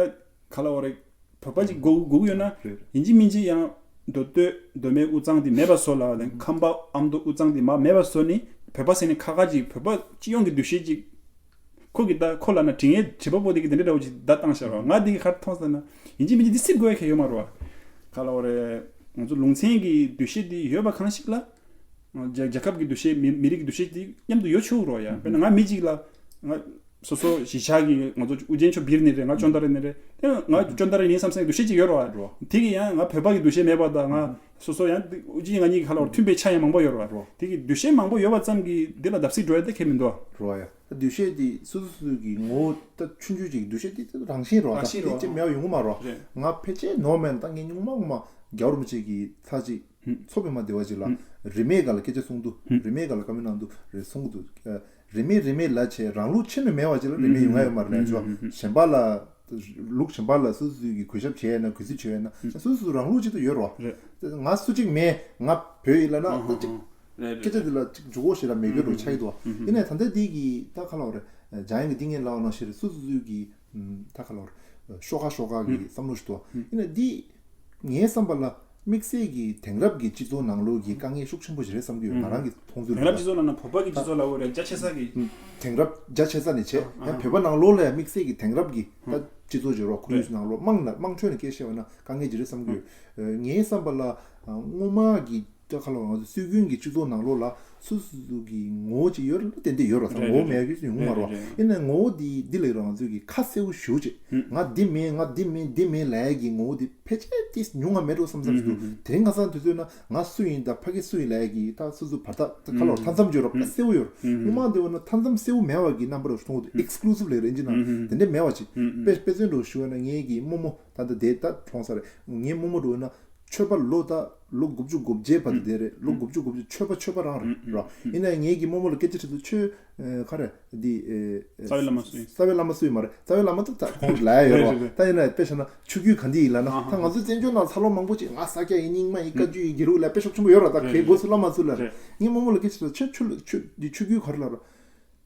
ག་ལབ་དགོས་རེད། བོད་པ་ཅིག་དགོས་དགོས་ཀྱི་ཡོད་ན། རེད། ཡིན་གཅིག་མིན་གཅིག་ཡང་མདོ་སྟོད་མདོ་སྨད་དབུས་གཙང་དེ་མེད་པ་བཟོ་ལ་ཁམས་པ་ཨ་མདོ་དབུས་གཙང་དེ་མ་མེད་པ་བཟོ་ནི་བོད་པ་ཟེར་ནི་ཁག་ཁག་ཅིག་བོད་པ་སྤྱི་ཡོངས་ཀྱི་འདུ་ཤེས་ཅིག་ཁོ་གི་ད་ཁོ་ལ་ན་དྲི་ངན་དྲི་པ་པོ་དེ་གི་དེ་འདྲ་འདྲ་བོ་ཅིག་བརྡ་བཏང་ཤག་རོ། ང་དེ་གི་ཁར་མཐོང་ས་ན་ཡིན་གཅིག་མིན་གཅིག་དེ་སྲིད་དགོས་ཡ་ཁེ་ཡོད་མ་རོ། ག་ལ་བ་རེད། ང་ཚོ་ལུང་ཚན་གྱི་འདུ་ཤེས་དེ་ཡོད་པ་གང་ཞིག་ལ། རྒྱལ་རྒྱལ་ཁབ་ཀྱི་འདུ་ཤེས་མི་མི་རིགས་ཀྱི་འདུ་ཤེས་དེ་མཉམ་དུ་ཡོད་ཆོག་རོ་ཡ། དཔེར་ན་ང་མི་གཅིག་ལ་ང་སོ་སོ་གཞིས་ཆགས་ཀྱི་ང་ཚོ་ཨུ་རྒྱན་ཆོས་འབིར་ནི་རེད། ང་ཅོན་ཏ་ར་ནི་རེད། དེ་ང་ཅོན་ཏ་ར་ཡིན་བསམ་སེང་འདུ་ཤེས་ཅིག་ཡོད་རོ། རོ། དེ་གི་ཡང་ང་བོད་པ་གི་འདུ་ཤེས་མེད་པ་དང་ང་སོ་སོ་ཡང་ཨུ་རྒྱན་ང་གཉིས་ཀྱི་ཁ་ལ་བར་མཐུན་པའི་ཆ་ཡང་མང་པོ་ཡོད་རོ། རོ། དེ་གི་འདུ་ཤེས་མང་པོ་ཡོད་པ་ཙམ་གྱིས་འདི་ལ་བརྡབ་གསིག་འགྲོ་ཡ་དེ་ཁེ་མི་འདུག་རོ་ཡ། འདུ་ཤེས་དེ་སོ་སོ་སོ་གི་ངོ་བོ་ད་ཆུང་ཆུང་ཅིག་འདུ་ཤེས་དེ་རང་བཞིན་རོ། རང་བཞིན་རོ། ད་དེ་ཅི་མེད་པ་ཡོང་གི་མ་རོ། རེད། ང་ཕལ་ཆེར་ནོར་མེད་ན་ད་ངས་ཉུང་མ་ངུ་མ་རྒྱལ་བ་རིན་པོ་ཆེ་གི་ཚར་གཅིག་མཚོ་པདྨ་བདེ་བ་ཅིག་ལ་རིས་མེད་སྒང་ལ་སྐད་ཆ་གསུངས་འདུག་རིས་མེད་སྒང་ལ་བཀའ་མོལ་གནང་འདུག་རེད་གསུངས་འདུག་རིས་མེད་རིས་མེད་ལ་བྱས་རང་ལུགས་ཆེ་ནས་མེད་པ་ཅིག་ལ་རིས་མེད་ཡོང་ཡ་ཡོད་མ་རེད་ལས་ཆོག་གཞན་པ་ལ་ལུགས་གཞན་པ་ལ་སོ་སོ་སོའི་གི་གུས་ཞབས་བྱས་ན་གུས་བརྩི་བྱས་ན་སོ་སོ་སོ་རང་ལུགས་ཅིག་ཏུ་ཡོད་རོ། རེད། ང་སུ་གཅིག་མེད་ང་བོད་ཡིན་ལ་ན་ད་ཅིག་རེད། རེད། སྐད་ཆ་འདི་ལ་ཅིག་འཇུག་གོ་ཞེ་དྲག་མེད་རྒྱུ་རོ་ཆགས་ཀྱི་འདུག་ཡིན་ནའི་ད་ལྟ་འདི་གི་ད་ག་ལ་བ་རེད། འཇམ་དབྱངས་ཀྱི་འདི་ངས་ལབ་པ་ནང་བཞིན་རེད། སོ་སོ་སོའི་གི་ད་ག་ལ་བ་རེད། ཤོག་ཁ་ཤོག་ཁ་གི་བསམ་བློ་ཞིག་འདུག་ཡིན་ནའི་འདི། ངའི་བསམ་པ་ལ་དམིགས་བསལ་གྱི་དེང་རབས་ཀྱི་སྤྱི་ཚོགས་ནང་ལོགས་ཀྱི་དཀའ་ངལ་ཤུགས་ཆེན་པོ་ཞིག་རེད་བསམ་གྱི་ཡོད། ང་རང་གི་མཐོང་ཚུལ་དེང་རབས་སྤྱི་ཚོགས་ལ་ན་བོད་པ་གི་སྤྱི་ཚོགས་ལ་འོ་རེད་རྒྱ་ཆེ་ས་གི་དེང་རབས་རྒྱ་ཆེ་ས་ནས་བྱས་ཡང་བོད་པ་ནང་ལོགས་ལ་ཡང་དམིགས་བསལ་གྱི་དེང་རབས་ཀྱི་ད་སྤྱི་ཚོགས་ཀྱི་རོགས་ཁོར་ཡུག་ནང་ལོགས་དམངས་ལ་དམངས་ཁྲོད་ནས་སྐད་བཤད་པ་ན་དཀའ་ངལ་ཅིག་རེད་བསམ་གྱི་ཡོད། ངའི་བསམ་པ་ལ་སྔོན་མ་གི་ད་ག་ལ་ང་ཚོ་སྲོལ་རྒྱུན་གྱི་སྤྱི་ཚོགས་ནང་ལོགས་ལ་སོ་སོ་སོ་གི་ངོ་བོ་ཅིག་ཡོད་རེད་ཏན་ཏན་ཡོད་རེད། ད་རེད་ངོ་བོ་རེད་མེད་རྒྱུ་ཅིག་ཡོང་མ་རེད། རེད་རེད། ཡིན་ནའི་ངོ་བོ་འདི་འདི་ལ་རང་ཚོས་ཀྱི་ཁ་གསལ་བོ་ཞུ་ཅིག་ང་འདི་མིན་ང་འདི་མིན་འདི་མིན་ལབ་ཡ་གི་ངོ་བོ་འདི་ཕལ་ཆེར་ཏིས་ཉུང་ང་མེད་འགྲོ་བསམ་བསམ་ཞིག་འདུག་དེ་རིང་ཁ་སང་དུས་ཚོད་ན་ང་སུ་ཡིན་ད་ཕ་གི་སུ་ཡིན་ལབ་ཡ་གི་ད་སོ་སོ་བར་ཐག་ད་ག་ལ་མཐའ་མཚམས་ཅིག་ཡོད་རེད། ཁ་གསལ་བོ་ཡོད་རེད། སྔོན་མ་འདི་བ་ན་མཐའ་མཚམས་གསལ་བོ་མེད་པ་གི་རྣམ་པ་རུ་མཐོང་གི་འདུག་ཨེག་སི་ཀུ་ལུ་སིབ་ལབ་རེད་ཅི་ན་དེ་འདྲ་མེད་པ་ཅིག་དཔེ་དཔེ་མཚོན་འདྲ་ཞུ་བ་ན་ངའི་གི་རྨོ་མོ་ད་ད་དེ་ད་གྲོངས་ས་རེད། ངའི་རྨོ་མོ་འགྲོ་ན། ཆོས་པ་ལོ་ད་ལོ་དགུ་བཅུ་གོ་བརྒྱད་བར་དུ་བསྡད་རེད། ལོ་དགུ་བཅུ་གོ་བརྒྱད་ཆོས་པ་ཆོས་པ་རང་རེད་ར། ཡིན་ན་ཡང་ངེད་ཀྱི་རྨོ་མོ་ལ་སྐད་ཆ་དྲིས་དུས་ཆོས་ཁ་རེད་འདི། རྩ་བའི་བླ་མ་སུ་ཡིན། རྩ་བའི་བླ་མ་སུ་ཡིན་མ་རེད། རྩ་བའི་བླ་མ་ད་ད་ཁོང་ལ་ཡོད་ར། རེད་རེད། ད་ཡིན་ན་དཔེ་བཞག་ན་ཆོས་བརྒྱུད་ག་འདི་ཡིན་ལ་ན་ད་ང་ཚོའི་བཙན་བྱོལ་ནང་ཚ་ལོ་མང་པོ་ཅིག་ང་ས་སྐྱ་ཡིན་རྙིང་མ་ཡིན་བཀའ་བརྒྱུད་ཡིན་དགེ་ལུགས་ལ་དཔེ་ཤོག་ཆེན་པོ་ཡོད་ར། ད་རེད་གའི་རེད། སྒོ་ཚུ་བླ་མ་ཚུ་ལ་རེད། ངའི་རྨོ་མོ་ལ་སྐད་ཆ་དྲིས་ཆོས་ཆོས་ཆོས་འདི་ཆོས་བརྒྱུད་ག་རེ་ལ་ར།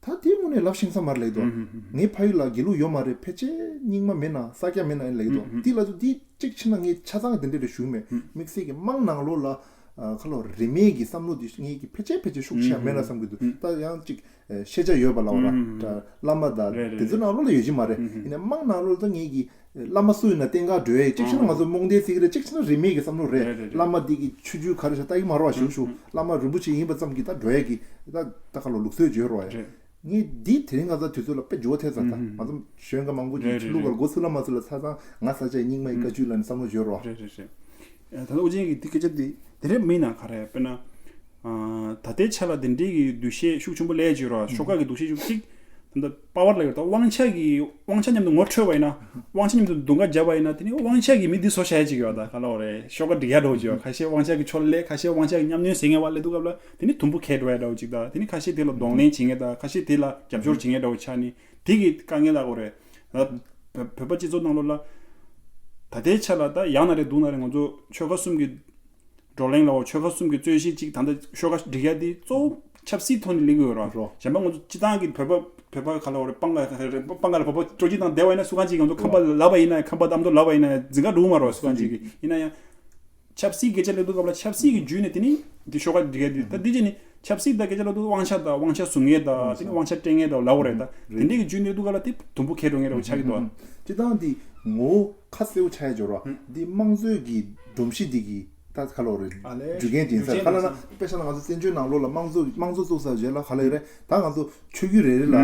ད་དེ་དངོས་གནས་ལབ་ཤེས་ས་མ་རེད་ལབ་ཀྱི་འདུག་ངའི་ཕ་ཡུལ་ལ་དགེ་ལུགས་ཡོད་མ་རེད། ཕལ་ཆེར་རྙིང་མ་མེད་ན་ས་སྐྱ་མེད་ན་ཨེ་ལབ་ཀྱི་འདུག་འདི་ལབ་དུས་འདི་གཅིག་ཕྱིན་ན་ངས་ཆ་ཚང་གི་དེ་འདྲ་རེ་ཞུ་གི་མེད། དམིགས་བསལ་གྱི་དམངས་ནང་ལོགས་ལ་ཁ་ལོ་རིས་མེད་ཀྱི་བསམ་བློ་འདི་ངས་ཀྱི་ཕལ་ཆེར་ཕལ་ཆེར་ཤུགས་ཆེ་ཡང་མེད་ན་བསམ་གྱི་འདུག་ད་ཡང་གཅིག་ཤེས་བྱ་ཡོད་པ་ལབ་ར། བླ་མ་དང་དེ་ཚོ་ནང་ལོགས་ལ་ཡོད་ཀྱི་མ་རེད། ཡིན་ན་དམངས་ནང་ལོགས་ལ་ད་ངས་ཀྱི་བླ་མ་སུ་ཡིན་ན་བསྟེན་ག་འགྲོ་ཡས། གཅིག་བྱས་ན་ང་ཚོ་རྨོངས་དད་ཟེར་གྱི་རེད། གཅིག་བྱས་ན་རིས་མེད་ཀྱི་བསམ་བློ་རེད། རེད་རེད་རེད། བླ་མ་འདི་གི་ཆོས་བརྒྱུད་ག་རེ་བྱ་ལྟ་གི་མ་རོགས་ཞུ་ཞུ། བླ་མ་རིན་པོ་ཆེ་ཡིན་པ་ཙམ་གྱིས་ད་འགྲོ་ཡས་ཀྱི་ད་ད་ག་ལོ་ལུགས་སྲོལ་བརྗོད་རོགས་ཡ། རེད། ངས་འདི་དེ་རིང་ང་ཚོ་དུས་ཚོད་ལ་དཔེ་འགྱུར་བ་ཐེབས་ཚར། ད་ང་ཚོ་གཞོན་སྐྱེས་མང་པོ་ཅིག་རེད་ཆོས་ལུགས་ཀ་རེད་ལ་རེད། སྒོ་ཚུགས་ལ་མ་ཚུགས་ལ་ཆ་ཚང་ང་ས་ཆ་རྙིང་མ་ཡི་བཀའ་བརྒྱུད་ལ་ནི་བསམ་བློ་བརྗོད་རོགས། རེད་རེད་རེད། ད་ལྟ་ཨོ་རྒྱན་གྱི་འདི་སྐད་ཆ་འདི་དེ་རེད་མིན་ན་ག་རེ་དཔེར་ན། ད་ལྟའི་ཆ་ལ་དེ་འདྲའི་གི་འདུ་ཤེས་ཤུགས་ཆེན་པོ་སླེབས་ཀྱི་ཡོད་ར། ཤོག་ཁག་གི་འདུ་ཤེས་ཤུགས་གཅིག་ད་ལྟ་པ་ཝར་ལ་ཡོད། ད་དབང་ཆ་གི་དབང་ཆ་མཉམ་དུ་ངོ་འཕྲོད་པ་ཡིན་ན། དབང་ཆ་མཉམ་དུ་གདོང་ཁ་བརྒྱབ་པ་ཡིན་ན་དེ་ནི་དབང་ཆ་གི་མི་འདི་བཟོ་བྱ་ཡ་ཅིག་ཡོད། ད་ག་ལ་བ་རེད། ཤོག་ཁ་སྒྲིག་ཡ་འགྲོ་ཅིག་ཡོད། ཁ་ཤས་དབང་ཆ་གི་ཕྱོགས་ལས་ཁ་ཤས་དབང་ཆ་གི་ཉམས་མྱོང་ཟེར་མཁན་བ་སླེབས་དུས་སྐབས་ལ་དེ་ནི་དུམ་བུ་ཁེལ་འགྲོ་ཡ་འདྲ་བོ་ཅིག་ད་དེ་ནི་ཁ་ཤས་དེ་ལ་གདོང་ལེན་བྱེད་མཁན་ད་ཁ་ཤས་དེ་ལ་རྒྱབ་སྐྱོར་བྱེད་མཁན་འདྲ་བོ་ཆགས་ནི་དེ་གི་དཀའ་ངལ་ལ་གོ་རེད། ད་བོད་བོད་པ་སྤྱི་ཚོགས་ནང་ལོགས་ལ་ད་ལྟའི་ཆ་ལ་ད་ཡག་ན་རེད་སྡུག་ན་རེད། ང་ཚོ་ཆོལ་ཁ་གསུམ་གི་བགྲོ་གླེང་ལ་འོ་ཆོལ་ཁ་གསུམ་གྱི་རྩོད་གཞི་གཅིག་ད་ལྟ་ཤོག་ཁ་སྒྲིག་ཡ་དེ་གཙོ་བོ་ཆབ་སྲིད་ཐོག་ནས་སླེབས་ཀྱི་ཡོད་ར། རོ། གཞན་པ་ང་ཚོ་སྤྱི་བཏང་གི་བོད་པ་བོད་པ་ག་ལ་འོ་རེད་སྤང་ག་སྤང་ག་ལ་བོད་པ་སྤྲོ་སྐྱིད་དང་བསྡད་པ་ཡིན་ན་སུ་གང་ཅིག་ང་ཚོ་ཁམས་པ་ལ་ལབ་པ་ཡིན་ན་ཁམས་པ་གཏམ་དུ་ལབ་པ་ཡིན་ན་འཛིན་ག་འགྲོ་གི་མ་རོ། སུ་གང་ཅིག་གིས་ཡིན་ན་ཡང་ཆབ་སྲིད་སྐད་ཆ་སླེབས་དུས་སྐབས་ལ་ཆབ་སྲིད་ཀྱི་བརྒྱུད་ནས་དེ་ནི་འདི་ཤོག་ཁ་སྒྲིག་ཡ་དེ་ད་འདི་ཅི་ནི་ཆབ་སྲིད་དང་སྐད་ཆ་ལ་དུ་དབང་ཆ་དང་དབང་ཆ་བཟུང་ཡས་དང་དེ་ནི་དབང་ཆ་སྤྲད་ཡས་དང་ལབ་པ་རེད། ད་དེ་འདྲའི་གི་བརྒྱུད་ནས་དུ་ག་ལ་དེ་དུམ་བུ་ཁེལ་འགྲོ་ངེས་རེད་བ་ཆགས་ཀྱི་འདུག་སྤྱི་བཏང་འདི་ངོ་བོ་ཁ་གསལ་བོ་ཆགས་ཡ་འབྱོར་བ་འདི་དམངས་གཙོའི་གི་སྒྲོམ་གཞི་འདི་གི་ད་ག་ལོ་རེད། ཨ་ལས། རྒྱུ་རྐྱེན་ཅིག་ཡིན་ས་ག་ལ་ན་དཔེ་བཞག་ན་ང་ཚོ་བཙན་བྱོལ་ནང་ལོགས་ལ་དམངས་གཙོ་དམངས་གཙོ་བཙུགས་ས་རྗེས་ལ་ག་ལ་ཡོད་རེད། ད་ང་ཚོ་ཆོས་བརྒྱུད་རེ་རེ་ལ་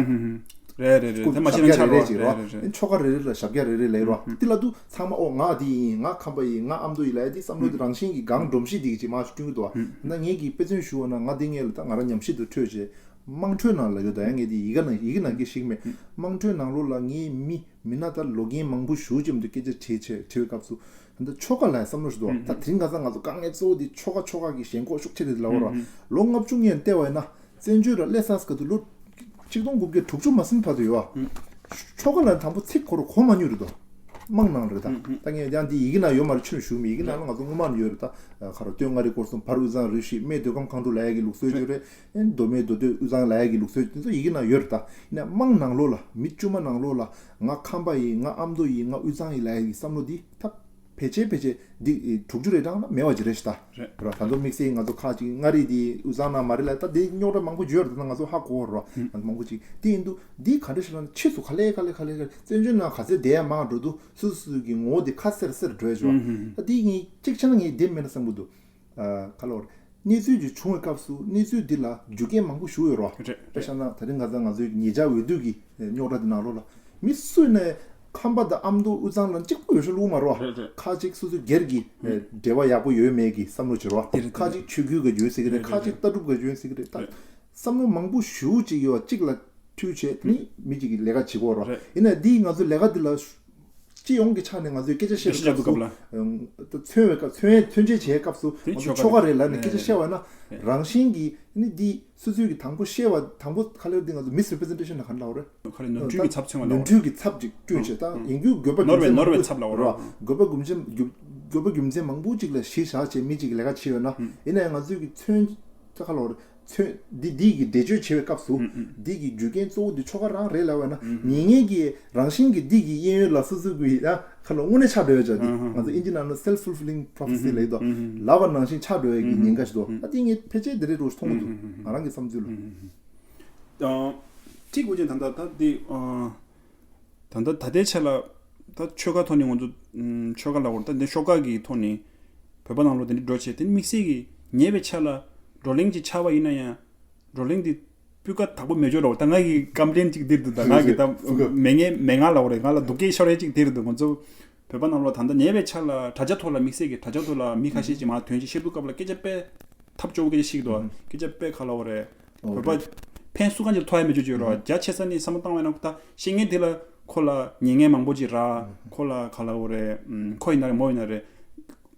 རེད་རེད་རེད། དེ་མ་ཤེས་ན་ཆགས་རོགས་རེད་རེད་རེད། ཆོ་ག་རེ་རེ་ལ་ཞབས་བཀྱག་རེ་རེ་ལས་རོགས་འདི་ལ་དུ་ཚང་མ་ཨོ་ང་འདི་ཡིན་ང་ཁམས་པ་ཡིན་ང་ཨ་མདོ་ཡིན་ལ་ཡ་འདི་བསམ་བློ་འདི་རང་བཞིན་གྱི་སྒང་སྒྲོམ་གཞི་འདི་གི་ཅིག་མ་ཞིག་བསྐྲུན་གི་འདུག་ད་ངེད་ཀྱིས་དཔེ་མཚོན་ཞུ་བ་ན་ང་འདི་ངེད་ལ་ད་ང་རང་ཉམས་ཞིབ་ཏུ་འཕྲོད་བྱས་དམངས་ཁྲོད་ནང་ལ་ཡོད། ད་ཡང་ངེད་འདི་ཡི་གེ་ནང་ཡི་གེ་ནང་གི་ཞིག་མེད། དམངས་ཁྲོད་ནང་ལོགས་ལ་ངའི་མི་མི་སྣ་ད་ལོ་རྒན་མང་པོ་ཞུ་ཅིག་འདུག་སྐད་ཆ་དྲིས་བྱས་དྲི་བའི་སྐབས་སུ་ད་ཆོ་ག་ལ་བསམ་བློ་ཞིག་འདུག་ད་དེ་རིང་ཁ་སང་ང་ཚོ་དཀའ་ངལ་གཙོ་བོ་འདི་ཆོ་ག་ཆོ་ག་གི་ཞེན་ཁོག་ཤུགས་ཆེ་རེད་ལབ་པ་ར། ལོ་ལྔ་བཅུ་ངས་བལྟས་པ་ཡིན་ན། བཙན་བྱོལ་ལ་སླེབས་ཚར་སྐབས་དུ་ལོ་གཅིག་སྟོང་དགུ་བརྒྱ་དྲུག་ཅུ་མ་ཟིན་བར་དུ་ཡོད་ཨ། ཆོ་ག་ལ་དང་པོ་ཚིག་ཁོ་རང་གོ་མ་མྱོང་རེད་དོ། དམངས་ནང་རེད་ད། ད་ངས་ཡང་འདི་ཡི་གེ་ནང་ཡོད་མ་རེད། ཆུ་ཞུ་མི་ཡི་གེ་ནང་ལ་ང་ཚོ་སྔོན་མ་ནས་ཡོད་རེད་ད། ཁ་རོ་སྟོད་མངའ་རིས་སྐོར་གསུམ་བར་དབུས་གཙང་རུ་བཞི་སྨད་མདོ་ཁམས་ཁམས་དྲུག་ལ་ཡ་གི་ལུགས་སྲོལ་ཡོད་རེད། མདོ་སྨད་མདོ་སྟོད་དབུས་གཙང་ལ་ཡ་གི་ལུགས་སྲོལ་དེ་ཚོ་ཡི་གེ་ནང་ཡོད་རེད་ད། ཡིན་ན་དམངས་ནང་ལོགས་ལ་མི་དཀྱུས་མ་ནང་ལོགས་ལ་ང་ཁམས་པ་ཡིན་ང་ཨ་མདོ་ཡིན་ང་དབུས་གཙང་ཡིན་ལ་ཡ་གི་བསམ་བློ་འདི་ཐབས་ ཕལ་ཆེར་ཕལ་ཆེར་འདི་དྲུག་ཅུ་རེ་གྲངས་ལ་མེད་པ་ཅིག་རེད་ཤག་ད། རེད། ར་ད་དུང་དམིགས་བསལ་ང་ཚོ་ཁག་ཅིག་མངའ་རིས་འདི་དབུས་གཙང་ནང་མ་རེད་ལ། ད་འདི་རྙོག་དྲ་མང་པོ་ཡོད་རེད། ད་ང་ཚོ་ཧ་གོ་ར། ང་ཚོ་མང་པོ་ཅིག་འདི་ཡིན་དུས་འདི་ག་འདྲ་ཞིག་ལ་ཕྱིས་སུ་ག་ལེ་ག་ལེ་ག་ལེ་ག་ལེ་བཙན་བྱོལ་ནང་ག་ཚད་བསྡད་ཡ་མང་འགྲོ་དུས་སུ་སུ་གི་ངོ་བོ་འདི་ཁ་གསལ་གསལ་འགྲོ་ཡ་ཅིག་བ། ད་འདི་ངས་གཅིག་བྱས་ན་ངས་བདེན་མེད་ན་བསམ་གི་འདུག་ཨ། ག་ལོར། གནས་ཚུལ་ཅིག་བྱུང་བའི་སྐབས་སུ་གནས་ཚུལ་འདི་ལ་རྒྱུ་རྐྱེན་མང་པོ་ཞིག་ཡོད་རེད་བ། རེད། དཔེ་བཞག་ན་ད་རིང་ཁ་སང་ང་ཚོའི་ཉེ་ཆར་འོས་བསྡུ་གི་རྙོག་དྲ་འདི་ནང་ལོགས་ལ་མི་སུ་ནས་ཁམས་པ་དང་ཨ་མདོ་དབུས་གཙང་ལ་གཅིག་པུ་འོས་ཤོག་བླུགས་མ་རེད་བ། རེད་རེད། ཁ་ཅིག་སོ་སོའི་སྒེར་གྱི་འབྲེལ་བ་ཡག་པོ་ཡོད་མེད་ཀྱི་བསམ་བློ་བྱེད་རེད་བ། དེ་རེད། ཁ་ཅིག་ཆོས་བརྒྱུད་ཀྱི་ཡོད་ཟེར་གི་རེད། རེད། ཁ་ཅིག་ལྟ་གྲུབ་ཀྱི་ཡོད་ཟེར་གི་རེད། ད་རེད། བསམ་བློ་མང་པོ་ཞེ་པོ་ཅིག་ཡོད་པ་གཅིག་ལ་འཁྲུལ་བྱས་དེ་ནི་མི་གཅིག་གིས་ལས་ཀ་བྱེད་ཀྱི་ཡོད་རེད་བ། རེད། ཡིན་ནའི་འདིས་ང་ཚོ་ལས་ཀ་འདི་ལ་སྤྱི་ཡོངས་ཀྱི་ཆ་ནས་ང་ཚོས་སྐད་ཆ་བཤད་པའི་སྐབས་སུ། སྐད་ཆ་བཤད་པའི་སྐབས་ལ། ཨང་། ད་མཚོན་བའི་སྐབས་མཚོན་མཚོན་བྱེད་བྱེད་སྐབས་སུ་དེ་ང་ཚོ་ཆོལ་ཁ་ཆོལ་ཁ་རེད་ལབ་ནས་སྐད་ཆ་བཤད་པ་ཡིན་ན། རེད། རང་བཞིན་གྱིས་ནི་འདི་སོ་སོའི་གི་དང་པོ་བཤད་པ་དང་པོ་ག་ལེར་འདི་ང་ཚོ་མིས་རི་པི་རི་ཟེན་ཊེ་ཤན་ལ་ག་རེ་ལབ་དགོས་རེད། ག་རེ་ནོར་འཁྲུལ་གྱི་ཚབ་མཚོན་པ་ལབ་དགོས་རེད། ནོར་འཁྲུལ་གྱི་ཚབ་ཅིག་བསྐྲུན་བྱས། ད་ཡིན་རྒྱུ་དགོས་པ་རྒྱུ་མཚན་ནོར་བའི་ནོར་བའི་ཚབ་ལབ་དགོས་རེད། རེད་བ། དགོས་པ་རྒྱུ་མཚན་དགོས་པ་རྒྱུ་མཚན་མང་པོ་ཅིག་ལ་གཞི་བཞག་བྱས་མི་གཅིག་གིས་ལས་ཀ་བྱས་ཡོད་ན། ཡིན་ནའི་ང་ཚོའི་གི་མཚོན་ད་ག་ལབ་དགོས་རེད། མཚོན། འདི་འདི་གི་འགྲེལ་བརྗོད་བྱེད་པའི་སྐབས་སུ། ཨུ་ཨུ། འདི་གི་རྒྱུ་རྐྱེན་གཙོ་བོ་འདི་ཆོལ་ཁ་རང་རེད་ལབ་པ་ཡིན་ན། ཨུ་ཨུ། ཉན་མཁན་གྱི་རང་བཞིན་གྱིས་འདི་གི་གཡས་གཡོན་ལ་སོ་སོ་གི་ཡ་ཁ་ལོ་དངོས་གནས་ཆགས་འགྲོ་ཡ་ཅིག་འདི། ཨུ་ཨུ། ང་ཚོ་ཨིན་ཇི་ནང་ལ་self fulfilling prophecy ལབ་ཀྱི་འདུག་ཨུ་ཨུ། ལབ་པ་ནང་བཞིན་ཆགས་འགྲོ་ཡ་གི་ཨུ་ཨུ། ཉེན་ཁ་ཞིག་འདུག་ཨུ་ཨུ། ད་འདི་ངས་ཕལ་ཆེར་འདི་རེད་འགྲོ་མཐོང་གི་འདུག་ཨུ་ཨུ། ང་རང་གི་བསམ་ཚུལ་ལ། ཨུ་ཨུ། ཨུ་ཨུ། ཨ། གཅིག་དགོས་ཅན་ད་ལྟ་ད་འདི། ཨ། ད་ལྟ་ད་ལྟའི་ཆ་ལ་ད་ཆོལ་ཁ་ཐོག་ནས་ང་ཚོ་ཨམ་ཆོལ་ཁ་ལབ་དགོས་རེད། ད་འདི་ཤོག་ཁག་གི་ཐོག་ནས་བོད་པ་ནང་ལོགས་དེ་འདྲ་འགྲོ་བྱས། དེ་ནི་དམིགས་བསལ་གྱི་ཉེ་བའི་ཆ་ལ་བགྲོ་གླེང་ཅིག་ཆགས་པ་ཡིན་ན་ཡང་། བགྲོ་གླེང་འདི་སྤུས་ཀ་དག་པོ་མེད་འཇོག་རོགས། ད་ང་གི་ཀམ་པི་ལེན་ཅིག་འདིར་འདུག་ད་ང་གི་ད་མེད་ངེས་མེད་ང་ལབ་དགོས་རེད། ང་ལ་སྡུག་སྐད་ཤོར་ཡས་ཅིག་འདིར་འདུག་ང་ཚོ་བོད་པ་ནང་ལོགས་ད་ལྟ་ཉེ་བའི་ཆ་ལ་དྲ་རྒྱ་ཐོག་ལ་དམིགས་བསལ་གྱི་དྲ་རྒྱ་ཐོག་ལ་མི་ཁ་ཤས་ཅིག་མར་ཐོན་བྱས་བཤད་སྡོད་སྐབས་ལ་སྐད་ཆ་དཔེ་ཐབས་སྐྱོ་བོ་སྐད་ཆ་བཤད་ཀྱི་འདུག་སྐད་ཆ་དཔེ་ག་ལབ་དགོས་རེད། ཨོ་བོད་པ་ཕན་སུ་གང་ཅིག་ཐོགས་ཡ་མེད་ཅོ་ཅོ་ར། རྒྱ་ཆེ་ས་ནས་བསམ་བློ་བཏང་བས་ན་ད་བཤད་མཁན་དེ་ལ་ཁོ་ལ་ཉན་མཁན་མང་པོ་ཅིག་རག་ཁོ་ལ་ག་ལབ་དགོས་རེད། ཨམ་ཁོ་ཡིན་ན་རེད་མོ་ཡིན་ན་རེད།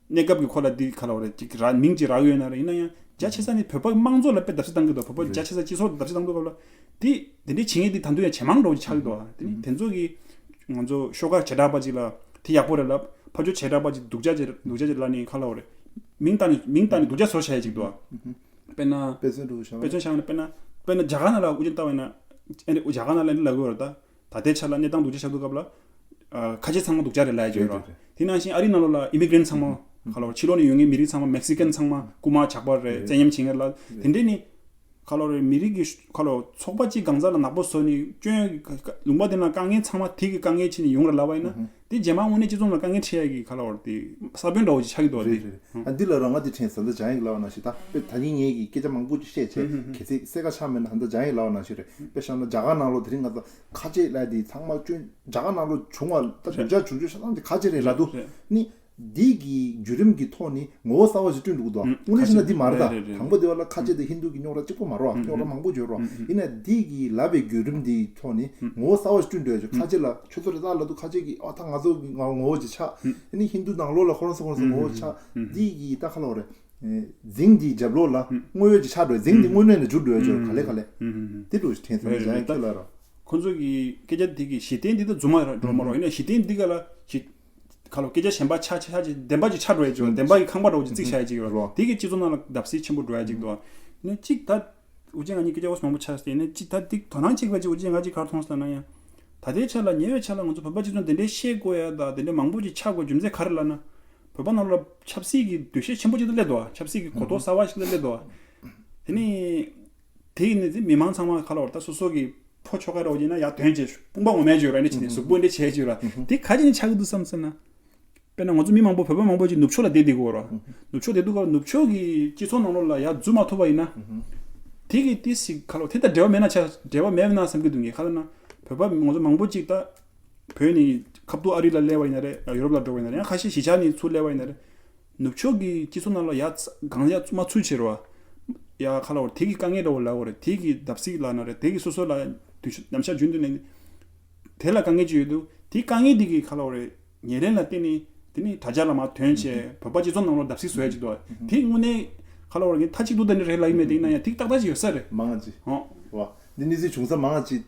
གནས་སྐབས་ཀྱི་ཁོ་ལ་འདི་ག་ལབ་དགོས་རེད། ཅིག་རག་མིང་ཅིག་རག་ཡོད་ན་རེད། ཡིན་ན་ཡང་རྒྱ་ཆེ་ས་ནས་བོད་པ་དམངས་གཙོ་ལ་དཔེ་བརྡབ་གསིག་བཏང་གི་འདུག་བོད་པ་རྒྱ་ཆེ་ས་སྤྱི་ཚོགས་ལ་བརྡབ་གསིག་བཏང་འདུག་ག་ལ། དེ་དེ་འདྲའི་བྱེད་མཁན་དེ་ད་དུང་ཡང་ཇེ་མང་འགྲོ་བ་ཅིག་ཆགས་ཀྱི་འདུག་དེ་ནི་དེ་ཚོ་གི་ང་ཚོ་ཤོག་ཁག་བྱེ་བྲག་པ་ཅིག་ལ་དེ་ཡག་པོ་རེད་ལབ། ཕར་ཕྱོགས་བྱེ་བྲག་པ་ཅིག་སྡུག་ཅག་ཅིག་སྡུག་ཅག་ཅིག་ལབ་ནས་ག་ལབ་དགོས་རེད། མིང་བཏགས་ནས་མིང་བཏགས་ནས་སྡུག་ཅག་བཟོ་བྱ་ཡ་ཅིག་འདུག་དཔེར་ན། དཔེ་མཚོན་འདྲ་བོ་བཞག་ན། དཔེ་མཚོན་བཞག་ན་དཔེར་ན། དཔེར་ན་རྒྱ་གར་ནང་ལ་དབུ་ཅན་བལྟ་བ་ཡིན་ན། ཨ་ནི་རྒྱ་གར་ནང་ལ་ཨ་ནི་ལབ་དགོས་རེད་ད། ད་ལྟའི་ཆ་ལ་གནས་སྟངས་སྡུག་ཅག་ཆགས་དུས་སྐབས་ལ། ཨ། ཁ་ཆེ་ཚང་མ་སྡུག་ཅག་རེད་ལབ་ཡ་ཅིག་ཡོད་རེད། རེད་རེད། དེ་ནང་བཞིན་ཨ་རི་ནང་ལོགས་ལ་ཨི་མི་གྷི་རེན་ཊི་ཚང་མ། ཨ། ག་ལབ་དགོས་རེད། ཕྱི་ལོགས་ནས་ཡོང་མཁན་མི་རིགས་ཚང་མ་མེག་སི་ཀན་ཚང་མ་རྐུན་མ་ཇག་པ་རེད། རེད། བཙན་ཉམས་བྱེད་མཁན་ལ། རེད། དེ་འདྲས་ནི། ག་ལབ་དགོས་རེད། མི་རིགས་ཀྱི་ག་ལབ་དགོས་རེད། ཚོགས་པ་གཅིག་གང་ཟག་ལ་ནག་པོ་བཟོས་ནས་སྐྱོན་ལུང་པ་དེ་ནང་དཀའ་ངལ་ཚང་མ་དེ་གི་དཀའ་ངལ་བྱས་ནས་ཡོང་རེད་ལབ་པ་ཡིན་ན། ཨ་ཧུ། དེ་རྗེས་མ་དངོས་གནས་སྤྱི་ཚོགས་ནང་དཀའ་ངལ་འཕྲད་ཡ་གི་ག་ལབ་དགོས་རེད། དེ་ས་བོན་འདྲ་བོ་ཅིག་ཆགས་ཀྱི་འདུག་བ། རེད་དེ། རེད་རེད། ཨ། འདི་ལ་རང་ང་དེ་དྲན་ས་ལ་ཇ་ཡང་ལབ་པ་ནང་བཞིན་ད་དཔེ་ད་ནི་ངས་ཀྱི་སྐད་ཆ་མང་པོ་ཅིག་བཤད་བྱས། ཨ་ཧུ་ཧུ། གལ་སྲིད་གསལ་ཁ་ཆགས་མེད་ན་ད་ལྟ་ཇ་ཡང་ལབ་པ་ནང་བཞིན་རེད། དཔེ་བཞག་ན་རྒྱ་གར་ནང་ལོགས་དེ་རིང་ང་ཚོ་ཁ་ཆེ་ལབ་དེ་ཚང་མ་སྐྱོན་རྒྱ་གར་ནང་ལོགས་བྱུང་བ་ད་སྡུག་ཅག་བྱུང་ཆོག་ཤ་ཚང་དེ་ཁ་ཆེ་རེད་ལབ་དུས། རེད་རེད། ནི། འདི་གི་བརྒྱུད་རིམ་གྱི་ཐོག་ནས་ངོ་བོ་གསར་བ་ཞིག་བསྐྲུན་འདུག་འདུག་ཨ། དངོས་གནས་བྱས་ན་འདི་མ་རེད་ད། རེད་རེད་རེད། དང་པོ་དེ་བ་ལ་ཁ་ཆེ་དང་ཧིན་དུ་གི་རྙོག་དྲ་གཅིག་པོ་མ་རེད་བ། ཨ། རྙོག་དྲ་མང་པོ་ཡོད་རེད་བ། ཨ། ཡིན་ནའི་འདི་གི་ལབ་པའི་བརྒྱུད་རིམ་འདིའི་ཐོག་ནས་ཨ། ངོ་བོ་གསར་བ་ཞིག་བསྐྲུན་འདོད་ཡོད། ཨ། ཁ་ཆེ་ལ་ཁྱོད་ཚོ་རེད་ད་ལབ་དུས་ཁ་ཆེ་གི་ཨ་ད་ང་ཚོ་གི་ངོ་བོ་ཅིག་ཆགས། ཨ། ཡིན་ནའི་ཧིན་དུ་ནང་ལོགས་ལ་ཁོ་རང་ཚོ་ཁོ་རང་ཚོ་ངོ་བོ་ཅིག་ཆགས། ཨ། འདི་གི་ད་ག་ལབ་དགོས་རེད། འཛིང་འདིའི་རྒྱབ་ལོགས་ལ་ཨ། དངོས་ཡོད་ཅིག་ཆགས་འགྲོ། འཛིང་འདི་ཨ། དངོས་གནས་ནས་འཇུག་འགྲོ་ཡ་ཅིག་ཨ། ག་ལེ་ག་ལེ། ཨ། ཨ། དེ་འདྲ་ཞིག་དྲན་སོང་། རེད་ཇ་ཡང་རེད། ཁྱོད་ལ་ར། ཁོ་ཚོ་གི་སྐད་ཆ་དེ་གི་གཞི་རྟེན་འདི་ད་རྫུན་མ་རེད་འགྲོ་མ་རོགས། ཡིན་ན་གཞི་རྟེན་འདི་ག་ལ་གཞི། ག་ལོ་སྐད་ཆ་གཞན་པ་ཆ་ཆ་ཆ་ཅིག་བདེན་པ་ཅིག་ཆགས་འགྲོ་ཡ་ཅིག་ཡོད། བདེན་པ་གི་ཁང་པ་འདྲ་བོ་ཅིག་བརྩིགས་བཞག་ཡ་ཅིག་ཡོད་རོ། དེ་གི་སྤྱི་ཚོགས་ནང་ལ་བརྡབ་གསིག་ཆེན་པོ་འགྲོ་ཡ་ཅིག་འདུག་ནི་གཅིག་ད་འུ་ཅག་ང་གཉིས་སྐད་ཆ་ཨོ་མང་པོ་ཆགས་ཏེ་ནི་གཅིག་ད་འདི་དོ་སྣང་གཅིག་བ་ཅིག་འུ་ཅག་ང་གཅིག་གར་མཐོང་སོང་ན་ཡང་། ད་ལྟའི་ཆ་ལ་ཉེ་བའི་ཆ་ལ་ང་ཚོ་བོད་པ་སྤྱི་ཚོགས་འདི་འདྲའི་བཤད་དགོས་ཡ་ད་འདི་འདྲའི་མང་པོ་ཅིག་ཆགས་དགོས་རྒྱུ་མཚན་ག་རེ་ལབ་ན། བོད་པ་ནང་ལ་ཆབ་སྲིད་ཀྱི་འདུ་ཤེས་ཆེན་པོ་ཅིག་ད་སླེབས་འདུག་ཆབ་སྲིད་ཀྱི་གོ་རྟོགས་གསར་བ་ཞིག་ད་སླེབས་འདུག་དེ་ནི། དེ་ཡིན་ནི་དེ་མི་མང་ཚང་མ་ག་ལ་བར་ད་སོ་སོ་གི་ཕོ་ཁྱོ་ག་ར་བ་ཡིན་ན་ཡར་དོན་བྱས་དཔུང་པ་ངོ་མས་བྱོས་ར་ནི་བྱས་ནས་གཟུགས་པོ་འདྲ་བྱས་བྱོས་ར་དེ་ག་ཅི་ནས་ཆགས་ཀྱི་འདུག་བསམ་ཟེར་ན། དཔེར་ན་ང་ཚོ་མི་མང་པོ་བོད་པ་མང་པོ་ཅིག་ནུབ་ཕྱོགས་ལ་བསྡད་བསྡད་ཀྱི་ཡོད་ར། ནུབ་ཕྱོགས་བསྡད་དུས་སྐབས་ནུབ་ཕྱོགས་ཀྱི་སྤྱི་ཚོགས་ནང་ལོགས་ལ་ཡར་འཛུལ་མ་ཐུབ་པ་ཡིན་ན། དེ་གི་དེ་ཞིག་ག་ལ་དེ་དང་འབྲེལ་བ་མེད་ན་ཆ་འབྲེལ་བ་མེད་ན་བསམ་གྱི་འདུག་ངས་ག་ལ་ན། བོད་པ་ང་ཚོ་མང་པོ་ཅིག་ད། བོད་ནས་ཁ་ཐུག་ཨ་རི་ལ་སླེབས་པ་ཡིན་ན་རེད། ཡུ་རོབ་ལ་འགྲོ་བ་ཡིན་ན་རེད། ཡང་ཁ་ཤས་གཞིས་ཆགས་ནས་ཚུར་སླེབས་པ་ཡིན་ན་རེད། ནུབ་ཕྱོགས་ཀྱི་སྤྱི་ཚོགས་ནང་ལ་ཡ་གང་ཡ་མ་ཚུད་བྱེད་རོགས། ཡ་ག་ལ་བར་དེ་གི་དཀའ་ངལ་འདྲ་བོ་ལ་བར་དེ་གི་བརྡབ་གསིག་ལ་ན་རེད། དེ་གི་སོ་སོ་ལ་དུས་ཚོད་ཉམས་ཆག་རྒྱུན་དུ་ནས་དེ་ལ་དཀའ་ངལ་ཅིག་ཡོད་འདུག་དེ་དཀའ་ངལ་དེ་གི་ག་ལ་བར་ཉེར་ལེན་ལ་བརྟེན་ནས་དེ་ནི་དྲ་རྒྱ་ལ་མར་ཐོན་བྱས་བོད་པ་སྤྱི་ཚོགས་ནང་ལ་བརྡབ་གསིག་བཟོ་ཡ་ཅིག་འདུག་དེ་དངོས་གནས་ག་ལ་བར་གི་མཐའ་གཅིག་ཏུ་ད་ནི་རེད་ལབ་ཀྱི་མེད། དེ་ཡིན་ན་ཡང་དེ་ཏག་ཏག་ཅིག་ཡོད་ས་རེད། མང་ང་ཅིག་ཧོ། བ། འདི་གནས་ཚུལ་བྱུང་ས་མང་ང་ཅིག་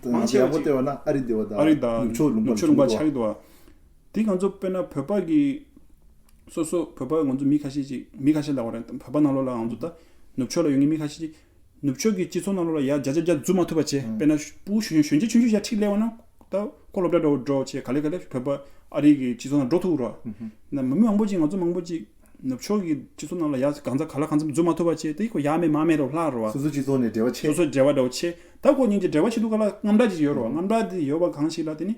མང་ཆེ་ཡག་པོ་ཅིག་བལྟས་པ་ན་ཨ་རི་འདི་བ་དང་ཨ་རི་དང་ནུབ་ཕྱོགས་ལུང་པ་ནུབ་ཕྱོགས་ལུང་པ་ཆགས་ཀྱི་འདུག་བ། དེ་ང་ཚོ་དཔེར་ན་བོད་པ་གི་སོ་སོ་བོད་པ་ང་ཚོ་མི་ཁ་ཤས་ཅིག་མི་ཁ་ཤས་ལབ་པ་རེད། བོད་པ་ནང་ལོགས་ལ་ང་ཚོ་ད་ནུབ་ཕྱོགས་ལ་ཡོད་མཁན་མི་ཁ་ཤས་ཅིག་ནུབ་ཕྱོགས་ཀྱི་སྤྱི་ཚོགས་ནང་ལོགས་ལ་ཡར་རྒྱ་རྒྱ་རྒྱ་འཛུལ་མ་ཐུབ་པ་བྱས། དཔེར་ན་ཕྲུ་གུ་གཞོན་གཞོན་ཆེ་ཆུང་ཆུང་ཡར་ཁྲིད་སླེབས་པ་ན་ད་ ཁོ་སློབ་གྲྭ་འགྲོ་འགྲོ་བྱས་ག་ལེ་ག་ལེ་བོད་པ་ཨ་རི་གི་སྤྱི་ཚོགས་ནང་འགྲོ་ཐུབ་རོ། ན་མི་མང་པོ་ཅིག་ང་ཚོ་མང་པོ་ཅིག་ནུབ་ཕྱོགས་ཀྱི་སྤྱི་ཚོགས་ནང་ལ་ཡ་གང་ཚ་ག་ལ་གང་འཚམ་འཛུལ་མ་ཐུབ་པ་བྱས་དེ་ཁོ་ཡ་མེད་མ་མེད་རོ་ལྷག་རོ། སོ་སོ་སྤྱི་ཚོགས་ནས་འབྲེལ་བ་ཆད། སོ་སོ་འབྲེལ་བ་འདྲ་བོ་ཆད། ད་ཁོ་སྙིང་རྗེ་འབྲེལ་བ་ཆད་དུས་ག་ལ་དངངས་སྐྲག་ཅིག་ཡོད་རོ། དངངས་སྐྲག་དེ་ཡོད་པ་གང་ཞིག་ལ་དེ་ནི།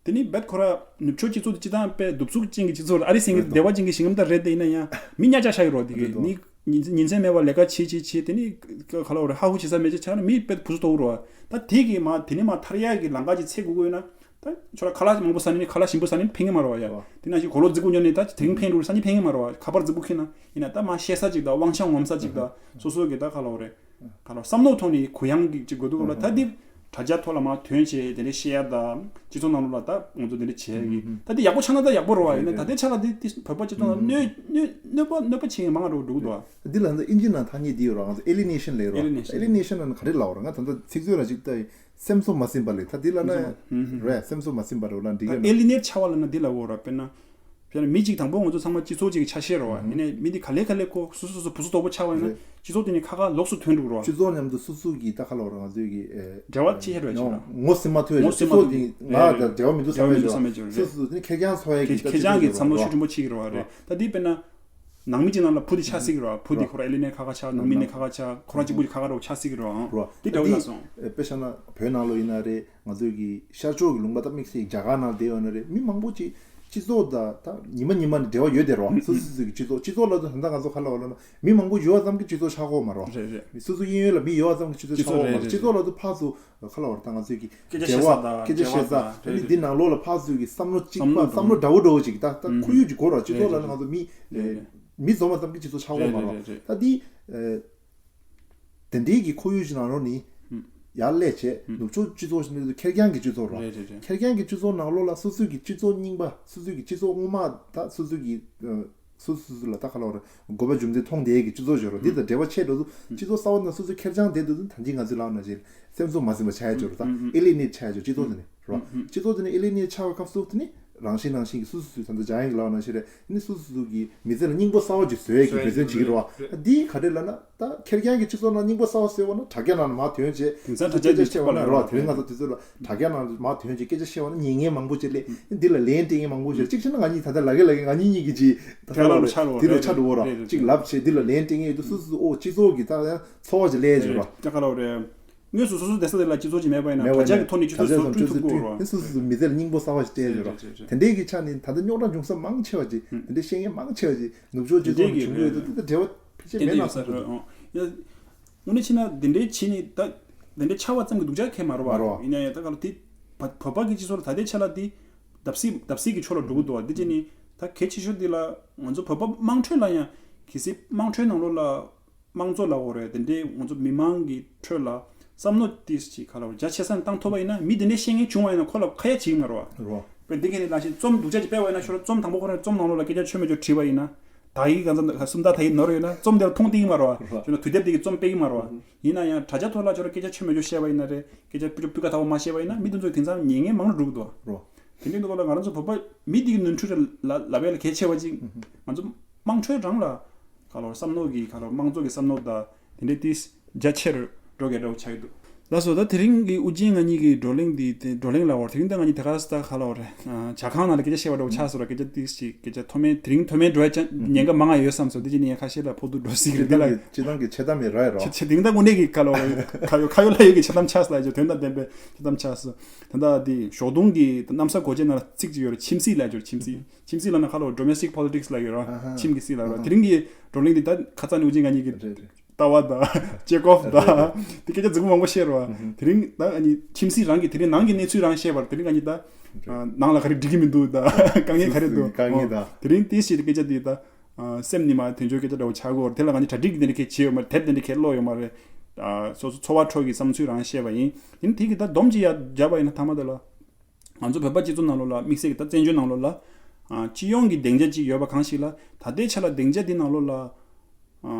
དེ་ནི་རྦད་ཁོ་ར་ནུབ་ཕྱོགས་སྤྱི་ཚོགས་དེ་སྤྱི་བཏང་དཔེ་གདུག་རྩུབ་ཅན་གྱི་སྤྱི་ཚོགས་རེད། ཨ་རི་སེང་གེ་རེད་དོ། བདེ་བ་ཅན་གྱི་ཞིང་ཁམས་ད་རེད་དེ་ཡིན་ན་ཡང་མི་གཉའ་ཆག་ཤག་གི་རོ། དེ་གི་རེད་དོ། ནི་ཉིན་ཉིན་མཚན་མེད་པར་ལས་ཀ་བྱེད་བྱེད་བྱེད་དེ་ནི་ག་ལ་བ་རེད། ཧ་ཧུ་བྱེད་ས་མེད་ཅེས་ཆགས་ན་མི་དཔེ་བུ་སུ་དོ་རོ། ད་དེ་གི་མ་དེ་ནི་མ་ཐར་ཡག་གི་ལམ་ཁ་ཅིག་འཚོལ་དགོས་དགོས་ཡོད་ན་ད་ཁྱོད་ར་ཁ་ལག་མང་པོ་ཟ་ནི་ནི་ཁ་ལག་ཞིམ་པོ་ཟ་ནི་ཕན་གི་མ་རོ་བ་ཡ། ཨོ། དེ་ནང་བཞིན་གོ་ལོ་རྫིག་པོ་ཉོ་ནི་ད་དེ་རིང་ཕན་རུ་ཟ་ནི་ཕན་གི་མ་རོ་བ། ཁ་པར་རྫིག་པོ་ཁྱེར་ན་ཡིན་ན་ད་མ་ཤེས་ས་ཅིག་ད་དབང་ཆ་ངོམ་ས་ཅིག་ད་སོ་སོ་གི་ད་ག་ལ་བ་རེད། ག་ལ་བསམ་བློ་ཐོག་ནས་གུ་ཡངས་ཀྱི་ཅིག་དགོས་འདུག་ག་ལ། ད་འདི་དྲ་རྒྱ་ཐོག་ལ་མར་ཐོན་བྱས་དེ་འདྲ་བཤད་ཡ་ད་སྤྱི་ཚོགས་ནང་ལོགས་ལ་ད་ང་ཚོ་དེ་འདྲ་བྱས་ཀྱི་ད་འདི་ཡག་པོ་ཆགས་ན་ད་ཡག་པོ་རེད་བ། ཡིན་ན་ད་ལྟའི་ཆ་ལ་འདི་འདི་བོད་པ་སྤྱི་ཚོགས་ལ་གནོད་གནོད་གནོད་པ་གནོད་པ་བྱེད་མཁན་མང་རུ་འགྲོ་གི་འདུག་བ། འདི་ལ་ད་ཨིན་ཇི་ནང་ཐ་སྙད་འདི་ཡོད་ར། ང་ཚོ་ཨེ་ལི་ནེ་ཤན་ལབ་ར། ཨེ་ལི་ནེ་ཤན། ཨེ་ལི་ནེ་ཤན་ལབ་ན་ག་རེ་ལབ་ར། ང་ད་ལྟ་ཚིག་མཛོད་ལ་ཅིག་ལྟ་ཡིན། སེམས་གསོ་མ་ཟིན་པ་ལས་ད་འདི་ལབ་ན་རེད། སེམས་གསོ་མ་ཟིན་པ་རེད་ལབ་འགྲིག་གི་ཨེ་ལི་ནེ་ཆགས་པ་ལབ་ན་འདི་ལབ་དགོས་ར། དཔེར་ན། དཔེར་ན་མི་གཅིག་དང་པོ་ང་ཚོ་ཚང་མ་སྤྱི་ཚོགས་གཅིག་གི་ཆ་ཤས་རེད་བ། ཡིན་ནའི་མི་འདི་ག་ལེ་ག་ལེ་ཁོ་སོ་སོ་སོ་སོ་བུ་སུ་དོག་པོ་ཆགས་པ་ཡིན་ན་སྤྱི་ཚོགས་དེ་ནས་ཁ་ཁ་ལོགས་སུ་ཐོན་འགྲོ་གི་རེད་བ། སྤྱི་ཚོགས་མཉམ་དུ་སོ་སོ་གི་ད་ཁ་ལོ་ར་ང་ཚོའི་གི་འབྲེལ་བ་ཅི་ཧེ་རེད་ཅེ་ར། ངོ་ཟིན་མ་ཐུབ་ཡ་ཅིག་སྤྱི་ཚོགས་དེ་ང་དང་འབྲེལ་བ་མི་འདུག་བསམ་ཡ་ཅིག་སོ་སོ་དེ་ནས་ཁེར་རྐྱང་འཚོ་ཡ་གི་ད་ཁེར་རྐྱང་གི་བསམ་བློ་ཤུགས་ཆེན་པོ་ཅིག་རེད་བ་རེད། ད་འདི་དཔེར་ན་ནང་མི་གཅིག་ནང་ལ་བུ་དེ་ཆགས་སྲིད་ཀྱི་རེད་བ། བུ་དེ་ཁོ་ར་ཨེ་ལི་ནས་ཁ་ཁ་ཆགས། ནང་མི་ནས་ཁ་ཁ་ཆགས། ཁོ་རང་གཅིག་པུ་ཅིག་ཁ་ཁ་རེད་བ། ཆགས་སྲིད་ཀྱི་རེད་བ། དེ་འདྲ་བོ་ལ་སོང་། དཔེ་བཞག་ན་བོད་ནང་ལོ་ཡིན་ན་རེད། ང་ཚོའི་གི་ཤར་ཕྱོགས་ཀྱི་ལུང་པ་ད་དམིགས་བསལ་རྒྱ་གར་ནང་བསྡད་ཡོད་ན་རེད། མི་མང་པོ་ཅིག་སྤྱི་ཚོགས་དང་ད་ཉི་མ་ཉི་མ་ནས་འབྲེལ་བ་ཡོད་དེ་རོ། སོ་སོ་སོ་གི་སྤྱི་ཚོགས་སྤྱི་ཚོགས་ལ་ད་ད་ང་ཚོ་ག་ལ་བ་ལ་ན་མི་མང་པོ་ཡོད་ཙམ་གྱི་སྤྱི་ཚོགས་ཆགས་ཀྱི་ཡོད་མ་རོ། རེད་རེད། སོ་སོ་གཡས་གཡོན་ལ་མི་ཡོད་ཙམ་གྱི་སྤྱི་ཚོགས་ཆགས་ཀྱི་ཡོད་མ་རོ། སྤྱི་ཚོགས་རེད་རེད། སྤྱི་ཚོགས་ལ་ད་ཕར་ཚུར་ག་ལ་བ་ད་ང་ཚོའི་གི་སྐད་ཆ་བཤད་ས་དང་འབྲེལ་བ་སྐད་ཆ་བཤད་ས་དང་རེད་ད་རེད། འདི་ནང་ལོགས་ལ་ཕར་ཚུར་གི་བསམ་བློ་གཅིག་བསམ་པ་བསམ་བློ་འདྲ་བོ་འདྲ་བོ་ཅིག་ད་ད་ཁོར་ཡུག་ཅིག་དགོས་རོ། སྤྱི་ཚོགས་ལ་ན་ང་ཚོ་མི་མི་འཛོམས་པ་ཙམ་གྱི་སྤྱི་ཚོགས་ཆགས་ཀྱི་ཡོད་མ་རོ། ད་འདི། དེ་འདྲའི་གི་ཁོར་ཡུག་ཅིག་ནང་ལོགས་ནི་ཡར་སླེབས་བྱས་ནུབ་ཕྱོགས་སྤྱི་ཚོགས་ཞིག་ནི་ཁེར་རྐྱང་གི་སྤྱི་ཚོགས་རོ། རེད་རེད་རེད། ཁེར་རྐྱང་གི་སྤྱི་ཚོགས་ནང་ལོགས་ལ་སོ་སོའི་གི་སྤྱི་ཚོགས་རྙིང་པ་སོ་སོའི་གི་སྤྱི་ཚོགས་སྔོན་མ་ད་སོ་སོའི་གི་སོ་སོ་སོ་ལ་ད་ག་ལ་བ་རེད། དགོས་པ་རྒྱུ་མཚན་མཐོང་བསྡད་ཀྱི་སྤྱི་ཚོགས་ཤིག་རོ། འདི་དང་འབྲེལ་བ་ཆད་འགྲོ་ཚུལ་སྤྱི་ཚོགས་གསར་བ་ནང་སོ་སོ་ཁེར་རྐྱང་བསྡད་འདུག་ཚུལ་ད་གིན་ང་ཚོས་ལབ་ན་བཞིན་སེམས་ཚོར་མ་ཟིན་པ་ཆགས་ཡ་ཅིག་རོ། ད་ཨེ་ལི་ནེ་ཆགས་ཡ་ཅིག་སྤྱི་ཚོགས་དེ་ནི་རོ། སྤྱི་ཚོགས་དེ་ནི་ཨེ་ལི་ནེ་ཆགས་པའི་སྐབས་སུ་དེ་ནི་རང་བཞིན་རང་བཞིན་གྱི་སོ་སོ་སོ་ད་ལྟ་འཇམ་དབྱངས་ཀྱིས་ལབ་པ་ནང་བཞིན་རེད། དེ་ནི་སོ་སོ་སོ་གི་མི་ཚེ་ལ་སྙིང་པོ་གསར་བ་ཅིག་བཟོ་ཡ་གི་འབད་བརྩོན་བྱེད་ཀྱི་རེད་བ། འདིའི་ག་རེ་ལབ་ན། ད་ཁེར་རྐྱང་གི་སྤྱི་ཚོགས་ནང་སྙིང་པོ་གསར་བ་བཟོས་པ་ན་དྲ་རྒྱ་ནང་ལ་མར་ཐོན་བྱས་དེང་སང་དྲ་རྒྱ་སྐད་ཆ་བཤད་པ་ན་རེད་བ། དེ་རིང་ང་ཚོ་དུས་ཚོད་ལ་དྲ་རྒྱ་ནང་ལ་མར་ཐོན་བྱས་སྐད་ཆ་བཤད་པ་ན་ཉན་མཁན་མང་པོ་ཅིག་སླེབས། འདི་ལ་ལན་སྤྲད་མཁན་མང་པོ་ཅིག་གཅིག་བྱས་ན་ང་གཉིས་ད་ལྟ་ལབ་ཀྱི་ལབ་ཀྱི་ང་གཉིས་གཉིས་ཀྱི་ཅིག་ད་ལྟ་ལ་འདི་ལ་ཆ་འགྲོ་བ་ར་གཅིག་ལབ་བྱས་འདི་ལ་ལན་སྤྲད་མཁན་ཡོད་དུས་སོ་སོ་ཨོ་སྤྱི་ཚོགས་ཀྱི་ད་ཡང་ཚོར་བ་ཅིག་སླེབས་བྱས་ར། དངོས་སུ་སོ་སོ་བསྡད་ས་དེ་ལ་སྤྱི་ཚོགས་ཅིག་མེད་པ་ཡིན་ན་དྲ་རྒྱ་གི་ཐོག་ནས་སྤྱི་ཚོགས་སུ་བསྐྲུན་ཐུབ་ཀྱི་ཡོད་ར། སོ་སོ་སོ་མི་ཚེ་ལ་སྙིང་པོ་གསར་བ་ཞིག་སྤྲད་ཡོད་ར། དེ་འདྲའི་གི་ཆ་ནས་ད་ལྟ་རྙོག་དྲ་འབྱུང་ས་མང་ཆེ་བ་ཅིག་དེ་འདྲའི་བཤད་མཁན་མང་ཆེ་བ་ཅིག་ནུབ་ཕྱོགས་སྤྱི་ཚོགས་ནས་བྱུང་གི་ཡོད་དུས་དེ་འབྲེལ་བ་ཕལ་ཆེར་མེད་ན་བསམ་གྱི་འདུག་དངོས་གནས་བྱས་ན་དེ་འདྲའི་བྱས་ནས་ད་དེ་འདྲའི་ཆགས་པ་ཙམ་གྱི་སྡུག་ཅག་ཁེལ་མ་རེད་བ། ཡིན་ན་ཡང་ད་ག་ལ་དེ་བ་བོད་པ་གི་སྤྱི་ཚོགས་ལ་ད་ལྟའི་ཆ་ལ་དེ་བརྡབ་གསིག་བརྡབ་གསིག་གི་ཕྱོགས་ལ་འགྲོ་གི་འདུག་བ། དེ་བྱས་ནས་ད་གལ་ཆེ་ཤོས་དེ་ལ་ང་ཚོ་བོད་པ་དམངས་ཁྲོད་ལ་ཡང་གལ་སྲིད་དམངས་ཁྲོད་ནང་ལོགས་ལ། དམངས་གཙོ་ལབ་དགོས་རེད། དེ་འདྲའི་ང་ཚོ་མི་མང་གི་ཁྲོད་ལ་བསམ་བློ་ཏིས་ཅིག་ག་ལ་བ་རྒྱ་ཆེ་ས་ནས་བཏང་ཐུབ་པ་ཡིན་ན་མི་དེ་འདྲའི་བཤད་མཁན་བྱུང་བ་ཡིན་ན་ཁོ་ལ་ཁ་ཡ་བྱེད་ཀྱི་མ་རེད་བ། རོ། དཔེ་འདི་ག་ནས་ལ་ཞིག་རྩོམ་སྡུག་ཅག་ཅིག་སྤེལ་བ་ཡིན་ན་ཤོར་རྩོམ་དང་པོ་ཁོ་རང་རྩོམ་ནང་ལོགས་ལ་སྐད་ཆ་ཆོ་མེད་ཆོ་བྲིས་པ་ཡིན་ན་དག་ཡིག་གང་འཚམ་སུམ་རྟགས་དག་ཡིག་ནོར་ཡོད་ན་རྩོམ་དེ་ལ་མཐོང་བསྡད་ཀྱི་མ་རེད་བ། རོ། ཁྱོད་ན་དུས་དེབ་དེ་གི་རྩོམ་སྤེལ་གྱི་མ་རེད་བ། ཡིན་ན་ཡང་དྲ་རྒྱ་ཐོག་ལ་ཁྱོད་རང་སྐད་ཆ་ཆོ་མེད་ཆོ་བཤད་པ་ཡིན་ན་རེད། སྐད་ཆ་སྤུ་ཅོ་སྤུས་ཀ་དག་པོ་མ་བཤད་པ་ཡིན་ན་མི་དེ་ཚོས་དེང་སང་ཉན་མཁན་མང་རུ་འགྲོ་གི་འདུག་བ། རོ། དེ་འདྲའི་འདུག་ག་ལ་ང་རང་ཚོ་བོད་པ་མི་དེ་གི་ནོར་འཁྲུལ་རེད་ལ་ལབ་ཡ་ལ་གལ་ཆེ་བ་ཅིག་ང་ཚོ། དམངས་ཁྲོད་རང་ལ་ག་ལོར་བསམ་བློ་གི་ག་ལོར་དམངས་གཙོ་གི་བསམ་བློ་དང་དེ་འདྲའི་ཏིས་རྒྱ་ཆེར་འགྲོ་གི་འདྲ་བོ་ཆགས་ཀྱི་འདུག་ལགས་སོ། ད་དེ་རིང་གི་དབུ་ཅན་ང་གཉིས་ཀྱི་བགྲོ་གླེང་འདི་དེ་བགྲོ་གླེང་ལབ་དགོས་རེད། དེ་རིང་ད་ང་གཉིས་དེ་ག་ས་ད་ག་ལོར་རེད། ཇ་ཁང་ནང་ལ་སྐད་ཆ་བཤད་པ་འདྲ་བོ་ཆགས་སོང་ར། སྐད་ཆ་ཏིས་ཅིག་སྐད་ཆ་མཐོ་དམན་དེ་རིང་མཐོ་དམན་འགྲོ་ཡ་ཅན་ཉེན་ཁ་མང་ང་ཡོད་བསམ་སོང་། དེ་ཅི་ནས་ཡ་ཁ་ཤས་ལ་ཕོག་ཐུག་འགྲོ་སྲིད་ཀྱི་རེད། དེ་ལ་སྤྱི་བཏང་གི་འཆལ་གཏམ་མེད་ར་ཡ་རོ། ཆེ་ཆེ་དེ་རིང་ད་དངོས་གནས་ཀྱི་ག་ལོར་རེད། ཁ་ཡོད་ཁ་ཡོད་ལ་ཡོད་ཀྱི་འཆལ་གཏམ་ཆགས་སོང་ལ་ཡ་དོན་དང་ལྡན་པའི་འཆལ་གཏམ་ཆགས་སོང་། ད་ལྟ་དེ་ཞོགས་དུང་གི་གནམ་ས་གོ་ཆེན་ནང་ལ་ཚིག་ཅིག་ཡོད་རེད། ཁྱིམ་སྲིད་ལབ་ཡ་ཅིག་ཡོད་རེད། ཁྱིམ་སྲིད། ཁྱིམ་སྲིད་ལབ་ན་ཁ་ལོ་domestic politics ལབ་ཡོད་ར། ཨ་ཧ། ཁྱིམ་གྱི་སྲིད་ལབ་ར། ཨ་ཧ། དེ་རིང་གི་བགྲོ་གླེང་འདི་ད་ཁ་ཚ་ནས་ཨུ་ཅི་ང་གཉིས་ཀྱི་རེད་རེད། ལྟ་བ་དང་དཔྱད་ཁོམ་དང་དེ་སྐད་ཆ་རྫིག་པོ་མང་པོ་བཤད་ར་བ། ཨ་ཧ། དེ་རིང་ད་ཨ་ནི་ཁྱིམ་སྲིད་རང་གི་དེ་རིང་ནང་གི་གནས་ཚུལ་རང་བཤད་པར་དེ་རིང་ང་གཉིས་ད་རེད། ཨ་ནང་ལ་ག་རེ་འགྲིག་གི་མི་འདུག་ད་དཀའ་ངལ་ག་རེ་འདུག་དཀའ་ངལ་དང་། དེ་རིང་དེ་བཤད་དེ་སྐད་ཆ་དེ་ད་ཨ་སེམས་ནི་མ་དོན་གཅོད་སྐད་ཆ་འདྲ་བོ་ཆགས་ཀྱི་ཡོད་རེད། དེ་ལ་ང་གཉིས་གྲ་སྒྲིག་དེ་འདྲ་གས་བྱས་ཡོད་མ་རེད། དེབ་དེ་འདྲ་གས་ཀློག་ཡོད་མ་རེད། ཨ་སོ་སོ་ཚོར་བ་འཕྲོ་གི་བསམ་ཚུལ་རང་བཤད་པ་ཡིན། དེ་ནི་དེ་གི་ད་སྡོམ་ཅིག་ཡ་བརྒྱབ་པ་ཡིན་ན་ཐ་མ་དེ་ལ། ང་ཚོ་བོད་པ་སྤྱི་ཚོགས་ནང་ལོགས་ལ་དམིགས་བསལ་གྱི་ད་བཙན་བྱོལ་ནང་ལོགས་ལ་ཨ་སྤྱི་ཡོངས་ཀྱི་སྡིངས་ཆ་ཅིག་ཡོད་པ་གང་ཞིག་ལ་ད་ལྟའི་ཆ་ལ་སྡིངས་ཆ་འདི་ནང་ལོགས་ལ་ཨ་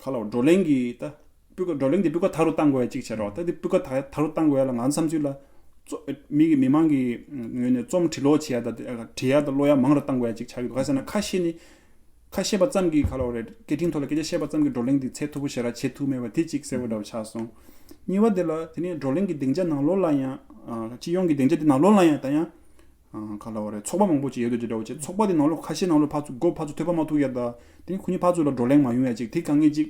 ག་ལ་བ་བགྲོ་གླེང་གི་ད་སྤུས་ཀ་བགྲོ་གླེང་འདི་སྤུས་ཀ་དག་རུ་གཏང་དགོས་ཡ་ཅིག་བྱས་རོགས། ད་འདི་སྤུས་ཀ་དག་དག་རུ་གཏང་དགོས་ཡ་ལ་ང་ཚོ་བསམ་ཚུལ་ལ་གཙོ་མི་གི་མི་མང་གི་ངོས་ནས་རྩོམ་བྲི་ཀློག་བྱེད་ཡ་ད་བྲི་ཡ་ད་ཀློག་ཡ་མང་རུ་གཏང་དགོས་ཡ་ཅིག་ཆགས་ཀྱི་འདུག་ག་ཟེར་ན་ཁ་ཤས་ནི། ཁ་བཤད་པ་ཙམ་གྱིས་ག་ལབ་དགོས་རེད། སྐད་འཕྲིན་ཐོག་ལ་སྐད་ཆ་བཤད་པ་ཙམ་གྱིས་བགྲོ་གླེང་འདི་ཚད་མཐོ་པོ་ཞེ་དྲག་བྱེད་ཐུབ་མེད་པ་དེ་གཅིག་གསལ་པོ་འདྲ་བོ་ཆགས་སོང་། གཉིས་པ་དེ་ལ་དེ་ནི་བགྲོ་གླེང་གི་སྡིངས་ཆ་ནང་ལོགས་ལ་ཡང་། ཨ། སྤྱི་ཡོངས་ཀྱི་སྡིངས་ཆ་དེ་ནང་ལོགས་ལ་ཡང་ད་ཡང་། ཨ། ག་ལབ་དགོས་རེད། ཚོགས་པ་མང་པོ་ཅིག་ཡོད་འདུག་ཅེས་འདྲ་བོ་བྱས། ཚོགས་པ་དེ་ནང་ལོགས་ཁ་ཤས་ནང་ལོགས་ཕར་ཚུར་སྒོ་ཕར་ཚུར་ཐོན་པ་མ་ཐུབ་ཡ་ད། དེ་ནི་ཁོ་གཉིས་ཕར་ཚུར་ལ་བགྲོ་གླེང་མ་ཡོང་ཡ་ཅིག་དེ་དཀའ་ངལ་ཅིག་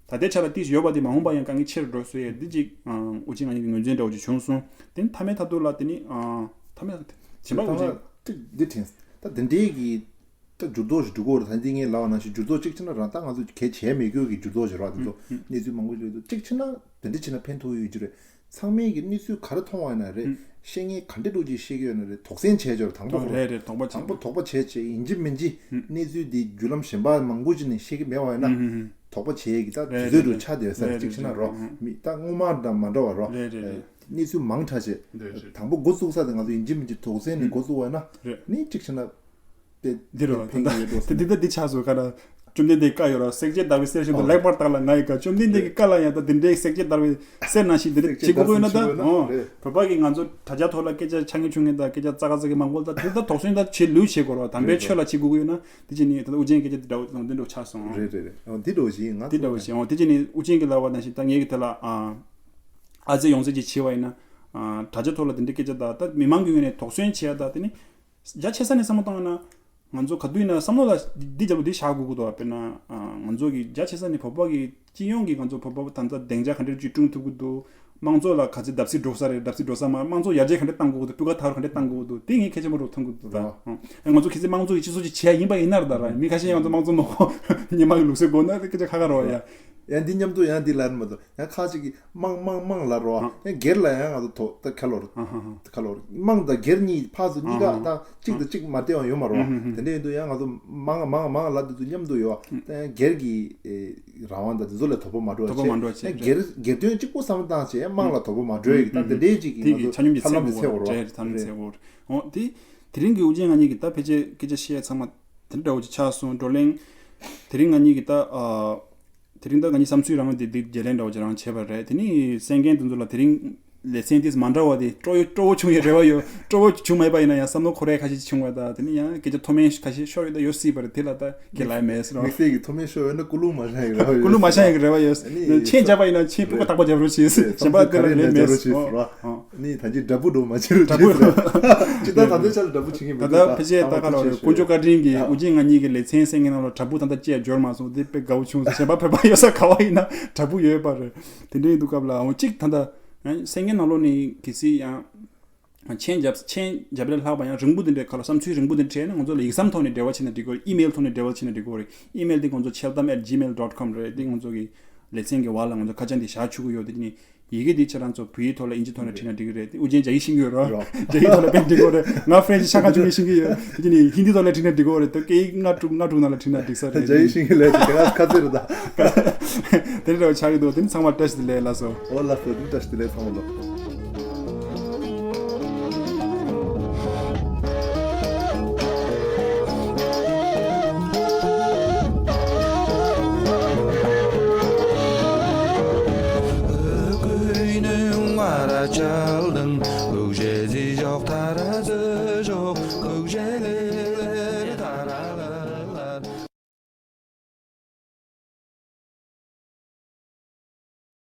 ད་ལྟའི་ཆ་ལ་ཏོག་ཙམ་ཡོད་པ་དེ་མ་འོངས་པ་ཡང་དཀའ་ངལ་ཆེ་རུ་འགྲོ་སྲིད་ཡ་འདི་ཅིག་ཨ། དབུ་ཅན་ང་གཉིས་ཀྱི་ངོས་འཛིན་འདྲ་བོ་ཅིག་བྱུང་སོང་། དེ་ནི་མཐའ་མའི་མཐའ་ཐུག་ལ་དེ་ནི། ཨ། མཐའ་མའི་གཞན་པ་དབུ་ཅན། ད་འདི་དྲན། ད་འདི་འདྲའི་གི་ད་འགྱུར་ལྡོག་ཞིག་འགྲོ་གི་རེད། ད་འདི་ངས་ལབ་པ་ནང་བཞིན་འགྱུར་ལྡོག་གཅིག་བྱས་ན་རང་ད་ང་ཚོ་གལ་བྱས་མེད་རྒྱུ་གི་འགྱུར་ལྡོག་ཞིག་རེད་བ། འདི་ཚོ་གནས་ཚུལ་མང་པོ་ཞིག་འདུག་གཅིག་བྱས་ན་འདི་འདྲ་བྱས་ན་ཕན་ཐོགས་ཡོད་རྒྱུ་རེད། ཚང་མས་ཀྱི་གནས་ཚུལ་ག་རེ་མཐོང་བ་ཡིན་ན་རེད། ཤེས་མཁན་ག་འདྲ་འདྲ་ཅིག་ཤེས་ཀྱི་ཡོད་ན་རེད། དོགས་ཟོན་བྱས་ཆོག་རེད། དང་པོ་ཁོ། རེད་རེད། དོགས་པ་བྱས། དང་པོ་དོགས་པ་བྱས་བྱས་ཡིན་གཅིག་མིན་གཅིག་གནས་ཚུལ་འདི་བརྒྱུད་ལམ་གཞན་པ་མང་པོ་ཅིག་ནས་ཤེས་ཀྱི་མེད་པ་ཡིན་ན། དོགས་པ་བྱས་ཀྱི་ད་དུས་ཚོད་འགྲོ་ཆགས་བསྡད་ས་རེད། གཅིག་བྱས་ན་རོ། མི་ད་སྔོན་མ་དང་མ་འདྲ་བ་རོ། རེད་རེད་རེད། གནས་ཚུལ་མང་དྲགས་བྱས། རེད་རེད། དང་པོ་འགོ་བཙུགས་ས་དེ་ང་ཚོ་ཡིན་གཅིག་མིན་གཅིག་དོགས་ཟོན་ནས་འགོ་བཙུགས་པ་ཡིན་ན། རེད། ནི་གཅིག་བྱས་ན། དེ་འདི་རོ། ཕན་གྱི་ཡོད་འགྲོ་ད་འདི་ད་འདི་ཆགས་སོང་ག་ལ། བཅོམ་ལྡན་འདས་བཀའ་ཡོད་ར། བསྲེགས་བཅད་བརྡར་བའི་གསེར་བཞིན་དུ། ཨོ། ལེགས་པར་བརྟགས་ལ་ང་ཡི་བཀའ། བཅོམ་ལྡན་འདས་ཀྱི་བཀའ་ལ་ཡང་ད་འདི་འདྲའི་བསྲེགས་བཅད་བརྡར་བའི་གསེར་ནང་བཞིན་འདི་འདྲ་བྱེད་དགོས་ཀྱི་ཡོད་ན་ད། ཨོ། རེད། བོད་པ་གི་ང་ཚོ་དྲ་རྒྱ་ཐོག་ལ་སྐད་ཆ་ཆ་ངེ་ཆུང་ངེ་ད་སྐད་ཆ་ཙག་ཙག་གི་མང་པོ་ད་དེ་ད་དོགས་ཟོན་ད་བྱེད་ལུགས་བྱེད་དགོས་ར། དམ་པའི་ཆོས་ལ་བྱེད་དགོས་ཀྱི་ཡོད་ན་དེ་བྱས་ནི་ད་དབུ་ཅན་སྐད་ཆ་འདི་འདྲ་བོ་འདི་འདྲ་བོ་ཆགས་སོང་། རེད་རེད་རེད། ཨོ་འདི་འདྲ་བོ་ཞིག་ང་འདི་འདྲ་བོ་ཞིག་ཨོ་དེ་བྱས་ནི་དབུ་ཅན་གྱི་ལབ་པ་ནང་བཞིན་ད་ངས་གི་དེ་ལ་ཨ་ཨ་ཙེ་ཡོང་ཙེ་ཅིག་བྱས་པ་ཡིན་ན། ཨ། དྲ་རྒྱ་ཐོག་ལ་དེ་འདྲའི་སྐད་ཆ་ད་ད་མི་མང་གི་ངོས་ནས་དོགས་ཟོན་བྱེད་ཡ་ད་དེ་ནི། རྒྱ་ཆེ་ས་ནས་བསམ་བློ་བཏང་ན། ང་ཚོ་ག་དུས་ཡིན་ན་བསམ་བློ་ལ་འདི་རྒྱབ་ལ་འདི་བཞག་དགོས་ཀྱི་འདུག་དཔེར་ན། ང་ཚོ་གི་རྒྱ་ཆེ་ས་ནས་བོད་པ་གི་སྤྱི་ཡོངས་ཀྱི་ང་ཚོ་བོད་པ་ད་ལྟ་སྡིངས་ཆ་ག་འདྲ་ཅིག་བསྐྲུན་ཐུབ་ཀྱི་འདུག་དམངས་གཙོ་ལ་ག་ཚོད་བརྡབ་གསིག་འགྲོ་ས་རེད། བརྡབ་གསིག་འགྲོ་ས་མ། དམངས་གཙོ་ཡར་རྒྱས་ག་འདྲ་གཏང་དགོས་ཀྱི་འདུག་སྤུས་ཀ་དར་ག་འདྲ་གཏང་དགོས་ཀྱི་འདུག་དེ་ངས་གལ་ཆེན་པོ་རུ་མཐོང་གི་འདུག་ད་ང་ཚོ་གལ་སྲིད་དམངས་གཙོ་གི་སྤྱི་ཚོགས་ཅིག་བྱས་ཡིན་པ་ཡིན་ན་རེད། ད་ར་མི་ཁ་ཤས་ང་ཚོ་དམངས་གཙོ་མ་གོ་སྔོན་མ་གི་ལུགས་སྲོལ་གོ་ན་དེ་སྐད་ཆ་ཁ་ཁ་རེད་བ་ཡ། ཡང་འདི་མཉམ་དུ་ཡང་འདི་ལབ་མ་གཏོགས། ཡང་ཁ་ཅིག་གིས་དམངས་དམངས་དམངས་ལབ་རོ། ཨ། ཡང་སྒེར་ལ་ཡང་ང་ཚོ་དོ་ད་ཁ་ལོར། ཨ་ཧ་ཧ། ཁ་ལོར། དམངས་དང་སྒེར་གཉིས་ཕར་ཚུར་གཉིས་ཀ་ཨ་ཧ་ཧ། ད་གཅིག་དང་གཅིག་མ་བདེ་བ་ཡོད་མ་རོ། ཨ་ཧ་ཧ། དེ་འདྲ་ཡིན་དུས་ཡང་ང་ཚོ་མང་མང་མང་ལབ་དུས་ཚོད་མཉམ་དུ་ཡོད། ཨ། ད་ཡང་སྒེར་གྱི་ཨེ་རང་དབང་དང་དེ་ཚོ་ལ་དོགས་པ་མ་འགྲོ་བ་དོགས་པ་མ་འགྲོ་བ་བྱས། ཡང་སྒེར་སྒེར་དོན་གཅིག་པོ་བསམ་བློ་བཏང་བྱས་ཡང་དམངས་ལ་དོགས་པ་མ་འགྲོ་ཡ་གི་ད་དེ་འདྲའི་གཅིག་གི་ང་ཚོ་ཆ་སྙོམས་ཅིག་ཧ་ལམ་ཚད་དགོས་རོ། ཧ་ལམ་ཚད་དགོས་རོ། འོ་དེ་དེ་རིང་གི་དབུ་ཅན་ང་གཉིས་ཀྱི་ད་ཕལ་ཆེར་སྐད་ཆ་བཤད་ཚང་མ་དེ་འདྲ་བོ་ཅིག་ཆགས་སོང་། བགྲོ་གླེང་། དེ་རིང་ང་གཉིས་ཀྱི་ད་ཨ། དེ་རིང་ད་ང་གཉིས་བསམ་ཚུལ་རང་དེ་དེ་བརྗེ་ལེན་འདྲ་བོ་ཅིག་རང་བྱས་པ་རེད། དེ་ནི་གསན་མཁན་དེ་ཚོ་ལ་དེ་རིང་ལེ་ཚན་དེ་མ་འདྲ་བ་དེ་སྤྲོ་བོ་སྤྲོ་བོ་བྱུང་ཡོད་རེ་བ་ཡོད། སྤྲོ་བོ་བྱུང་མེད་པ་ཡིན་ན་ཡང་བསམ་བློ་འཁོར་ཡ་ཁ་ཤས་ཅིག་བྱུང་བ་ད། དེ་ནི་ཡང་སྐད་ཆ་མཐོ་དམན་ཁ་ཤས་ཤོར་ཡོད་ད་ཡོད་སྲིད་པ་རེད། དེ་ལ་ད་ཁས་ལེན་མེད་ཟེར་རོ། དམིགས་བསལ་གྱི་མཐོ་དམན་ཤོར་ཡོད་ན་ཀུན་སློང་མ་བཞག་ཡག་རེ་བ་ཡོད། ཀུན་སློང་མ་བཞག་ཡག་རེ་བ་ཡོད། ཨ་ནི་མཆན་རྒྱབ་པ་ཡིན་ན་མཆན་སྤུས་ཀ་དག་པ་རྒྱབ་རོགས་བྱེད། རེད། གཞན་པ་དེ་ལ་ལན་མེད་ཟེར། ཨོ། ཨ་ནི་ད་ཅི་དྲ་འབུ་འགྲོ་མ་བྱེད་རོགས་དྲ་འབུ་བྱེད་ཟེར། ཅི་ད་ད་ལྟའི་ཆ་ལ་དྲ་འབུ་བྱེད་མཁན་མི་འདུག་ད་ད་ཕལ་ཆེར་ད་ག་ལ་རེད། དཀོན་མཆོག་བཀའ་དྲིན་གྱིས་དབུ་ཅན་ང་གཉིས་ཀྱི་ལེ་ཚན་གསན་མཁན་ནང་ལ་དྲ་འབུ་ད་ལྟ་བཅས་འབྱོར་མ་སོང་། དེ་དཔེ་དགའ་བོ་བྱུང་སོང་། གཞན་པ་བོད་པ་ཡོད་ས་ག་བ་ཡིན་ན་དྲ་འབུ་ཡོད་པ་རེད། དེ་འདྲ་ཡིན་དུས་སྐབས་ལ་འོ་གཅིག་ད་ལྟ་གསན་མཁན་ནང་ལོགས་ནས་གལ་སྲིད་ཡང་མཆན་རྒྱབ་མཆན་རྒྱབ་ལས་ལྷག་པ་ཡང་རིང་པོ་དེ་འདྲའི་ཁ་ལ་བསམ་ཚུལ་རིང་པོ་དེ་འདྲ་བྲིས་ན་ང་ཚོ་ལ་ཡིག་ཟམ་ཐོག་ནས་འབྲེལ་བ་བྱས་ན་འགྲིག་གི་རེད། ཨི་མེལ་ཐོག་ནས་འབྲེལ་བ་བྱས་ན་འགྲིག་གི་རེད། ཨི་མེལ་དེ་ང་ཚོ་འཆལ་གཏམ་at gmail dot com རེད། དེ་ང་ཚོ་གི་ལེ་ཚན་གྱི་བར་ལ་ང་ཚོ་ཁ་བྱང་འདི་བཞག་ཆོག་གི་ཡོད། དེ་ནི་ཡི་གེ་འདི་ཁྱེད་རང་ཚོ་བོད་ཡིག་ཐོག་ལ་ཨིན་ཇི་ཐོག་ནས་བྲིས་ན་འགྲིག་གི་རེད། དབུ་ཅན་རྒྱ་ཡིག་ཤེས་ཀྱི་ཡོད་རོ། རོ། རྒྱ་ཡིག་ཐོག་ལ་བྲིས་ན་འགྲིག་གི་རེད། ང་ཧྥ་རན་སི་ཤ་ཁ་ཆུང་ངུ་ཤེས་ཀྱི་ཡོད། དེ་ནི་ཧིན་དི་ཐོག་ལ་བྲིས་ན་འགྲིག་གི་རེད། ད་སྐད་ཡིག་ལྔ་དྲུག་ལྔ་དྲུག་ནང་ལ་བྲིས་ན་འགྲིག་ས་རེད། རྒྱ་ཡིག་ཤེས་ཀྱི་ལས་དེ་ག་ཁ་ཚིག་རེད་ད། དེ་འདྲ་བ་ཆགས་ཀྱི་འདུག་དེ་ནི་ཚང་མ་བཀྲ་ཤིས་བདེ་ལེགས་ལགས་སོ། འོ་ལགས་སོ། དེ་ནི་བཀྲ་ཤིས་བདེ་ལེགས་ཚང་མ་ལོ།